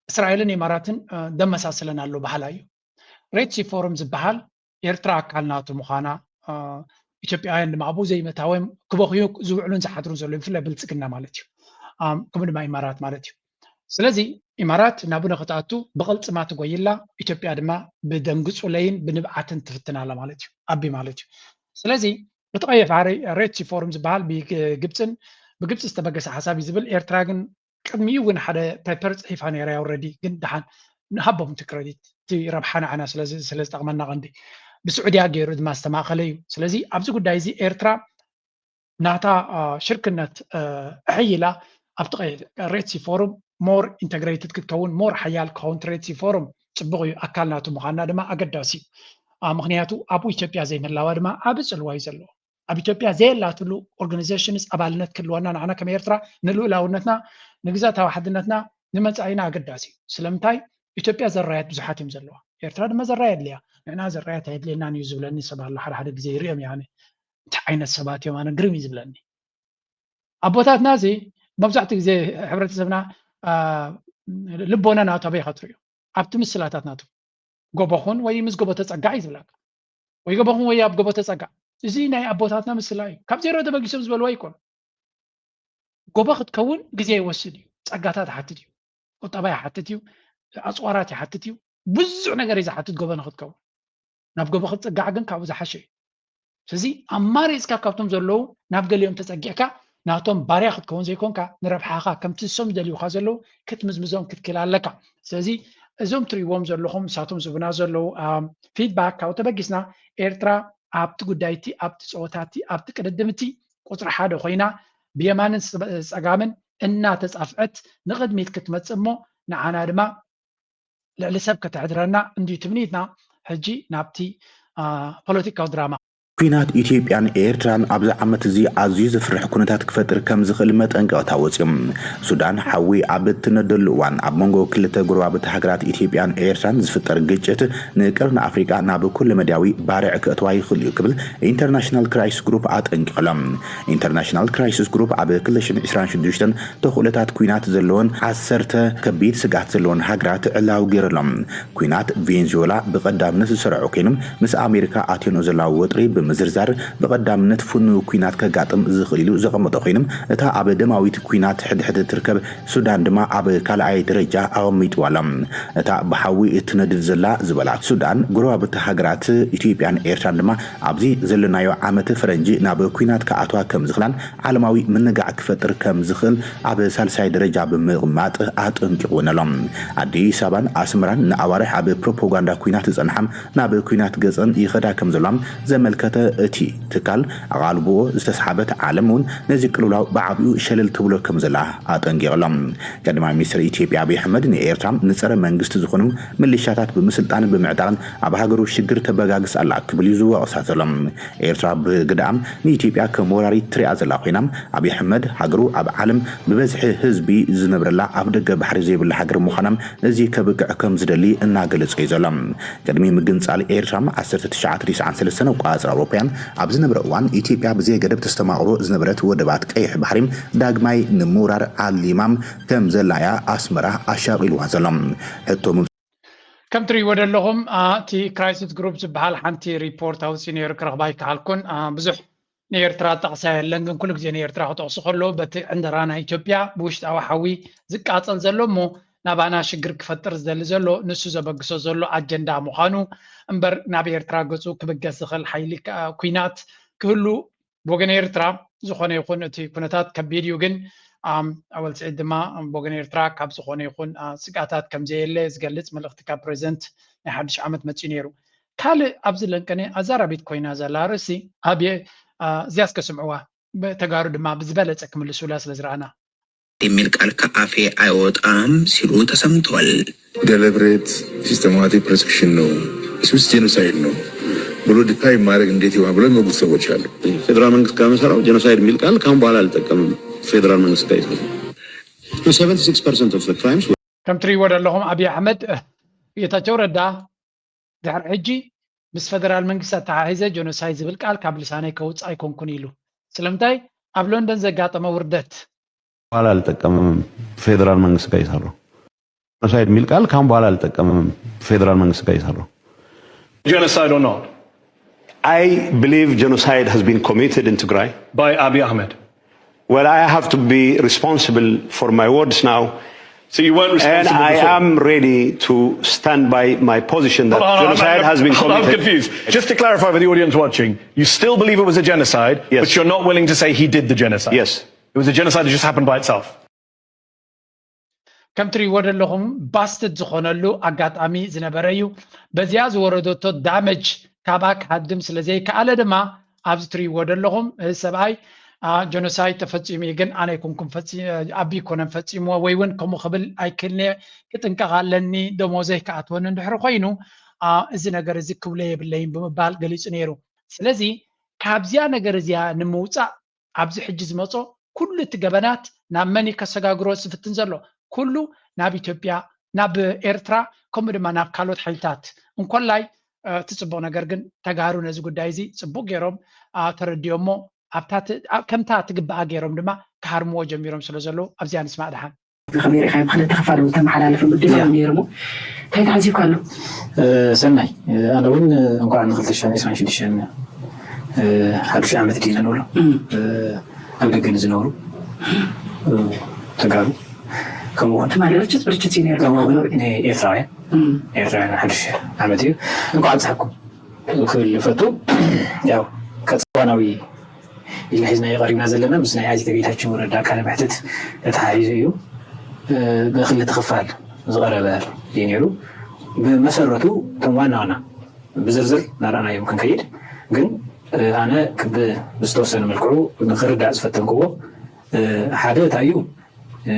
እስራኤልን ኢማራትን ደመሳስለን ኣሎ በሃላይ እዩ። ሬድ ሲ ፎረም ዝበሃል ኤርትራ ኣካል ናቱ ምዃና ኢትዮጵያውያን ድማ ኣብኡ ዘይመታወም ክበኽዩ ዝውዕሉን ዝሓድሩን ዘለዉ ብፍላይ ብልፅግና ማለት እዩ። ከምኡ ድማ ኢማራት ማለት እዩ። ስለዚ ኢማራት ናብኡ ንክትኣቱ ብቕልፅማ ትጎይላ፣ ኢትዮጵያ ድማ ብደንግፁለይን ብንብዓትን ትፍትናላ ማለት እዩ። ኣቢ ማለት እዩ። ስለዚ እቲ ቀይሕ ባሕሪ ሬድ ሲ ፎረም ዝበሃል ብግብፅን ብግብፂ ዝተበገሰ ሓሳብ እዩ ዝብል። ኤርትራ ግን ቅድሚኡ እውን ሓደ ፔፐር ፅሒፋ ነይራ፣ ያው ረዲ ግን ደሓን ንሃቦም እቲ ክረዲት፣ እቲ ረብሓ ንዓና ስለ ዝጠቕመና ቀንዲ። ብስዑድያ ገይሩ ድማ ዝተማእኸለ እዩ። ስለዚ ኣብዚ ጉዳይ እዚ ኤርትራ ናታ ሽርክነት ኣሕይላ ኣብቲ ሬድሲ ፎሩም ሞር ኢንተግሬትድ ክትከውን፣ ሞር ሓያል ክኸውን ሬድሲ ፎሩም ፅቡቕ እዩ፣ ኣካል ናቱ ምዃንና ድማ ኣገዳሲ እዩ። ምክንያቱ ኣብኡ ኢትዮጵያ ዘይምህላዋ ድማ ዓቢ ፅልዋ እዩ ዘለዎ። ኣብ ኢትዮጵያ ዘየላትሉ ኦርጋኒዜሽንስ ኣባልነት ክህልወና፣ ንዓና ከም ኤርትራ ንልኡላውነትና ንግዛታዊ ሓድነትና ንመጻኢና ኣገዳሲ እዩ። ስለምንታይ? ኢትዮጵያ ዘራያት ብዙሓት እዮም ዘለዋ፣ ኤርትራ ድማ ዘራይ ኣድልያ። ንዕና ዘራያት ኣየድልየናን እዩ ዝብለኒ ሰብ ኣሎ፣ ሓደ ሓደ ግዜ ይርእዮም እየ ኣነ። እንታይ ዓይነት ሰባት እዮም ኣነ ግርም እዩ ዝብለኒ። ኣቦታትና እዚ መብዛሕትኡ ግዜ ሕብረተሰብና ልቦና ናቱ ኣበይ ኢኻ ትርእዮ? ኣብቲ ምስላታት ናቱ ጎቦኹን ወይ ምስ ጎቦ ተጸጋዕ እዩ ዝብለካ፣ ወይ ጎቦኹን ወይ ኣብ ጎቦ ተጸጋዕ። እዚ ናይ ኣቦታትና ምስላ እዩ። ካብ ዜሮ ተበጊሶም ዝበልዎ ኣይኮኑ። ጎቦ ክትከውን ግዜ ይወስድ እዩ። ጸጋታት ይሓትት እዩ። ቁጠባ ይሓትት እዩ። ኣጽዋራት ይሓትት እዩ። ብዙሕ ነገር እዩ ዝሓትት ጎቦ ንክትከውን። ናብ ጎቦ ክትጽጋዕ ግን ካብኡ ዝሓሸ እዩ። ስለዚ ኣማሪጽካ ካብቶም ዘለዉ ናብ ገሊኦም ተጸጊዕካ ናቶም ባርያ ክትከውን ዘይኮንካ ንረብሓኻ ከምቲ እሶም ዝደልዩኻ ዘለዉ ክትምዝምዞም ክትክእል ኣለካ። ስለዚ እዞም ትርእይዎም ዘለኹም ንሳቶም ዝቡና ዘለዉ ፊድባክ ካብኡ ተበጊስና ኤርትራ ኣብቲ ጉዳይቲ ኣብቲ ጸወታቲ ኣብቲ ቅድድምቲ ቁጽሪ ሓደ ኮይና ብየማንን ጸጋምን እናተጻፍዐት ንቕድሚት ክትመጽእ እሞ ንዓና ድማ ልዕሊ ሰብ ከተሕድረና እንድዩ ትምኒትና። ሕጂ ናብቲ ፖለቲካዊ ድራማ። ኲናት ኢትዮጵያን ኤርትራን ኣብዚ ዓመት እዚ ኣዝዩ ዘፍርሕ ኩነታት ክፈጥር ከም ዝኽእል መጠንቀቕታ ወጺኦም። ሱዳን ሓዊ ኣብ እትነደሉ እዋን ኣብ መንጎ ክልተ ጎረባብቲ ሃገራት ኢትዮጵያን ኤርትራን ዝፍጠር ግጭት ንቀርኒ ኣፍሪቃ ናብ ኩለመዳያዊ ባርዕ ከእትዋ ይኽእል እዩ ክብል ኢንተርናሽናል ክራይሲስ ግሩፕ ኣጠንቂቑ ኣሎ። ኢንተርናሽናል ክራይሲስ ግሩፕ ኣብ ክልተ ሽሕን ዕስራን ሽዱሽተን ተኽእሎታት ኲናት ዘለወን ዓሰርተ ከቢድ ስግኣት ዘለወን ሃገራት ዕላዊ ገይሩ ኣሎ። ኲናት ቬንዙዌላ ብቐዳምነት ዝሰርዖ ኮይኑ ምስ ኣሜሪካ ኣትየንኦ ዘላ ወጥሪ ብምዝርዛር ብቐዳምነት ፍኑው ኲናት ከጋጥም ዝኽእል ኢሉ ዘቐመጦ ኮይኑ እታ ኣብ ደማዊት ኲናት ሕድሕድ እትርከብ ሱዳን ድማ ኣብ ካልኣይ ደረጃ ኣቐሚጥዋ ኣሎ። እታ ብሓዊ እትነድድ ዘላ ዝበላ ሱዳን ጎረባብቲ ሃገራት ኢትዮጵያን ኤርትራን ድማ ኣብዚ ዘለናዮ ዓመት ፈረንጂ ናብ ኲናት ክኣትዋ ከም ዝኽእላን ዓለማዊ ምንጋዕ ክፈጥር ከም ዝኽእል ኣብ ሳልሳይ ደረጃ ብምቕማጥ ኣጠንቂቑ እውን ኣሎ። ኣዲስ ኣበባን ኣስመራን ንኣዋርሕ ኣብ ፕሮፓጋንዳ ኲናት ዝጸንሓ ናብ ኲናት ገጸን ይኸዳ ከም ዘለዋ ዘመልከተ እቲ ትካል ኣቓልቦ ዝተስሓበት ዓለም እውን ነዚ ቅልውላው ብዓቢኡ ሸለል ትብሎ ከም ዘላ ኣጠንቂቑ ኣሎ። ቀዳማይ ሚኒስትር ኢትዮጵያ ኣብይ ኣሕመድ ንኤርትራ ንጸረ መንግስቲ ዝኾኑ ምልሻታት ብምስልጣን ብምዕጣቕን ኣብ ሃገሩ ሽግር ተበጋግስ ኣላ ክብል እዩ ዝወቕሳ ዘሎ። ኤርትራ ብግድኣ ንኢትዮጵያ ከም ወራሪት ትሪኣ ዘላ ኮይና ኣብይ ኣሕመድ ሃገሩ ኣብ ዓለም ብበዝሒ ህዝቢ ዝነብረላ ኣብ ደገ ባሕሪ ዘይብላ ሃገር ምዃና እዚ ከብቅዕ ከም ዝደሊ እናገለጸ እዩ ዘሎ። ቅድሚ ምግንጻል ኤርትራ ዓሰርተ ትሽዓተ ቲስዓን ሰለስተን ኣቆጻጽራ ኣውሮፓውያን ኣብ ዝነበረ እዋን ኢትዮጵያ ብዘየገደብ ተስተማቕሮ ዝነበረት ወደባት ቀይሕ ባሕሪ ዳግማይ ንምውራር ዓሊማ ከም ዘላ እያ ኣስመራ ኣሻቒልዋ ዘሎ። ሕቶ ከም ትርእይዎ ዘለኹም እቲ ክራይሲስ ግሩፕ ዝበሃል ሓንቲ ሪፖርት ኣውፂኡ ነይሩ፣ ክረኽባ ኣይከኣልኩን። ብዙሕ ንኤርትራ ጠቕሳ የለን፣ ግን ኩሉ ግዜ ንኤርትራ ክጠቕሱ ከለዉ በቲ ዕንደራ ናይ ኢትዮጵያ ብውሽጣዊ ሓዊ ዝቃጸል ዘሎ እሞ ናባና ሽግር ክፈጥር ዝደሊ ዘሎ ንሱ ዘበግሶ ዘሎ ኣጀንዳ ምዃኑ እምበር ናብ ኤርትራ ገጹ ክብገስ ዝኽእል ሓይሊ ኲናት ክህሉ ብወገን ኤርትራ ዝኾነ ይኹን እቲ ኩነታት ከቢድ እዩ፣ ግን ኣወል ስዒድ ድማ ብወገን ኤርትራ ካብ ዝኾነ ይኹን ስግኣታት ከምዘየለ ዝገልጽ መልእኽቲ ካብ ፕሬዚደንት ናይ ሓድሽ ዓመት መጺኡ ነይሩ። ካልእ ኣብዚ ለንቀነ ኣዛራቢት ኮይና ዘላ ርእሲ ኣብየ እዚያስ ከስምዕዋ ተጋሩ ድማ ብዝበለጸ ክምልሱላ ስለ ዝረኣና። የሚል ቃል ከአፌ አይወጣም ሲሉ ተሰምቷል። deliberate systematic persecution ነው፣ ስዊስ ጄኖሳይድ ነው ብሎ ዲፋይ ማድረግ እንዴት ይሆናል ብሎ የሚወጉት ሰዎች አሉ። ፌዴራል መንግስት ጋር መሰራው ጄኖሳይድ የሚል ቃል ካሁን በኋላ አልጠቀምም። ፌዴራል መንግስት ጋር ይሰራል። ከም ትሪእዎ ዘለኹም ኣብይ ኣሕመድ ጌታቸው ረዳ ድሕሪ ሕጂ ምስ ፈደራል መንግስቲ ኣተሓሒዘ ጀኖሳይድ ዝብል ቃል ካብ ልሳነይ ከውፅእ ኣይኮንኩን ኢሉ። ስለምንታይ? ኣብ ሎንደን ዘጋጠመ ውርደት። በኋላ አልጠቀምም። ፌዴራል መንግስት ጋር ይሰራው ጀኖሳይድ የሚል ቃል ካሁን በኋላ አልጠቀምም። ፌዴራል መንግስት ጋር ይሰራው Genocide or not? I believe genocide has been committed in Tigray. By Abiy Ahmed. Well, I have to be responsible for my words now. So you weren't And responsible I before. am ready to stand by my position that Hold on, hold on, genocide I'm, has been hold on, I'm committed. Confused. Just to clarify for the audience watching, you still believe it was a genocide, Yes. but you're not willing to say he did the genocide. Yes. It was a genocide that just happened by itself. ከም ትሪእዎ ዘለኹም ባስትድ ዝኾነሉ ኣጋጣሚ ዝነበረ እዩ። በዚኣ ዝወረደቶ ዳመጅ ካብኣ ክሃድም ስለ ዘይከኣለ ድማ ኣብዚ ትሪእዎ ዘለኹም እዚ ሰብኣይ ጀኖሳይድ ተፈፂሙ እዩ፣ ግን ኣነ ኣይኮንኩም ኣቢ ኮነን ፈፂምዎ ወይ እውን ከምኡ ክብል ኣይክእልን እየ፣ ክጥንቀቕ ኣለኒ፣ ደሞዘይ ክኣትወኒ እንድሕር ኮይኑ እዚ ነገር እዚ ክብሎ የብለይን ብምባል ገሊፁ ነይሩ። ስለዚ ካብዚኣ ነገር እዚኣ ንምውፃእ ኣብዚ ሕጂ ዝመፆ ኩሉ እቲ ገበናት ናብ መን እዩ ከሰጋግሮ ዝፍትን ዘሎ? ኩሉ ናብ ኢትዮጵያ፣ ናብ ኤርትራ፣ ከምኡ ድማ ናብ ካልኦት ሓይልታት። እንኮላይ እቲ ፅቡቕ ነገር ግን ተጋሩ ነዚ ጉዳይ እዚ ፅቡቕ ገይሮም ተረዲኦሞ ኣብታ ከምታ ትግባኣ ገይሮም ድማ ክሃርምዎ ጀሚሮም ስለ ዘለዉ ኣብዚኣ ንስማዕ ድሓን። ከመይ ርኢኻዮ? ብክልተ ክፋል እውን ተመሓላለፈ ምድላው ነይሩ እሞ እንታይ ተዓዚብካ ኣሎ? ሰናይ፣ ኣነ እውን እንኳዕ ንክልተ ሽሕን ዕስራን ሽዱሽተን ሓዱሽ ዓመት ድዩ ንብሎ ኣብ ደገ ንዝነብሩ ተጋሩ ከምኡውን ትማሊ ርችት ብርችት እዩ ነይሩ። ከምኡውን ንኤርትራውያን ኤርትራውያን ሓዱሽ ዓመት እዩ። እንኳዕ ኣብፀሐኩም ክብል ይፈቱ። ያው ከፀዋናዊ ኢልና ሒዝናዮ ቀሪብና ዘለና ምስ ናይ ኣይተ ጌታቸው ረዳ ቃለ መሕትት ተተሓሒዙ እዩ። ብክልተ ክፋል ዝቐረበ እዩ ነይሩ። ብመሰረቱ እቶም ዋና ዋና ብዝርዝር እናረኣናዮም ክንከይድ ግን ኣነ ክብ ብዝተወሰነ መልክዑ ንክርዳእ ዝፈተንክዎ ሓደ እንታይ እዩ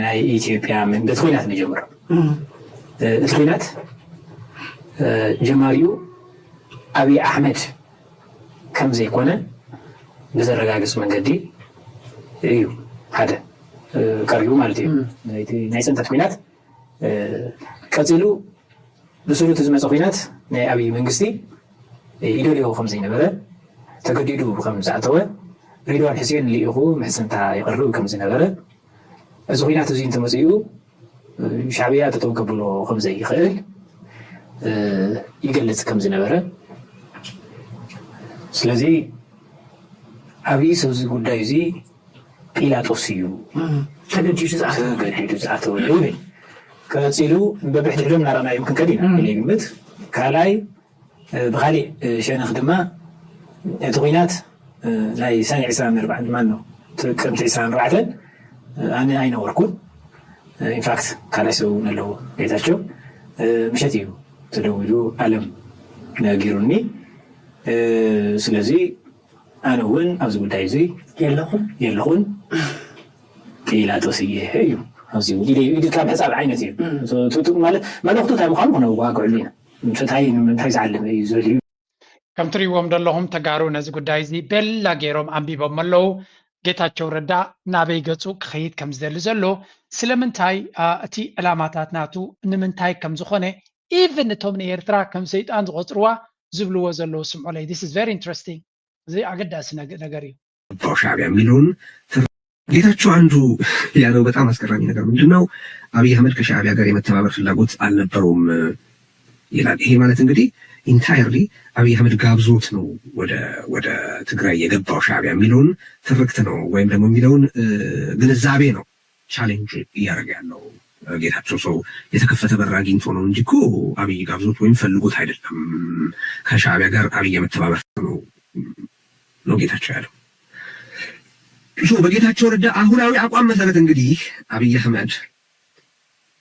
ናይ ኢትዮጵያ በቲ ኩናት ንጀምሮ። እቲ ኩናት ጀማሪኡ ኣብይ ኣሕመድ ከም ዘይኮነ ብዘረጋግፅ መንገዲ እዩ ሓደ ቀሪቡ ማለት እዩ። ናይ ፅንተት ኩናት ቀፂሉ ብስሩ እቲ ዝመፀ ኩናት ናይ ኣብይ መንግስቲ ይደልዮ ከም ዘይነበረ ተገዲዱ ከም ዝኣተወ ሬድዋን ሕሴን ልኢኹ ምሕፅንታ ይቐርብ ከም ዝነበረ እዚ ኩናት እዚ እንተመፅኡ ሻዕብያ ጠጠው ከብሎ ከም ዘይኽእል ይገልፅ ከም ዝነበረ ስለዚ ኣብይ ሰብዚ ጉዳይ እዚ ጲላጦስ እዩ ተገዲዱ ዝኣተወ ይብል። ቀፂሉ በብሕድሕዶም እናረኣናዮም ክንከድ ኢና ኢለ ይግምት። ካልኣይ ብካሊእ ሸነኽ ድማ እቲ ኩናት ናይ ሰነ ዕስራን ኣርባዕተን ማን ነው ጥቅምቲ ዕስራን ኣርባዕተን ኣነ ኣይነበርኩን። ኢንፋክት ካልኣይ ሰብ እውን ኣለዎ ጌታቸው ምሸት እዩ ተደዊሉ ኣለም ነጊሩኒ። ስለዚ ኣነ እውን ኣብዚ ጉዳይ እዚ የለኹን የለኹን ጲላጦስ እየ እዩ ኣብዚ ኢደ ኢድካ ምሕፃብ ዓይነት እዩ። ማለት መልእኽቱ እንታይ ምዃኑ ክነዋግዕሉ ኢና። እንታይ ንምንታይ ዝዓለመ እዩ ዝብል እዩ። ከም ትሪእዎም ዘለኹም ተጋሩ ነዚ ጉዳይ እዚ ቤላ ገይሮም ኣንቢቦም ኣለዉ። ጌታቸው ረዳ ናበይ ገፁ ክኸይድ ከም ዝደሊ ዘሎ ስለምንታይ እቲ ዕላማታት ናቱ ንምንታይ ከም ዝኾነ ኢቭን እቶም ንኤርትራ ከም ሰይጣን ዝቆፅርዋ ዝብልዎ ዘለዉ ስምዑለይ this is very interesting እዚ ኣገዳሲ ነገር እዩ። ገባው ሻዕቢያ የሚለውን ጌታቸው አንዱ ያለው በጣም አስገራሚ ነገር ምንድን ነው? አብይ አህመድ ከሻዕቢያ ጋር የመተባበር ፍላጎት አልነበረውም ይላል። ይሄ ማለት እንግዲህ ኢንታየርሊ አብይ አህመድ ጋብዞት ነው ወደ ወደ ትግራይ የገባው ሻዕቢያ የሚለውን ትርክት ነው ወይም ደግሞ የሚለውን ግንዛቤ ነው ቻሌንጅ እያደረገ ያለው ጌታቸው። ሰው የተከፈተ በር አግኝቶ ነው እንጂ እኮ አብይ ጋብዞት ወይም ፈልጎት አይደለም። ከሻዕቢያ ጋር አብይ የመተባበር ነው ነው ጌታቸው ያለው። በጌታቸው ረዳ አሁናዊ አቋም መሰረት እንግዲህ አብይ አህመድ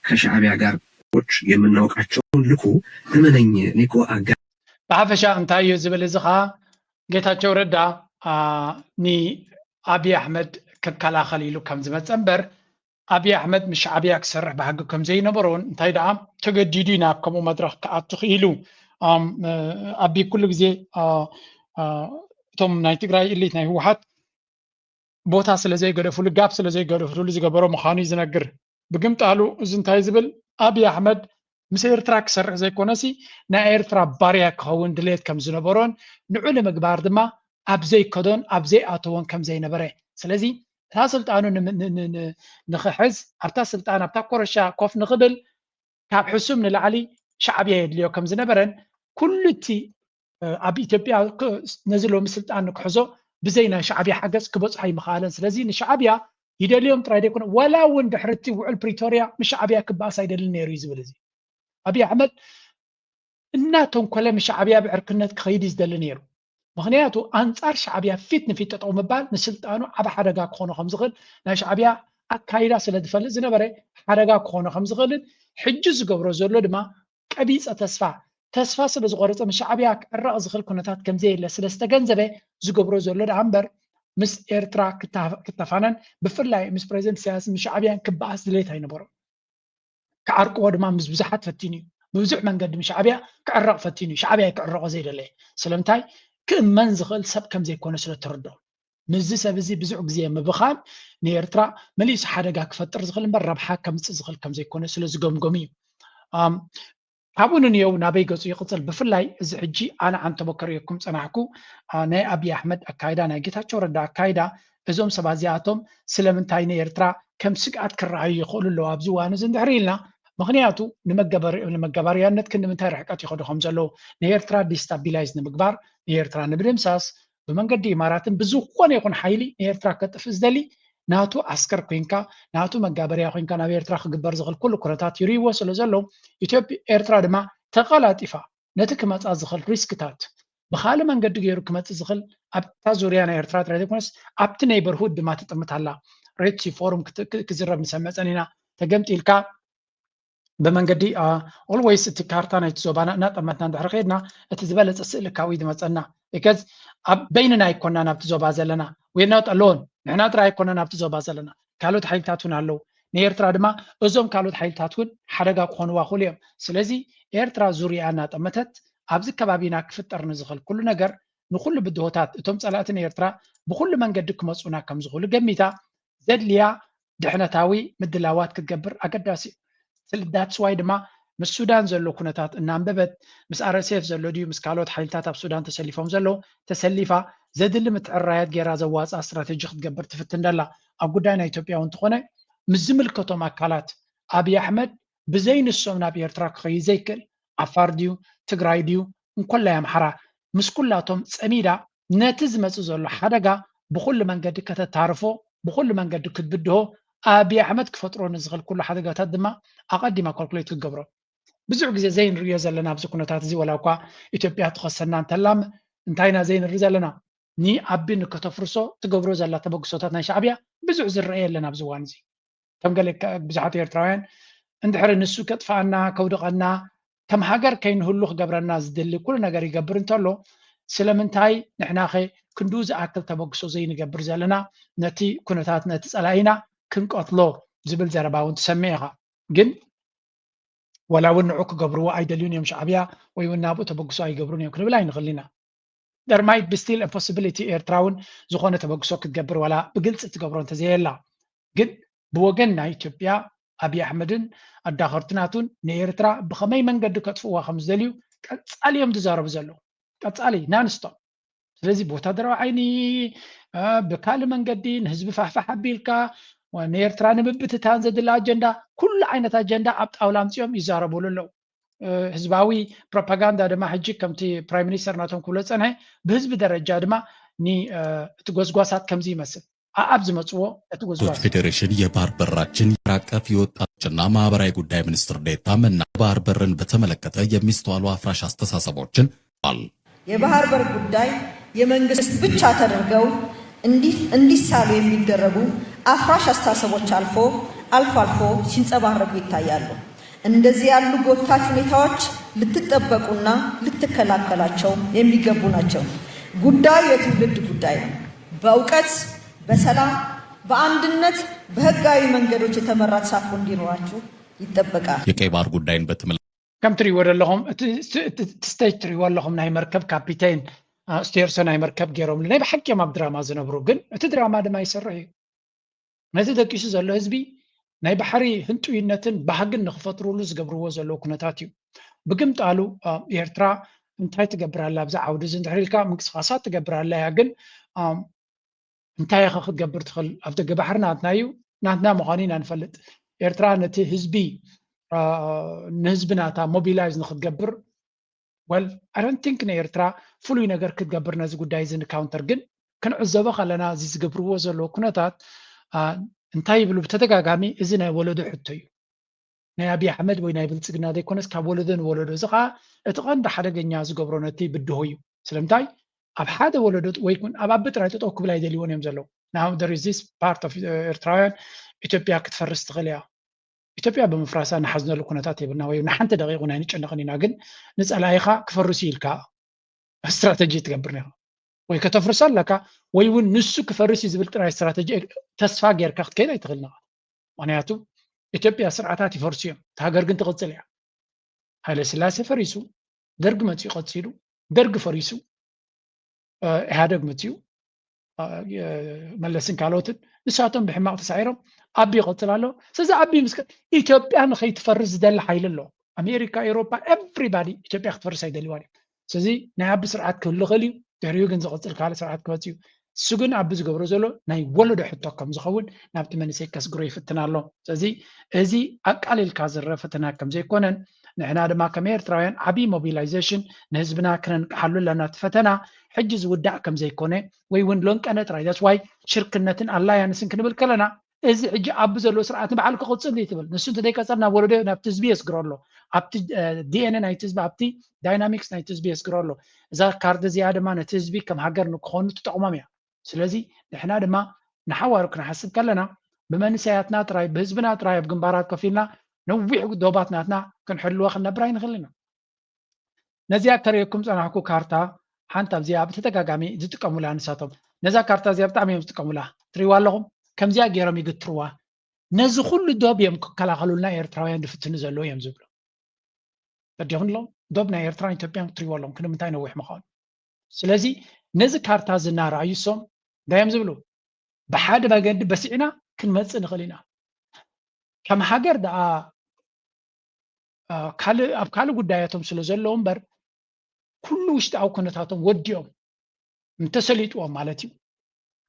ከሻዕቢያ ጋር ች የምናውቃቸውን ልኮ እመነኝ እኔ እኮ አጋ ብሓፈሻ እንታይ እዩ ዝብል እዚ ከዓ ጌታቸው ረዳ ንኣብይ ኣሕመድ ክከላኸል ኢሉ ከም ዝመፀ እምበር ኣብይ ኣሕመድ ምስ ሻዕብያ ክሰርሕ ባህጊ ከም ዘይነበሮን እንታይ ደኣ ተገዲዱ እዩ ናብ ከምኡ መድረኽ ክኣቱ ክኢሉ። ኣቢ ኩሉ ግዜ እቶም ናይ ትግራይ ኢሊት ናይ ህወሓት ቦታ ስለ ዘይገደፍሉ ጋብ ስለ ዘይገደፍሉ ዝገበሮ ምዃኑ እዩ ዝነግር። ብግምጣሉ እዚ እንታይ ዝብል ኣብይ ኣሕመድ ምስ ኤርትራ ክሰርሕ ዘይኮነሲ ናይ ኤርትራ ባርያ ክኸውን ድሌት ከም ዝነበሮን ንዑ ንምግባር ድማ ኣብ ዘይከዶን ኣብ ዘይኣተዎን ከም ዘይነበረ ስለዚ እታ ስልጣኑ ንኽሕዝ ኣብታ ስልጣን ኣብታ ኮረሻ ኮፍ ንኽብል ካብ ሕሱም ንላዕሊ ሻዕብያ የድልዮ ከም ዝነበረን ኩሉ እቲ ኣብ ኢትዮጵያ ነዚ ሎሚ ስልጣን ንክሕዞ ብዘይ ናይ ሻዕብያ ሓገዝ ክበፅሖ ኣይምኽኣለን። ስለዚ ንሻዕብያ ይደልዮም ጥራይ ዘይኮነ ዋላ እውን ድሕሪ እቲ ውዕል ፕሪቶርያ ምስ ሻዕብያ ክበኣስ ኣይደልን ነይሩ እዩ ዝብል እዚ ኣብይ ኣሕመድ እናተንኮለ ምስ ሻዕብያ ብዕርክነት ክኸይድ እዩ ዝደሊ ነይሩ። ምኽንያቱ ኣንፃር ሻዕብያ ፊት ንፊት ጠጠው ምባል ንስልጣኑ ዓብ ሓደጋ ክኾኖ ከም ዝኽእል ናይ ሻዕብያ ኣካይዳ ስለ ዝፈልጥ ዝነበረ ሓደጋ ክኾኖ ከም ዝኽእልን ሕጂ ዝገብሮ ዘሎ ድማ ቀቢፀ ተስፋ ተስፋ ስለ ዝቆረፀ ምስ ሻዕብያ ክዕረቕ ዝኽእል ኩነታት ከም ዘየለ ስለ ዝተገንዘበ ዝገብሮ ዘሎ ደኣ እምበር ምስ ኤርትራ ክተፋነን ብፍላይ ምስ ፕሬዚደንት ኢሳያስ ምስ ሻዕብያን ክበኣስ ድሌት ኣይነበሮን። ክዓርቅዎ ድማ ምስ ብዙሓት ፈቲኑ እዩ። ብብዙሕ መንገዲ ምስ ሻዕብያ ክዕረቕ ፈቲኑ እዩ። ሻዕብያ ክዕረቆ ዘይደለየ ስለምንታይ ክእመን ዝኽእል ሰብ ከም ዘይኮነ ስለ ተረድኦ ምስዚ ሰብ እዚ ብዙሕ ግዜ ምብኻን ንኤርትራ መሊሱ ሓደጋ ክፈጥር ዝኽእል እምበር ረብሓ ከምፅእ ዝኽእል ከም ዘይኮነ ስለ ዝገምገሙ እዩ። ካብኡ ንንየው ናበይ ገፁ ይቕፅል። ብፍላይ እዚ ሕጂ ኣነ ዓንተቦ ከርእየኩም ፀናሕኩ ናይ ኣብዪ ኣሕመድ ኣካይዳ ናይ ጌታቸው ረዳ ኣካይዳ እዞም ሰባት እዚኣቶም ስለምንታይ ንኤርትራ ከም ስግኣት ክረኣዩ ይኽእሉ ኣለዉ ኣብዚ እዋን እዚ እንድሕር ኢልና ምኽንያቱ ንመጋበርያነት ክንዲ ምንታይ ርሕቀት ይኸዱ ከም ዘለዉ ንኤርትራ ዲስታቢላይዝ ንምግባር ንኤርትራ ንምድምሳስ ብመንገዲ ኢማራትን ብዝኾነ ይኹን ሓይሊ ንኤርትራ ከጥፍእ ዝደሊ ናቱ ዓስከር ኮይንካ ናቱ መጋበርያ ኮይንካ ናብ ኤርትራ ክግበር ዝኽእል ኩሉ ኩነታት ይርእይዎ ስለ ዘለዉ ኢትዮጵ ኤርትራ ድማ ተቐላጢፋ ነቲ ክመፃ ዝኽእል ሪስክታት ብኻልእ መንገዲ ገይሩ ክመፅእ ዝኽእል ኣብታ ዙርያ ናይ ኤርትራ ጥራይ ዘይኮነስ ኣብቲ ኔይበርሁድ ድማ ትጥምት ኣላ። ሬድ ሲ ፎሩም ክዝረብ ንሰምዕ ፀኒና ተገምጢልካ ብመንገዲ ኦልወይስ እቲ ካርታ ናይቲ ዞባና እናጠመትና እንድሕር ከድና እቲ ዝበለፀ ስእሊ ካብኡ ዝመፀና because ኣብ በይንና ኣይኮናን ኣብቲ ዞባ ዘለና we're not alone ንሕና ጥራይ ኣይኮናን ኣብቲ ዞባ ዘለና ካልኦት ሓይልታት እውን ኣለዉ ንኤርትራ ድማ እዞም ካልኦት ሓይልታት እውን ሓደጋ ክኾንዋ ክእሉ እዮም ስለዚ ኤርትራ ዙርያ እናጠመተት ኣብዚ ከባቢና ክፍጠር ንዝኽእል ኩሉ ነገር ንኹሉ ብድሆታት እቶም ጸላእቲ ንኤርትራ ብኹሉ መንገዲ ክመጹና ከም ዝኽእሉ ገሚታ ዘድልያ ድሕነታዊ ምድላዋት ክትገብር ኣገዳሲ እዩ። ስለ that's why ድማ ምስ ሱዳን ዘሎ ኩነታት እናንበበት ምስ RSF ዘሎ ድዩ ምስ ካልኦት ሓይልታት ኣብ ሱዳን ተሰሊፎም ዘሎ ተሰሊፋ ዘድሊ ምትዕርራያት ጌራ ዘዋጽኣ ስትራተጂ ክትገብር ትፍትን ደላ ኣብ ጉዳይ ናይ ኢትዮጵያ እውን እንተኾነ ምስ ዝምልከቶም ኣካላት ኣብይ ኣሕመድ ብዘይ ንሶም ናብ ኤርትራ ክኸይድ ዘይክእል ዓፋር ድዩ ትግራይ ድዩ እንኮላይ ኣምሓራ ምስ ኩላቶም ፀሚዳ ነቲ ዝመፅእ ዘሎ ሓደጋ ብኩሉ መንገዲ ከተታርፎ ብኩሉ መንገዲ ክትብድሆ ኣብይ ኣሕመድ ክፈጥሮ ንዝኽእል ኩሉ ሓደጋታት ድማ ኣቐዲማ ካልኩሌት ክትገብሮ ብዙሕ ግዜ ዘይንርእዮ ዘለና ኣብዚ ኩነታት እዚ ወላ እኳ ኢትዮጵያ ትኸሰና እንተላ እንታይ ኢና ዘይንርኢ ዘለና ንኣቢ ንከተፍርሶ ትገብሮ ዘላ ተበግሶታት ናይ ሻዕብያ ብዙሕ ዝረአ የለን ኣብዚ እዋን እዚ ከም ገለ ብዙሓት ኤርትራውያን እንድሕሪ ንሱ ከጥፍኣና ከውድቐና ከም ሃገር ከይንህሉ ክገብረና ዝደሊ ኩሉ ነገር ይገብር እንተሎ ስለምንታይ ንሕናኸ ክንድኡ ዝኣክል ተበግሶ ዘይንገብር ዘለና ነቲ ኩነታት ነቲ ጸላኢና ክንቀትሎ ዝብል ዘረባ እውን ትሰምዕ ኢኻ ግን ወላ እውን ንዑ ክገብርዎ ኣይደልዩን እዮም ሻዕብያ ወይ እውን ናብኡ ተበግሶ ኣይገብሩን እዮም ክንብል ኣይንኽእል ኢና there might be still a possibility ኤርትራ እውን ዝኾነ ተበግሶ ክትገብር ዋላ ብግልፂ ትገብሮ እንተዘየላ ግን ብወገን ናይ ኢትዮጵያ ኣብይ ኣሕመድን ኣዳኸርቲ ናቱን ንኤርትራ ብኸመይ መንገዲ ከጥፍእዋ ከም ዝደልዩ ቀፃሊ እዮም ዝዛረቡ ዘለዉ ቀፃሊ non-stop ስለዚ ብወታደራዊ ዓይኒ ብካልእ መንገዲ ንህዝቢ ፋሕፋሕ ኣቢልካ ንኤርትራ ንምብትታን ዘድሊ ኣጀንዳ ኩሉ ዓይነት ኣጀንዳ ኣብ ጣውላ ኣምፂኦም ይዛረብሉ ኣለዉ ህዝባዊ ፕሮፓጋንዳ ድማ ሕጂ ከምቲ ፕራይም ሚኒስተር ናቶም ክብሎ ዝፀንሐ ብህዝቢ ደረጃ ድማ እቲ ጎስጓሳት ከምዚ ይመስል ኣኣብ ዝመፅዎ እቲ ጎስጓስ ፌዴሬሽን የባህር በራችን የሀገር አቀፍ የወጣቶችና ማህበራዊ ጉዳይ ሚኒስትር ዴኤታ መና የባህር በርን በተመለከተ የሚስተዋሉ አፍራሽ አስተሳሰቦችን አል የባህር በር ጉዳይ የመንግስት ብቻ ተደርገው እንዲሳሉ የሚደረጉ አፍራሽ አስተሳሰቦች አልፎ አልፎ አልፎ ሲንጸባረቁ ይታያሉ። እንደዚህ ያሉ ጎታች ሁኔታዎች ልትጠበቁና ልትከላከላቸው የሚገቡ ናቸው። ጉዳዩ የትውልድ ጉዳይ ነው። በእውቀት፣ በሰላም፣ በአንድነት፣ በህጋዊ መንገዶች የተመራ ተሳትፎ እንዲኖራችሁ ይጠበቃል። የቀይ ባህር ጉዳይን በተመለከተ ከም ትሪእዎ ዘለኹም እቲ ስቴጅ ትሪእዎ ኣለኹም ናይ መርከብ ካፒቴን ስቴርሶ ናይ መርከብ ገይሮምሉ ናይ ብሓቂ እዮም ኣብ ድራማ ዝነብሩ ግን እቲ ድራማ ድማ ይሰርሕ እዩ ነቲ ደቂሱ ዘሎ ህዝቢ ናይ ባሕሪ ህንጡይነትን ባህግን ንክፈጥሩሉ ዝገብርዎ ዘለዉ ኩነታት እዩ ብግምጣሉ ኤርትራ እንታይ ትገብር ኣላ ኣብዚ ዓውዲ እዚ እንድሕር ኢልካ ምንቅስቃሳት ትገብር ኣላ እያ ግን እንታይ ኢኻ ክትገብር ትኽእል ኣብ ደገ ባሕሪ ናትና እዩ ናትና ምዃኑ ኢና ንፈልጥ ኤርትራ ነቲ ህዝቢ ንህዝቢ ናታ ሞቢላይዝ ንክትገብር well I don't think ንኤርትራ ፍሉይ ነገር ክትገብር ነዚ ጉዳይ እዚ ንካውንተር ግን ክንዕዘቦ ከለና እዚ ዝገብርዎ ዘለዉ ኩነታት እንታይ ይብሉ ብተደጋጋሚ እዚ ናይ ወለዶ ሕቶ እዩ ናይ ኣብይ ኣሕመድ ወይ ናይ ብልፅግና ዘይኮነስ ካብ ወለዶ ንወለዶ እዚ ከዓ እቲ ቀንዲ ሓደገኛ ዝገብሮ ነቲ ብድሆ እዩ ስለምንታይ ኣብ ሓደ ወለዶ ወይ እውን ኣብ ኣቢ ጥራይ ጠጠው ክብል ኣይደልይዎን እዮም ዘለዉ Now there is this part of ኤርትራውያን ኢትዮጵያ ክትፈርስ ትኽእል እያ። ኢትዮጵያ ብምፍራሳ ንሓዝነሉ ኩነታት የብልና ወይ ንሓንቲ ደቂቕ ናይ ንጨነቕን ኢና፣ ግን ንጸላኢኻ ክፈርስ ኢልካ ስትራተጂ ትገብር ነኻ ወይ ከተፍርሶ ኣለካ ወይ እውን ንሱ ክፈርስ እዩ ዝብል ጥራይ ስትራተጂ ተስፋ ጌርካ ክትከይድ ኣይትኽእልን ኢኻ። ምክንያቱ ኢትዮጵያ ስርዓታት ይፈርሱ እዮም፣ እቲ ሃገር ግን ትቕጽል እያ። ሃይለ ስላሴ ፈሪሱ፣ ደርግ መፂኡ ቀፂሉ፣ ደርግ ፈሪሱ፣ ኢህኣደግ መፂኡ፣ መለስን ካልኦትን ንሳቶም ብሕማቕ ተሳዒሮም፣ ኣቢ ይቐፅል ኣሎ። ስለዚ ኣቢ ምስ ኢትዮጵያ ንኸይትፈርስ ዝደሊ ሓይሊ ኣሎ። ኣሜሪካ፣ ኤውሮፓ፣ ኤቭሪባዲ ኢትዮጵያ ክትፈርስ ኣይደልዋን እዮም። ስለዚ ናይ ኣቢ ስርዓት ክህሉ ይኽእል እዩ፣ ድሕሪኡ ግን ዝቐፅል ካልእ ስርዓት ክመፅእ እዩ። እሱ ግን ኣቢ ዝገብሮ ዘሎ ናይ ወለዶ ሕቶ ከም ዝኸውን ናብቲ መንእሰይ ከስግሮ ይፍትን ኣሎ። ስለዚ እዚ ኣቃሊልካ ዝረፈ ፈተና ከም ዘይኮነን ንሕና ድማ ከም ኤርትራውያን ዓብዪ ሞቢላይዜሽን ንህዝብና ክነንቅሓሉ ኣለና። እቲ ፈተና ሕጂ ዝውዳእ ከም ዘይኮነ ወይ እውን ሎንቀነ ጥራይ that's why ሽርክነትን ኣላያንስን ክንብል ከለና እዚ ሕጂ ኣብ ዘሎ ስርዓት ንባዕሉ ክቕፅል እዩ ትብል። ንሱ እንተደይቀፀል ናብ ወለዶ ናብቲ ህዝቢ የስግሮ ኣሎ፣ ኣብቲ ዲኤንኤ ናይቲ ህዝቢ ኣብቲ ዳይናሚክስ ናይቲ ህዝቢ የስግሮ ኣሎ። እዛ ካርድ እዚኣ ድማ ነቲ ህዝቢ ከም ሃገር ንክኾኑ ትጠቕሞም እያ። ስለዚ ንሕና ድማ ንሓዋሩ ክንሓስብ ከለና ብመንሰያትና ጥራይ ብህዝብና ጥራይ ኣብ ግንባራት ኮፍ ኢልና ነዊሕ ዶባት ናትና ክንሕልወ ክንነብር ኣይንኽእል ኢና። ነዚኣ ከርእየኩም ጸናሕኩ ካርታ ሓንቲ ኣብዚኣ ብተደጋጋሚ ዝጥቀሙላ ንሳቶም ነዛ ካርታ እዚኣ ብጣዕሚ እዮም ዝጥቀሙላ። ትሪዋ ኣለኹም ከምዚኣ ገይሮም ይግትርዋ። ነዚ ኩሉ ዶብ እዮም ክከላኸሉልና ኤርትራውያን ዝፍትኑ ዘለዉ እዮም ዝብሉ። ተዲኹም ኣለዉ ዶብ ናይ ኤርትራን ኢትዮጵያን ክትሪዎ ኣለኹም ክንምንታይ ነዊሕ ምዃኑ። ስለዚ ነዚ ካርታ እዚ እናረኣዩ እሶም እንታይ እዮም ዝብሉ? ብሓደ መገዲ በሲዕና ክንመፅእ ንኽእል ኢና። ከም ሃገር ደኣ ካልእ ኣብ ካልእ ጉዳያቶም ስለ ዘለዉ እምበር ኩሉ ውሽጣዊ ኩነታቶም ወዲኦም እንተሰሊጥዎም ማለት እዩ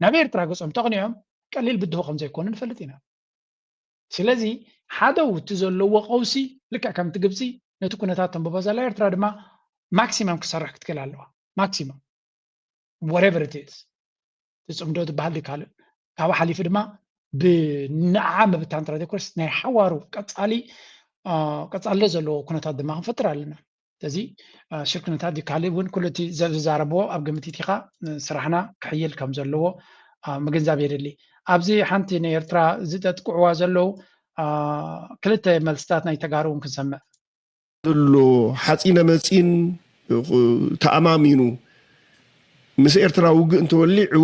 ናብ ኤርትራ ገጾም ተቕኒዖም ቀሊል ብድሆ ከም ዘይኮኑ ንፈልጥ ኢና። ስለዚ ሓደ እቲ ዘለዎ ቀውሲ ልክዕ ከምቲ ግብፂ ነቲ ኩነታት ተንብቦ ዘላ ኤርትራ ድማ ማክሲመም ክሰርሕ ክትክእል ኣለዋ። ማክሲመም whatever it is ትፅምዶ ዝበሃል ካልእ ካብኡ ሓሊፉ ድማ ብንዓ ምብታን ጥራይ ዘይኮነስ ናይ ሓዋሩ ቀፃሊ ቀፃለ ዘለዎ ኩነታት ድማ ክንፈጥር ኣለና። ስለዚ ሽርክነታት ካልእ እውን ኩሉ እቲ ዝዛረብዎ ኣብ ግምት ኢኻ ስራሕና ክሕይል ከም ዘለዎ ምግንዛብ የድሊ። ኣብዚ ሓንቲ ንኤርትራ ዝጠጥቅዕዋ ዘለዉ ክልተ መልስታት ናይ ተጋሩ እውን ክንሰምዕ። ዘሎ ሓፂነ መፂን ተኣማሚኑ ምስ ኤርትራ ውግእ እንተወሊዑ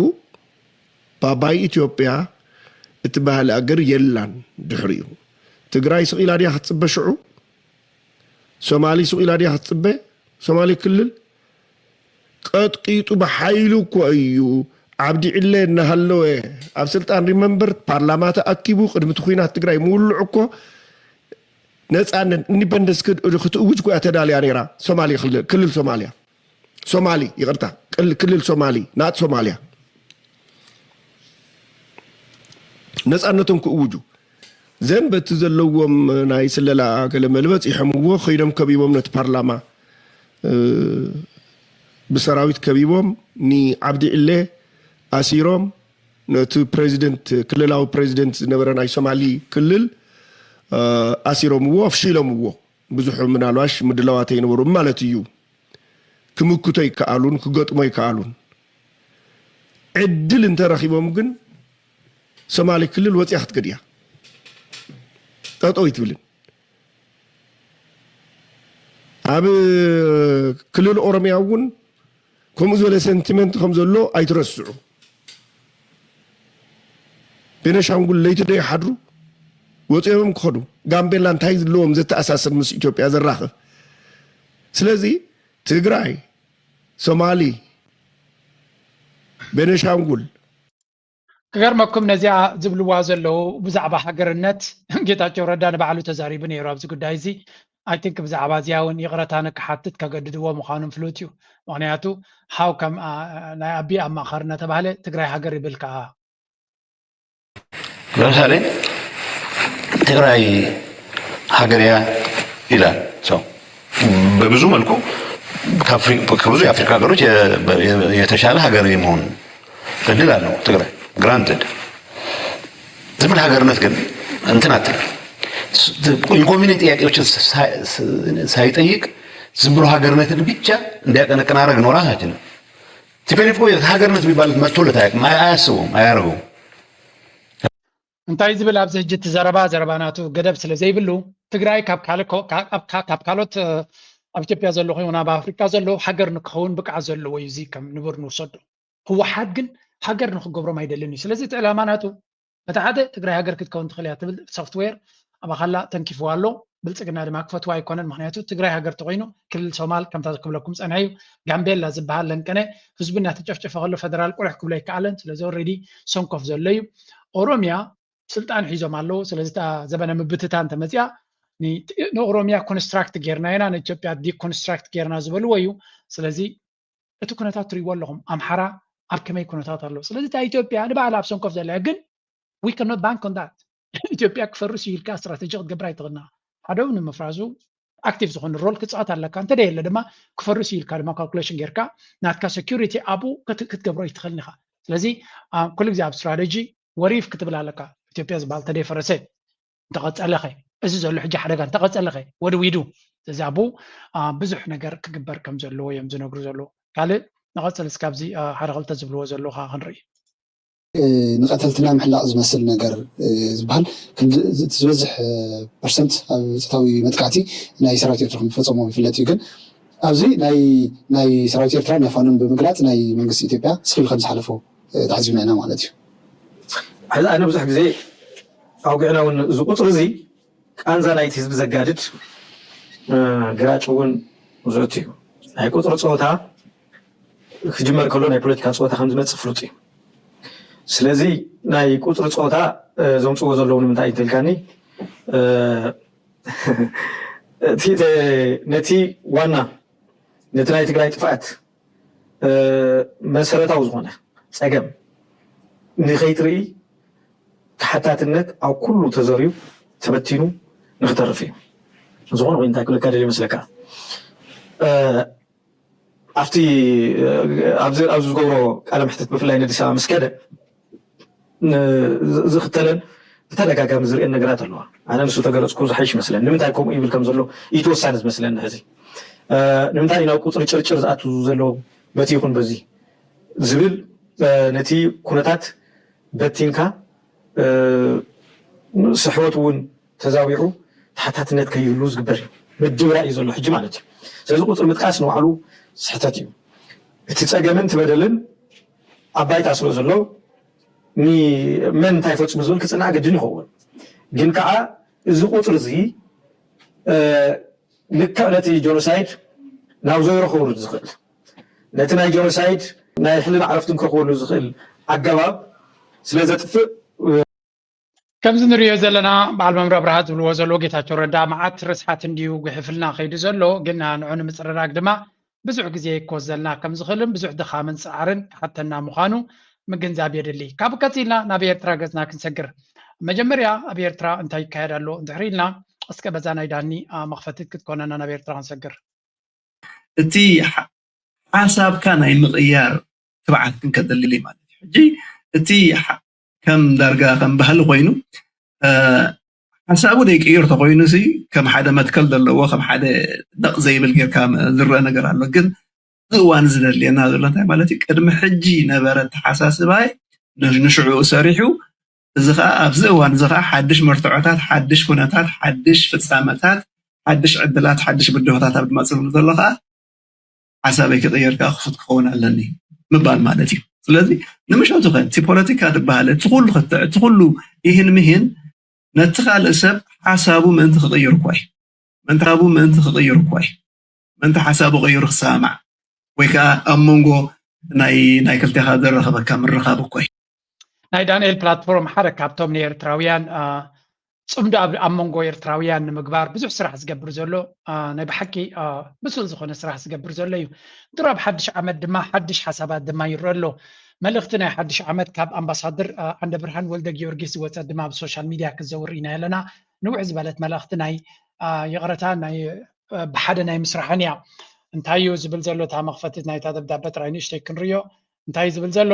ባባይ ኢትዮጵያ እትበሃል ኣገር የላን። ድሕሪኡ ትግራይ ስቕ ኢላ ድያ ክትፅበ? ሽዑ ሶማሊ ስቕ ኢላ ድያ ክትፅበ? ሶማሊ ክልል ቀጥቂጡ ብሓይሉ እኮ እዩ። ዓብዲ ዕለ እናሃለወ ኣብ ስልጣን remember ፓርላማ ተኣኪቡ ቅድሚ እቲ ኹናት ትግራይ ምውልዑ እኮ ነፃነት independence ክትእውጅ እኮ እያ ተዳልያ ነይራ። ሶማሊ ክልል ሶማልያ ሶማሊ ይቕርታ ክልል ሶማሊ ናት ሶማልያ ነፃነቶም ክእውጁ ዘን በቲ ዘለዎም ናይ ስለላ ገለ መለ በፂሖምዎ ከይዶም ከቢቦም ነቲ ፓርላማ ብሰራዊት ከቢቦም ንዓብዲ ዕለ ኣሲሮም ነቲ ፕሬዚደንት ክልላዊ ፕሬዚደንት ዝነበረ ናይ ሶማሊ ክልል ኣሲሮምዎ ኣፍሺሎምዎ ብዙሕ ምናልባሽ ምድላዋት ኣይነበሮም ማለት እዩ ክምክቶ ይከኣሉን ክገጥሞ ይከኣሉን ዕድል እንተረኺቦም ግን ሶማሊ ክልል ወፂኣ ክትከድ እያ ጠጠው ኣይትብልን ኣብ ክልል ኦሮሚያ እውን ከምኡ ዝበለ sentiment ከም ዘሎ ኣይትረስዑ ቤነሻንጉል ለይቲ ዶ ይሓድሩ ወፂኦም ክኸዱ ጋምቤላ እንታይ ዘለዎም ዘተኣሳስር ምስ ኢትዮጵያ ዘራኽብ ስለዚ ትግራይ ሶማሊ ቤነሻንጉል ክገርመኩም ነዚኣ ዝብልዋ ዘለዉ ብዛዕባ ሃገርነት ጌታቸው ረዳ ንባዕሉ ተዛሪቡ ነይሩ ኣብዚ ጉዳይ እዚ I think ብዛዕባ እዚኣ እውን ይቕረታ ንክሓትት ከገድድዎ ምዃኖም ፍሉጥ እዩ ምክንያቱ how ከም ናይ ኣቢ ኣማኻሪ እናተባህለ ትግራይ ሃገር ይብል ከዓ ለምሳሌ ትግራይ ሀገር እያ ይላል ሰው በብዙ መልኩ ከብዙ የአፍሪካ ሀገሮች የተሻለ ሀገር የመሆን እድል አለው ትግራይ granted ዝብል ሀገርነት ግን እንትን አትል የኮሚኒ ጥያቄዎችን ሳይጠይቅ ዝም ብሎ ሀገርነትን ብቻ እንዲያቀነቅን አረግ ነው ራሳችንም ቲፒኤልኤፍ እኮ ሀገርነት የሚባል መጥቶለት አያውቅም። አያስበውም፣ አያረገውም። እንታይ ዝብል ኣብዚ ሕጂ እቲ ዘረባ ዘረባ ናቱ ገደብ ስለ ዘይብሉ ትግራይ ካብ ካልእ ኮ- ካብ- ካብ- ካብ ካልኦት እ፣ ኣብ ኢትዮጵያ ዘሎ ኮይኑ ኣብ ኣፍሪካ ዘሎ ሃገር ንክኸውን ብቅዓት ዘለዎ እዩ። እዚ ከም ንቡር ንውሰዶ። ህወሓት ግን ሃገር ንክገብሮም ኣይደልን እዩ። ስለዚ እቲ ዕላማ ናቱ በቲ ሓደ ትግራይ ሃገር ክትከውን ትኽእል እያ ትብል ሶፍትዌር ኣባኻላ ተንኪፍዋ ኣሎ። ብልፅግና ድማ ክፈትዋ ኣይኮነን። ምክንያቱ ትግራይ ሃገር ተኮይኑ ክልል ሶማል ከምታ ክብለኩም ፀንሐ እዩ። ጋምቤላ ዝበሃል ለንቀነ ህዝቡ እናተጨፍጨፈ ከሎ ፈደራል ቁርሕ ክብሎ ኣይከኣለን። ስለዚ ኦልሬዲ ሰንኮፍ ዘሎ እዩ። ኦሮሚያ ስልጣን ሒዞም ኣለዉ። ስለዚ እታ ዘበነ ምብትታን ተመፅያ ን- ንኦሮሚያ ኮንስትራክት ጌርና ኢና፣ ንኢትዮጵያ ዲኮንስትራክት ጌርና ዝበልዎ እዩ። ስለዚ እቲ ኩነታት ትሪእዎ ኣለኹም ኣምሓራ ኣብ ከመይ ኩነታት ኣሎ። ስለዚ እታ ኢትዮጵያ ንባዕላ ኣብ ሰንኮፍ ዘላ እያ። ግን we cannot bank on that። ኢትዮጵያ ክፈርስ እዩ ኢልካ ስትራተጂ ክትገብር ኣይትኽእልና። ሓደው ንምፍራሱ ኣክቲቭ ዝኾነ ሮል ክፃወት ኣለካ። እንተ ደየለ ድማ ክፈርስ እዩ ኢልካ ድማ ካልኩሌሽን ጌርካ ናትካ ሴኩሪቲ ኣብኡ ክት- ክትገብሮ ኣይትኽእልን ኢኻ። ስለዚ አ፣ ኩሉ ግዜ ኣብ ስትራተጂ ወሪፍ ክትብል ኣለካ። ኢትዮጵያ ዝበሃል ተደይፈረሰ እንተቐፀለኸ፣ እዚ ዘሎ ሕጂ ሓደጋ እንተቐፀለኸ ወደ ዊዱ እዚ ኣብኡ አ፣ ብዙሕ ነገር ክግበር ከም ዘለዎ እዮም ዝነግሩ ዘለዉ። ካልእ ንቐፅል እስካብዚ አ፣ ሓደ ክልተ ዝብልዎ ዘለዉ ከዓ ክንርኢ። ንቐተልትና ምሕላቕ ዝመስል ነገር ዝበሃል ዝበዝሕ ፐርሰንት ኣብ ፆታዊ መጥቃዕቲ ናይ ሰራዊት ኤርትራ ከም ዝፈፀሞም ይፍለጥ እዩ። ግን ኣብዚ ናይ ናይ ሰራዊት ኤርትራ ናይ ፋኖን ብምግላፅ ናይ መንግስቲ ኢትዮጵያ ስኪል ከም ዝሓለፎ ተዓዚብና ኢና ማለት እዩ። ሕዚ ኣነ ብዙሕ ግዜ ኣውግዕና እውን እዚ ቁፅሪ እዚ ቃንዛ ናይቲ ህዝቢ ዘጋድድ እ፣ ግራጭ እውን ዘእቱ እዩ። ናይ ቁፅሪ ፀወታ ክጅመር ከሎ ናይ ፖለቲካ ፀወታ ከም ዝመፅእ ፍሉጥ እዩ። ስለዚ ናይ ቁፅሪ ፀወታ እ፣ ዘምፅዎ ዘለዉ ንምንታይ እንተልካኒ እ፣ እቲ ተ- ነቲ ዋና ነቲ ናይ ትግራይ ጥፍኣት እ፣ መሰረታዊ ዝኾነ ፀገም ንኸይትርኢ ተሓታትነት ኣብ ኩሉ ተዘርዩ ተበቲኑ ንክተርፍ እዩ። ዝኾነ ኮይኑ እንታይ ክብለካ ደልየ ይመስለካ እ፣ ኣብቲ እ፣ ኣብዚ ኣብዚ ዝገብሮ ቃለ መሕትት ብፍላይ ነዲስ ኣበባ ምስ ከደ ን- ዝ- ዝኽተለን ብተደጋጋሚ ዝርእየን ነገራት ኣለዋ። ኣነ ንሱ ተገለፅኩ ዝሓይሽ ይመስለን። ንምንታይ ከምኡ ይብል ከም ዘሎ ይትወሳኒ ዝመስለኒ ሕዚ እ፣ ንምንታይ ናብ ቁፅሪ ጭርጭር ዝኣቱ ዘሎ በቲ ይኹን በዚ ዝብል እ፣ ነቲ ኩነታት በቲንካ እ፣ ስሕወት እውን ተዛዊዑ ተሓታትነት ከይህሉ ዝግበር እዩ። ምድብራ እዩ ዘሎ ሕጂ ማለት እዩ። ስለዚ ቁፅሪ ምጥቃስ ንባዕሉ ስሕተት እዩ። እቲ ፀገምን እቲ በደልን ኣብ ባይታ ስለ ዘሎ ን- መን እንታይ ፈፅሙ ዝብል ክፅናዕ ግድን ይኸውን። ግን ከዓ እዚ ቁፅሪ እዚ እ፣ ልክዕ ነቲ ጆኖሳይድ ናብ ዜሮ ከውርድ ዝኽእል ነቲ ናይ ጆኖሳይድ ናይ ሕልና ዕረፍቲ ንክረኽበሉ ዝኽእል ኣገባብ ስለ ዘጥፍእ ከምዚ ንሪኦ ዘለና በዓል መምህር ኣብርሃ ዝብልዎ ዘለዉ ጌታቸው ረዳ መዓት ርስሓት እንድዩ ጉሕፍልና ከይዱ ዘሎ። ግን ንዑ ንምፅርራግ ድማ ብዙሕ ግዜ ክወስደልና ከም ዝኽእልን ብዙሕ ድኻምን ፃዕርን ክሓተና ምዃኑ ምግንዛብ የድሊ። ካብ ቀፂልና ናብ ኤርትራ ገፅና ክንሰግር መጀመርያ ኣብ ኤርትራ እንታይ ይካየድ ኣሎ እንድሕር ኢልና እስከ በዛ ናይ ዳኒ አ፣ መኽፈቲት ክትኮነና ናብ ኤርትራ ክንሰግር። እቲ ሓ- ሓሳብካ ናይ ምቕያር ትብዓት ክንከተልል ማለት እዩ። ሕጂ እቲ ሓ- ከም ዳርጋ ከም ባህሊ ኮይኑ እ፣ ሓሳቡ ዘይቅይር ተኮይኑ ሲ ከም ሓደ መትከል ዘለዎ ከም ሓደ ደቕ ዘይብል ጌርካ ዝረአ ነገር ኣሎ። ግን እዚ እዋን እዚ ዘድልየና ዘሎ እንታይ ማለት እዩ? ቅድሚ ሕጂ ነበረ ኣተሓሳስባይ ን- ንሽዑኡ ሰሪሑ እዚ ከዓ ኣብዚ እዋን እዚ ከዓ ሓድሽ መርትዖታት፣ ሓድሽ ኩነታት፣ ሓድሽ ፍፃመታት፣ ሓድሽ ዕድላት፣ ሓድሽ ብድሆታት ኣብ ዝመፅእ ዘሎ ከዓ ሓሳበይ ክቕየር ከዓ ክፉት ክኸውን ኣለኒ ምባል ማለት እዩ። ስለዚ ንምሸቱ ከ እቲ ፖለቲካ ዝበሃል እቲ ኩሉ ክትዕ እቲ ኩሉ ይህን ምሂን ነቲ ካልእ ሰብ ሓሳቡ ምእንቲ ክቕይር እኳ እዩ። ምእንቲ ሓሳቡ ምእንቲ ክቕይር እኳ እዩ። ምእንቲ ሓሳቡ ቀይሩ ክሰማማዕ ወይ ከዓ ኣብ መንጎ ናይ ናይ ክልቴኻ ዘራኸበካ ምርኻብ እኳ እዩ። ናይ ዳንኤል ፕላትፎርም ሓደ ካብቶም ንኤርትራውያን አ፣ ፅምዶ ኣብ ኣብ መንጎ ኤርትራውያን ንምግባር ብዙሕ ስራሕ ዝገብር ዘሎ አ፣ ናይ ብሓቂ አ፣ ብሱል ዝኾነ ስራሕ ዝገብር ዘሎ እዩ። ድሮ ኣብ ሓድሽ ዓመት ድማ ሓድሽ ሓሳባት ድማ ይረአ ኣሎ። መልእኽቲ ናይ ሓድሽ ዓመት ካብ ኣምባሳደር አ፣ ዓንደ ብርሃን ወልደ ጊዮርጊስ ዝወፀ ድማ ኣብ ሶሻል ሚድያ ክዘውር ኢና ኣለና። ንውሕ ዝበለት መልእኽቲ ናይ አ፣ ይቕረታ ናይ አ፣ ብሓደ ናይ ምስራሕን እያ። እንታይ እዩ ዝብል ዘሎ እታ መኽፈቲት ናይታ ደብዳበ ጥራይ ንእሽተይ ክንርዮ እንታይ እዩ ዝብል ዘሎ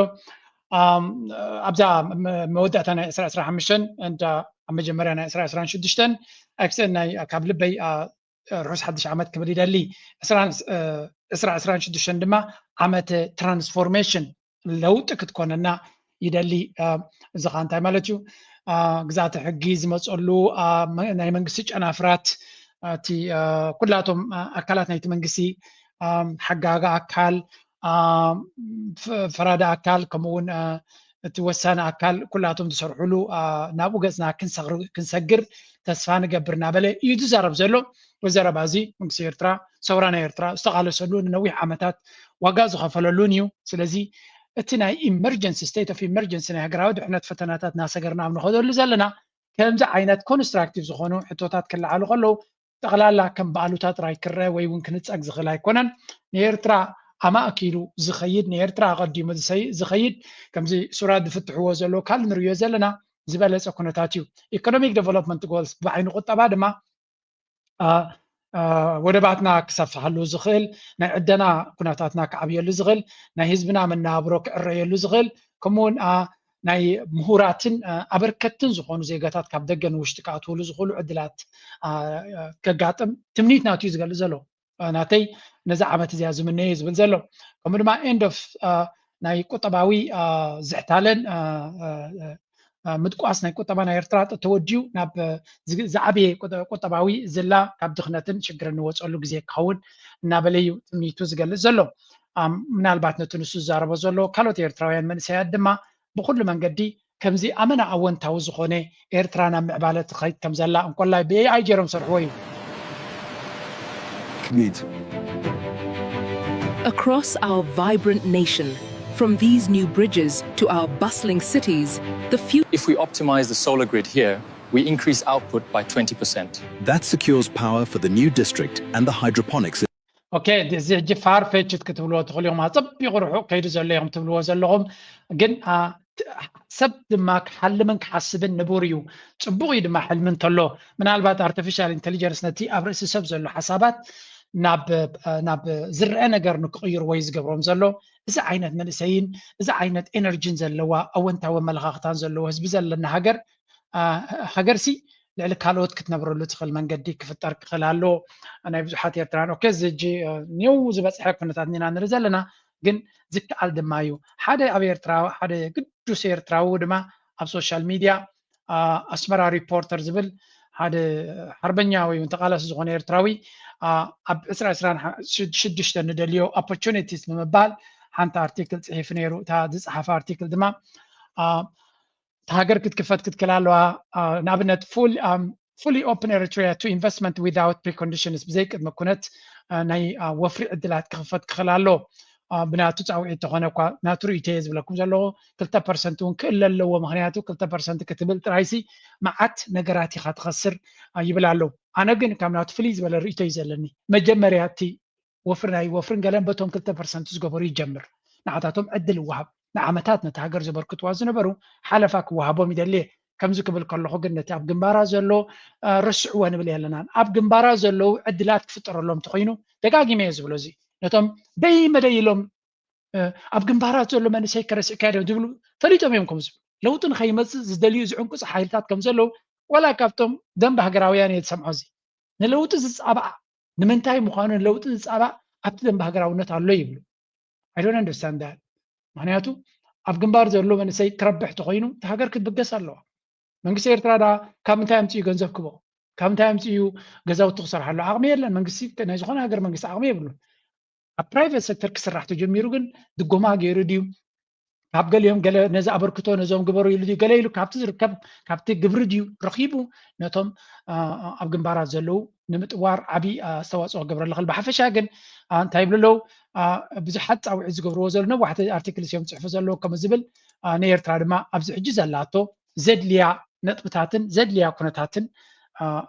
ኣም፣ ኣብዛ መ- መወዳእታ ናይ ዕስራ ዕስራ ሓሙሽተን እንዳ ኣብ መጀመርያ ናይ ዕስራ ዕስራን ሽዱሽተን ኣክሰን ናይ ካብ ልበይ አ፣ ርሑስ ሓድሽ ዓመት ክብል ይደሊ ዕስራ ዕስራን ሽዱሽተን ድማ ዓመት ትራንስፎርሜሽን ለውጢ ክትኮነና ይደሊ አ፣ እዚ ኸ እንታይ ማለት እዩ ግዛተ ሕጊ ዝመፀሉ ናይ መንግስቲ ጨናፍራት፣ እቲ ኩላቶም ኣካላት ናይቲ መንግስቲ፣ ሓጋጋ ኣካል፣ ፈራዲ ኣካል፣ ከምኡ እውን እቲ ወሳኒ ኣካል ኩላቶም ዝሰርሕሉ ናብኡ ገፅና ክንሰግር ተስፋ ንገብር እናበለ እዩ ዝዛረብ ዘሎ። ዘረባ እዚ መንግስቲ ኤርትራ ሰውራ ናይ ኤርትራ ዝተቓለሰሉ ንነዊሕ ዓመታት ዋጋ ዝኸፈለሉን እዩ። ስለዚ እቲ ናይ emergency፣ state of emergency ናይ ሃገራዊ ድሕነት ፈተናታት እናሰገርና ኣብ ንኸደሉ ዘለና ከምዚ ዓይነት ኮንስትራክቲቭ ዝኾኑ ሕቶታት ክለዓሉ ከለዉ ጠቕላላ ከም ብኣሉታ ጥራይ ክረአ ወይ እውን ክንጸግ ዝኽእል ኣይኮነን። ንኤርትራ ኣማእኪሉ ዝኸይድ፣ ንኤርትራ ኣቐዲሙ ዝኸይድ፣ ከምዚ ሱራት ዝፍትሕዎ ዘለዉ ካል ንርእዮ ዘለና ዝበለጸ ኩነታት እዩ። ኢኮኖሚክ ዴቨሎፕመንት ጎልስ ብዓይኒ ቁጠባ ድማ ወደባትና ክሰፍሓሉ ዝኽእል፣ ናይ ዕደና ኩነታትና ክዓብየሉ ዝኽእል፣ ናይ ህዝብና መነባብሮ ክዕረየሉ ዝኽእል፣ ከምኡውን ናይ ምሁራትን ኣበርከትን ዝኾኑ ዜጋታት ካብ ደገ ንውሽጢ ክኣትውሉ ዝኽእሉ ዕድላት ከጋጥም ትምኒት ናቱ እዩ ዝገልጽ ዘሎ። ናተይ ነዚ ዓመት እዚኣ ዝምነየ ዝብል ዘሎ። ከምኡ ድማ ኤንድ ኦፍ ናይ ቁጠባዊ ዝሕታለን ምድቋስ ናይ ቁጠባ ናይ ኤርትራ ተወዲኡ ናብ ዝዓበየ ቁጠባዊ ዝላ ካብ ድኽነትን ሽግርን ንወፀሉ ግዜ ክኸውን እናበለ እዩ ትምኒቱ ዝገልጽ ዘሎ። ምናልባት ነቲ ንሱ ዝዛረቦ ዘሎ ካልኦት ኤርትራውያን መንእሰያት ድማ ብኩሉ መንገዲ ከምዚ ኣመና ኣወንታዊ ዝኾነ ኤርትራ ናብ ምዕባለ ትኸይድ ከም ዘላ እንኮላይ ብኤኣይ ገይሮም ሰርሕዎ እዩ። Across our vibrant nation, from these new bridges to our bustling cities, the future. If we optimize the solar grid here, we increase output by twenty percent. That secures power for the new district and the hydroponics. ኦኬ፣ እዚ ሕጂ ፋር ፌችድ ክትብልዎ ትኽእሉ ኢኹም። ኣጸቢቑ ርሑቕ ከይዱ ዘሎ ኢኹም ትብልዎ ዘለኹም። ግን ሰብ ድማ ክሓልምን ክሓስብን ንቡር እዩ። ጽቡቕ እዩ ድማ ሕልሚ እንተሎ ምናልባት ኣርቲፊሻል ኢንቴሊጀንስ ነቲ ኣብ ርእሲ ሰብ ዘሎ ሓሳባት ናብ ዝረአ ነገር ንክቕይርዎ እዩ ዝገብሮም ዘሎ። እዚ ዓይነት መንእሰይን እዚ ዓይነት ኤነርጂን ዘለዋ ኣወንታዊ ኣመለኻኽታን ዘለዎ ህዝቢ ዘለና ሃገር ሃገርሲ ልዕሊ ካልኦት ክትነብረሉ ትኽእል መንገዲ ክፍጠር ክኽእል ኣሎ። ናይ ብዙሓት ኤርትራን ኦኬ እዚ ሕጂ ኒው ዝበፅሐ ኩነታት ኢና ንርኢ ዘለና፣ ግን ዝከኣል ድማ እዩ። ሓደ ኣብ ኤርትራ ሓደ ግዱስ ኤርትራዊ ድማ ኣብ ሶሻል ሚድያ ኣስመራ ሪፖርተር ዝብል ሓደ ሓርበኛ ወይ እውን ተቃላሲ ዝኾነ ኤርትራዊ ኣብ ዕስራ ዕስራን ሽዱሽተ ንደልዮ ኦፖርቹኒቲስ ብምባል ሓንቲ ኣርቲክል ፅሒፉ ነይሩ። እታ ዝፀሓፈ ኣርቲክል ድማ እታ ሃገር ክትክፈት ክትክእል ኣለዋ። ንኣብነት fully open Eritrea to investment without preconditions፣ ብዘይ ቅድመ ኩነት ናይ ወፍሪ ዕድላት ክኽፈት ክኽእል ኣሎ። ብናቱ ፃውዒት ተኾነ እኳ ናቱ ርእይቶ እየ ዝብለኩም ዘለኹ። ክልተ ፐርሰንት እውን ክእለ ኣለዎ። ምክንያቱ ክልተ ፐርሰንት ክትብል ጥራይሲ መዓት ነገራት ኢኻ ትኸስር ይብል ኣሎ። ኣነ ግን ካብ ናቱ ፍልይ ዝበለ ርእይቶ እዩ ዘለኒ። መጀመርያ እቲ ወፍሪ ናይ ወፍርን ገለን በቶም ክልተ ፐርሰንት ዝገበሩ ይጀምር። ንዓታቶም ዕድል ይወሃብ። ንዓመታት ነቲ ሃገር ዘበርክትዋ ዝነበሩ ሓለፋ ክወሃቦም ይደሊ እየ። ከምዚ ክብል ከለኹ ግን ነቲ ኣብ ግንባራ ዘሎ ረስዕዎ ንብል የለናን። ኣብ ግንባራ ዘለዉ ዕድላት ክፍጠረሎም እንተኾይኑ ደጋጊመ እየ ዝብሎ። እዚ ነቶም ደይ መደይ ኢሎም ኣብ ግንባራት ዘሎ መንእሰይ ከረስዕካ እዮም ዝብሉ ፈሊጦም እዮም ከም ዝብሉ። ለውጢ ንኸይመፅእ ዝደልዩ ዝዕንቁፅ ሓይልታት ከም ዘለዉ ዋላ ካብቶም ደንብ ሃገራውያን እየ ዝሰምዖ። እዚ ንለውጢ ዝፃባእ ንምንታይ ምዃኑ ንለውጢ ዝፃባእ ኣብቲ ደንብ ሃገራውነት ኣሎ ይብሉ። I don't understand that። ምክንያቱ ኣብ ግንባር ዘሎ መንእሰይ ክረብሕ ተኮይኑ እቲ ሃገር ክትብገስ ኣለዋ። መንግስቲ ኤርትራ ዳ ካብ ምንታይ ኣምፅኡ ገንዘብ ክቦ ካብ ምንታይ ኣምፅኡ ገዛውቲ ክሰርሓሉ ዓቕሚ የለን። መንግስቲ ናይ ዝኾነ ሃገር መንግስቲ ዓቕሚ የብሉን። ኣብ ፕራይቬት ሴክተር ክስራሕ ተጀሚሩ ግን ድጎማ ገይሩ ድዩ ካብ ገሊኦም ገለ ነዚ ኣበርክቶ ነዞም ግበሩ ኢሉ ድዩ ገለ ኢሉ ካብቲ ዝርከብ ካብቲ ግብሪ ድዩ ረኺቡ ነቶም ኣብ ግንባራት ዘለዉ ንምጥዋር ዓብዪ ኣስተዋፅኦ ክገብረሉ ክእል። ብሓፈሻ ግን እንታይ ይብሉ ኣለዉ? ብዙሓት ፃውዒት ዝገብርዎ ዘለዉ ነዋሕቲ ኣርቲክልስ እዮም ዝፅሕፉ ዘለዉ ከም ዝብል ንኤርትራ ድማ ኣብዚ ሕጂ ዘላቶ ዘድልያ ነጥብታትን ዘድልያ ኩነታትን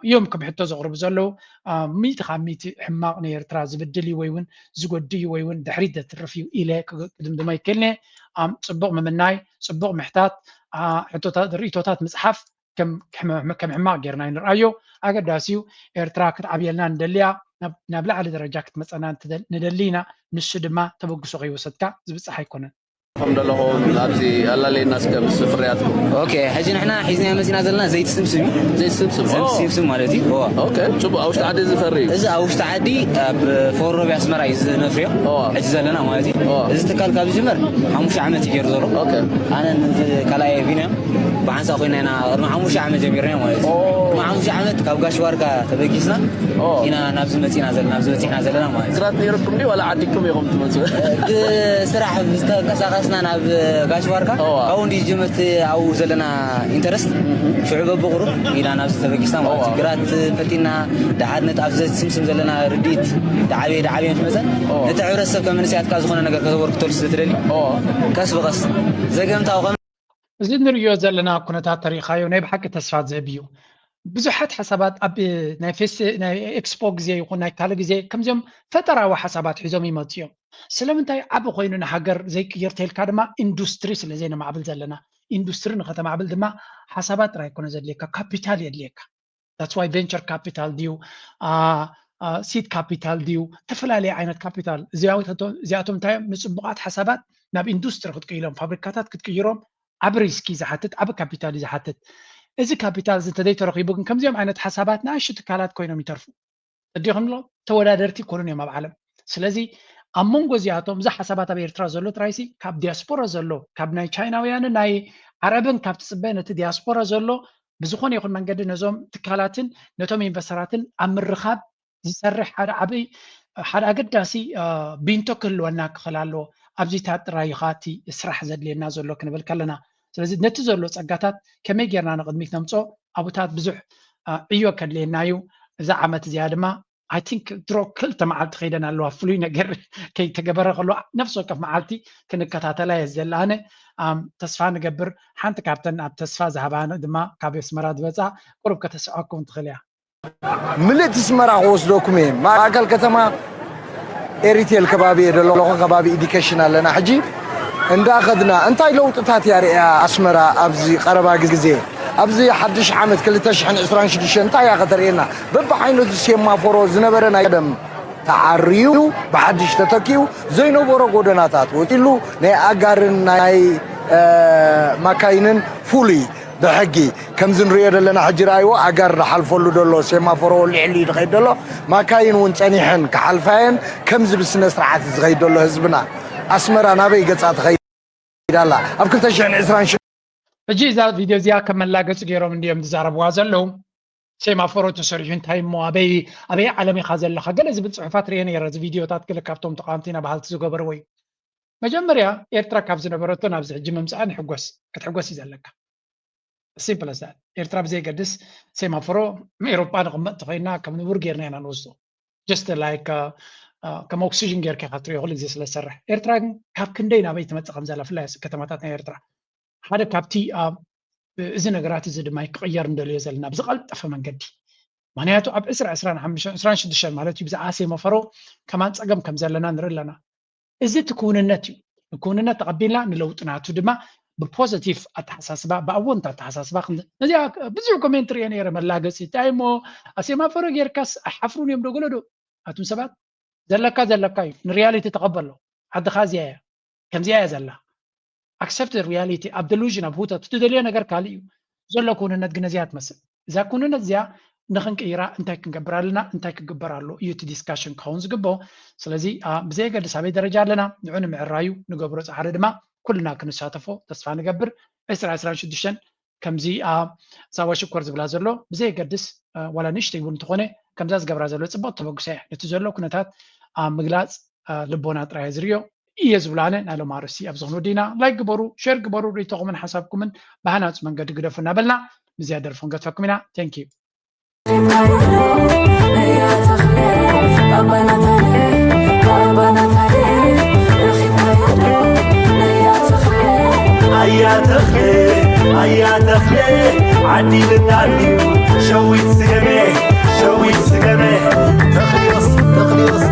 እዮም ከም ሕቶ ዘቕርቡ ዘለዉ። ሚእቲ ካብ ሚእቲ ሕማቕ ንኤርትራ ዝብድል እዩ ወይ እውን ዝጎድእ እዩ ወይ እውን ድሕሪት ዘትርፍ እዩ ኢለ ክድምድሞ ይክእልኒ። ጽቡቕ ምምናይ፣ ጽቡቕ ምሕታት፣ ርእይቶታት ምጽሓፍ ከም ሕማቕ ጌርና ይንርኣዮ። ኣገዳሲ እዩ። ኤርትራ ክትዓብየልና ንደሊ እያ። ናብ ላዕሊ ደረጃ ክትመጸና ንደሊ ኢና። ንሱ ድማ ተበግሶ ከይወሰድካ ዝብጻሕ ኣይኮነን። ከም ዘለኹም ኣብዚ ኣላለየና እስከ ምስ ፍርያትኩም። ኦኬ፣ ሕጂ ንሕና ሒዝና መፂና ዘለና ዘይቲ ስምስም እዩ። ዘይስምስም ዘይቲ ስምስም ማለት እዩ። እዋ። ኦኬ። ጽቡቅ። ኣብ ውሽጢ ዓዲ ዝፈሪ እዩ። እዚ ኣብ ውሽጢ ዓዲ ኣብ ፎሮቢ ኣስመራ እዩ ዝነፍርዮ። እዋ። ሕጂ ዘለና ማለት እዩ። እዋ። እዚ ትካል ካብ ዝጅመር ሓሙሽተ ዓመት እዩ ገይሩ ዘሎ። ኦኬ። ኣነ ካልኣየ ቢንያም ብሓንሳ ኮይና ኢና ቅድሚ ሓሙሽተ ዓመት ጀሚርና ማለት እዩ። ኦ። ቅድሚ ሓሙሽተ ዓመት ካብ ጋሽ ዋርካ ተበጊስና ኦ። ኢና ናብዚ መፂና ዘለና ናብዚ በፂሕና ዘለና ማለት እዩ። ግራት ነይርኩም ድዩ ዋላ ዓዲኩም ኢኹም ትመጽኡ? ብስራሕ ዝተንቀሳቀስና ናብ ጋሽ ዋርካ እዋ። ካብኡ እንዲ ጅምርቲ ኣብኡ ዘለና ኢንተረስት ሽዑ በብቁሩብ ኢና ናብዚ ተበጊስና ማለት እዩ። እዋ። ግራት ፈቲና ደሓር ነጥ ኣብዚ ስምስም ዘለና ርድኢት ደዓበየ ደዓበየ ምስ መፀ እዋ። ነቲ ሕብረተሰብ ከም መንእሰያት ከዓ ዝኾነ ነገር ከተበርክተሉ ስለ ትደሊ እዋ። ቀስ ብቀስ ዘገምታዊ ከም እዚ ንርእዮ ዘለና ኩነታት ተሪእኻዮ ናይ ብሓቂ ተስፋ ዝህብ እዩ። ብዙሓት ሓሳባት ኣብ ናይ ፌስ ናይ ኤክስፖ ግዜ ይኹን ናይ ካልእ ግዜ ከምዚኦም ፈጠራዊ ሓሳባት ሒዞም ይመፁ እዮም። ስለምንታይ ዓቢ ኮይኑ ንሃገር ዘይቅይር ተልካ ድማ ኢንዱስትሪ ስለ ዘይነማዕብል ዘለና። ኢንዱስትሪ ንኸተማዕብል ድማ ሓሳባት ጥራይ ኮነ ዘድልየካ ካፒታል የድልየካ። That's why venture capital ድዩ seed capital ድዩ ተፈላለየ ዓይነት ካፒታል እዚኣቶም እንታይ እዮም? ንፅቡቃት ሓሳባት ናብ ኢንዱስትሪ ክትቅይሎም ፋብሪካታት ክትቅይሮም ዓብ ሪስክ እዩ ዝሓትት፣ ዓብ ካፒታል እዩ ዝሓትት። እዚ ካፒታል እዚ እንተዘይተረኺቡ ግን ከምዚኦም ዓይነት ሓሳባት ንኣሽቱ ትካላት ኮይኖም ይተርፉ። ተዲኹምሎ ተወዳደርቲ ይኮኑን እዮም ኣብ ዓለም። ስለዚ ኣብ መንጎ እዚኣቶም እዚ ሓሳባት ኣብ ኤርትራ ዘሎ ጥራይሲ ካብ ዲያስፖራ ዘሎ ካብ ናይ ቻይናውያንን ናይ ዓረብን ካብ ትፅበ ነቲ ዲያስፖራ ዘሎ ብዝኾነ ይኹን መንገዲ ነዞም ትካላትን ነቶም ኢንቨስተራትን ኣብ ምርኻብ ዝሰርሕ ሓደ ዓብይ ሓደ ኣገዳሲ ቢንቶ ክህልወና ክኽእል ኣለዎ። ኣብዚታት ጥራይ እዩ ከዓ እቲ ስራሕ ዘድልየና ዘሎ ክንብል ከለና ስለዚ ነቲ ዘሎ ፀጋታት ከመይ ጌርና ንቕድሚት ነምፅኦ ኣብታት ብዙሕ ዕዮ ከድልየና እዩ። እዛ ዓመት እዚኣ ድማ I think ድሮ ክልተ መዓልቲ ከይደን ኣለዋ ፍሉይ ነገር ከይተገበረ ከሎ ነፍሲ ወከፍ መዓልቲ ክንከታተላ እየ ዘለና። ተስፋ ንገብር ሓንቲ ካብተን ኣብ ተስፋ ዝሃባን ድማ ካብ ኣስመራ ዝመፃ ቁሩብ ከተስዕበኩም ትኽእል እያ። ምልእቲ ኣስመራ ክወስደኩም እየ። ማእከል ከተማ ኤሪቴል ከባቢ እየ ዘለኹ። ከባቢ ኢዲኬሽን ኣለና ሕጂ እንዳኸድና እንታይ ለውጥታት እያ ርእያ ኣስመራ ኣብዚ ቀረባ ግዜ ኣብዚ ሓድሽ ዓመት ክልተ ሽሕን ዕስራን ሽዱሽተን እንታይ እያ ከተርእየና? በብዓይነቱ ሴማፎሮ ዝነበረ ናይ ቀደም ተዓርዩ ብሓድሽ ተተኪኡ ዘይነበሮ ጎደናታት ወፂሉ ናይ ኣጋርን ናይ ማካይንን ፍሉይ ብሕጊ ከምዚ ንሪኦ ዘለና ሕጂ ረኣይዎ ኣጋር ዝሓልፈሉ ዘሎ ሴማፎሮ ወሊዕሉ እዩ ዝኸይድ ዘሎ። ማካይን እውን ፀኒሐን ክሓልፋየን ከምዚ ብስነ ስርዓት ዝኸይድ ዘሎ ህዝብና ኣስመራ ናበይ ገፃ ትኸይድ ኣላ ኣብ ክልተ ሽሕን ዕስራን ሽዱሽተን ሕጂ እዛ ቪድዮ እዚኣ ከም መላገፂ ገይሮም እንዲዮም ዝዛረብዋ ዘለዉ። ሴማፎሮ ተሰሪሑ እንታይ እሞ ኣበይ ኣበይ ዓለም ኢኻ ዘለኻ ገለ ዝብል ፅሑፋት ርየ ነይረ። እዚ ቪድዮታት ገለ ካብቶም ተቃወምቲ ኢና በሃልቲ ዝገበርዎ እዩ። መጀመርያ ኤርትራ ካብ ዝነበረቶ ናብዚ ሕጂ ምምፃኣ ንሕጎስ ክትሕጎስ እዩ ዘለካ። ሲምፕል ስ ኤርትራ ብዘይገድስ ሴማፎሮ ኤሮጳ ንቕመጥ ተኮይና ከም ንቡር ጌርና ኢና ንወስዶ። ጀስት ላይክ ከም ኦክሲጅን ጌርካ ኢኻ ትሪኦ ኩሉ ግዜ ስለ ዝሰርሕ። ኤርትራ ግን ካብ ክንደይ ናበይ ትመፅእ ከም ዘላ ብፍላይ ኣብ ከተማታት ናይ ኤርትራ ሓደ ካብቲ ኣብ እዚ ነገራት እዚ ድማ ክቕየር እንደልዮ ዘለና ብዝቐልጠፈ መንገዲ። ምክንያቱ ኣብ ዕስራ ዕስራን ሓሙሽተን ዕስራን ሽዱሽተን ማለት እዩ ብዛዕባ ሴማፎሮ ከማን ፀገም ከም ዘለና ንርኢ ኣለና። እዚ እቲ ክውንነት እዩ። ክውንነት ተቐቢልና ንለውጢ ናቱ ድማ ብፖዘቲቭ ኣተሓሳስባ ብኣወንታ ኣተሓሳስባ ነዚኣ ብዙሕ ኮሜንት ርየ ነይረ። መላገፂ እንታይ እሞ ኣሴማፈሮ ጌርካስ ኣይሓፍሩን እዮም ዶ ገለዶ ኣቱም ሰባት? ዘለካ ዘለካ እዩ። ንሪያሊቲ ተቐበሎ። ዓድኻ እዚኣ እያ። ከምዚኣ እያ ዘላ። ኣክሰፕት ሪያሊቲ ኣብ ደሉዥን ኣብ ሁተት ትደልዮ ነገር ካልእ እዩ። ዘሎ ክውንነት ግን እዚኣ ትመስል። እዛ ኩንነት እዚኣ ንኽንቅይራ እንታይ ክንገብር ኣለና እንታይ ክግበር ኣሎ እዩ እቲ ዲስካሽን ክኸውን ዝግብኦ። ስለዚ ብዘየገድስ ኣበይ ደረጃ ኣለና ንዑ ንምዕራዩ ንገብሮ ፃዕሪ ድማ ኩልና ክንሳተፎ ተስፋ ንገብር። ዕስራ ዕስራን ሽዱሽተን ከምዚ ሳዋ ሽኮር ዝብላ ዘሎ ብዘየገድስ ዋላ ንእሽተይ እውን እንተኾነ ከምዛ ዝገብራ ዘሎ ፅቡቅ ተበግሶ እያ ነቲ ዘሎ ኩነታት ኣብ ምግላፅ ልቦና ጥራይ ዝርዮ እየ ዝብሎ ኣነ ናይ ሎም ኣርእስቲ ኣብዚ ክንወዲ ኢና። ላይክ ግበሩ፣ ሼር ግበሩ፣ ርእይቶኹምን ሓሳብኩምን ብሃናፂ መንገዲ ግደፉ እናበልና ምስዚኣ ደርፊ ክንገድፈኩም ኢና። Thank you። ኣያ ተኽለ ኣያ ተኽለ ዓዲ ልናልዩ ሸዊት ስገመ ሸዊት ስገመ ተኽልዮስ ተኽልዮስ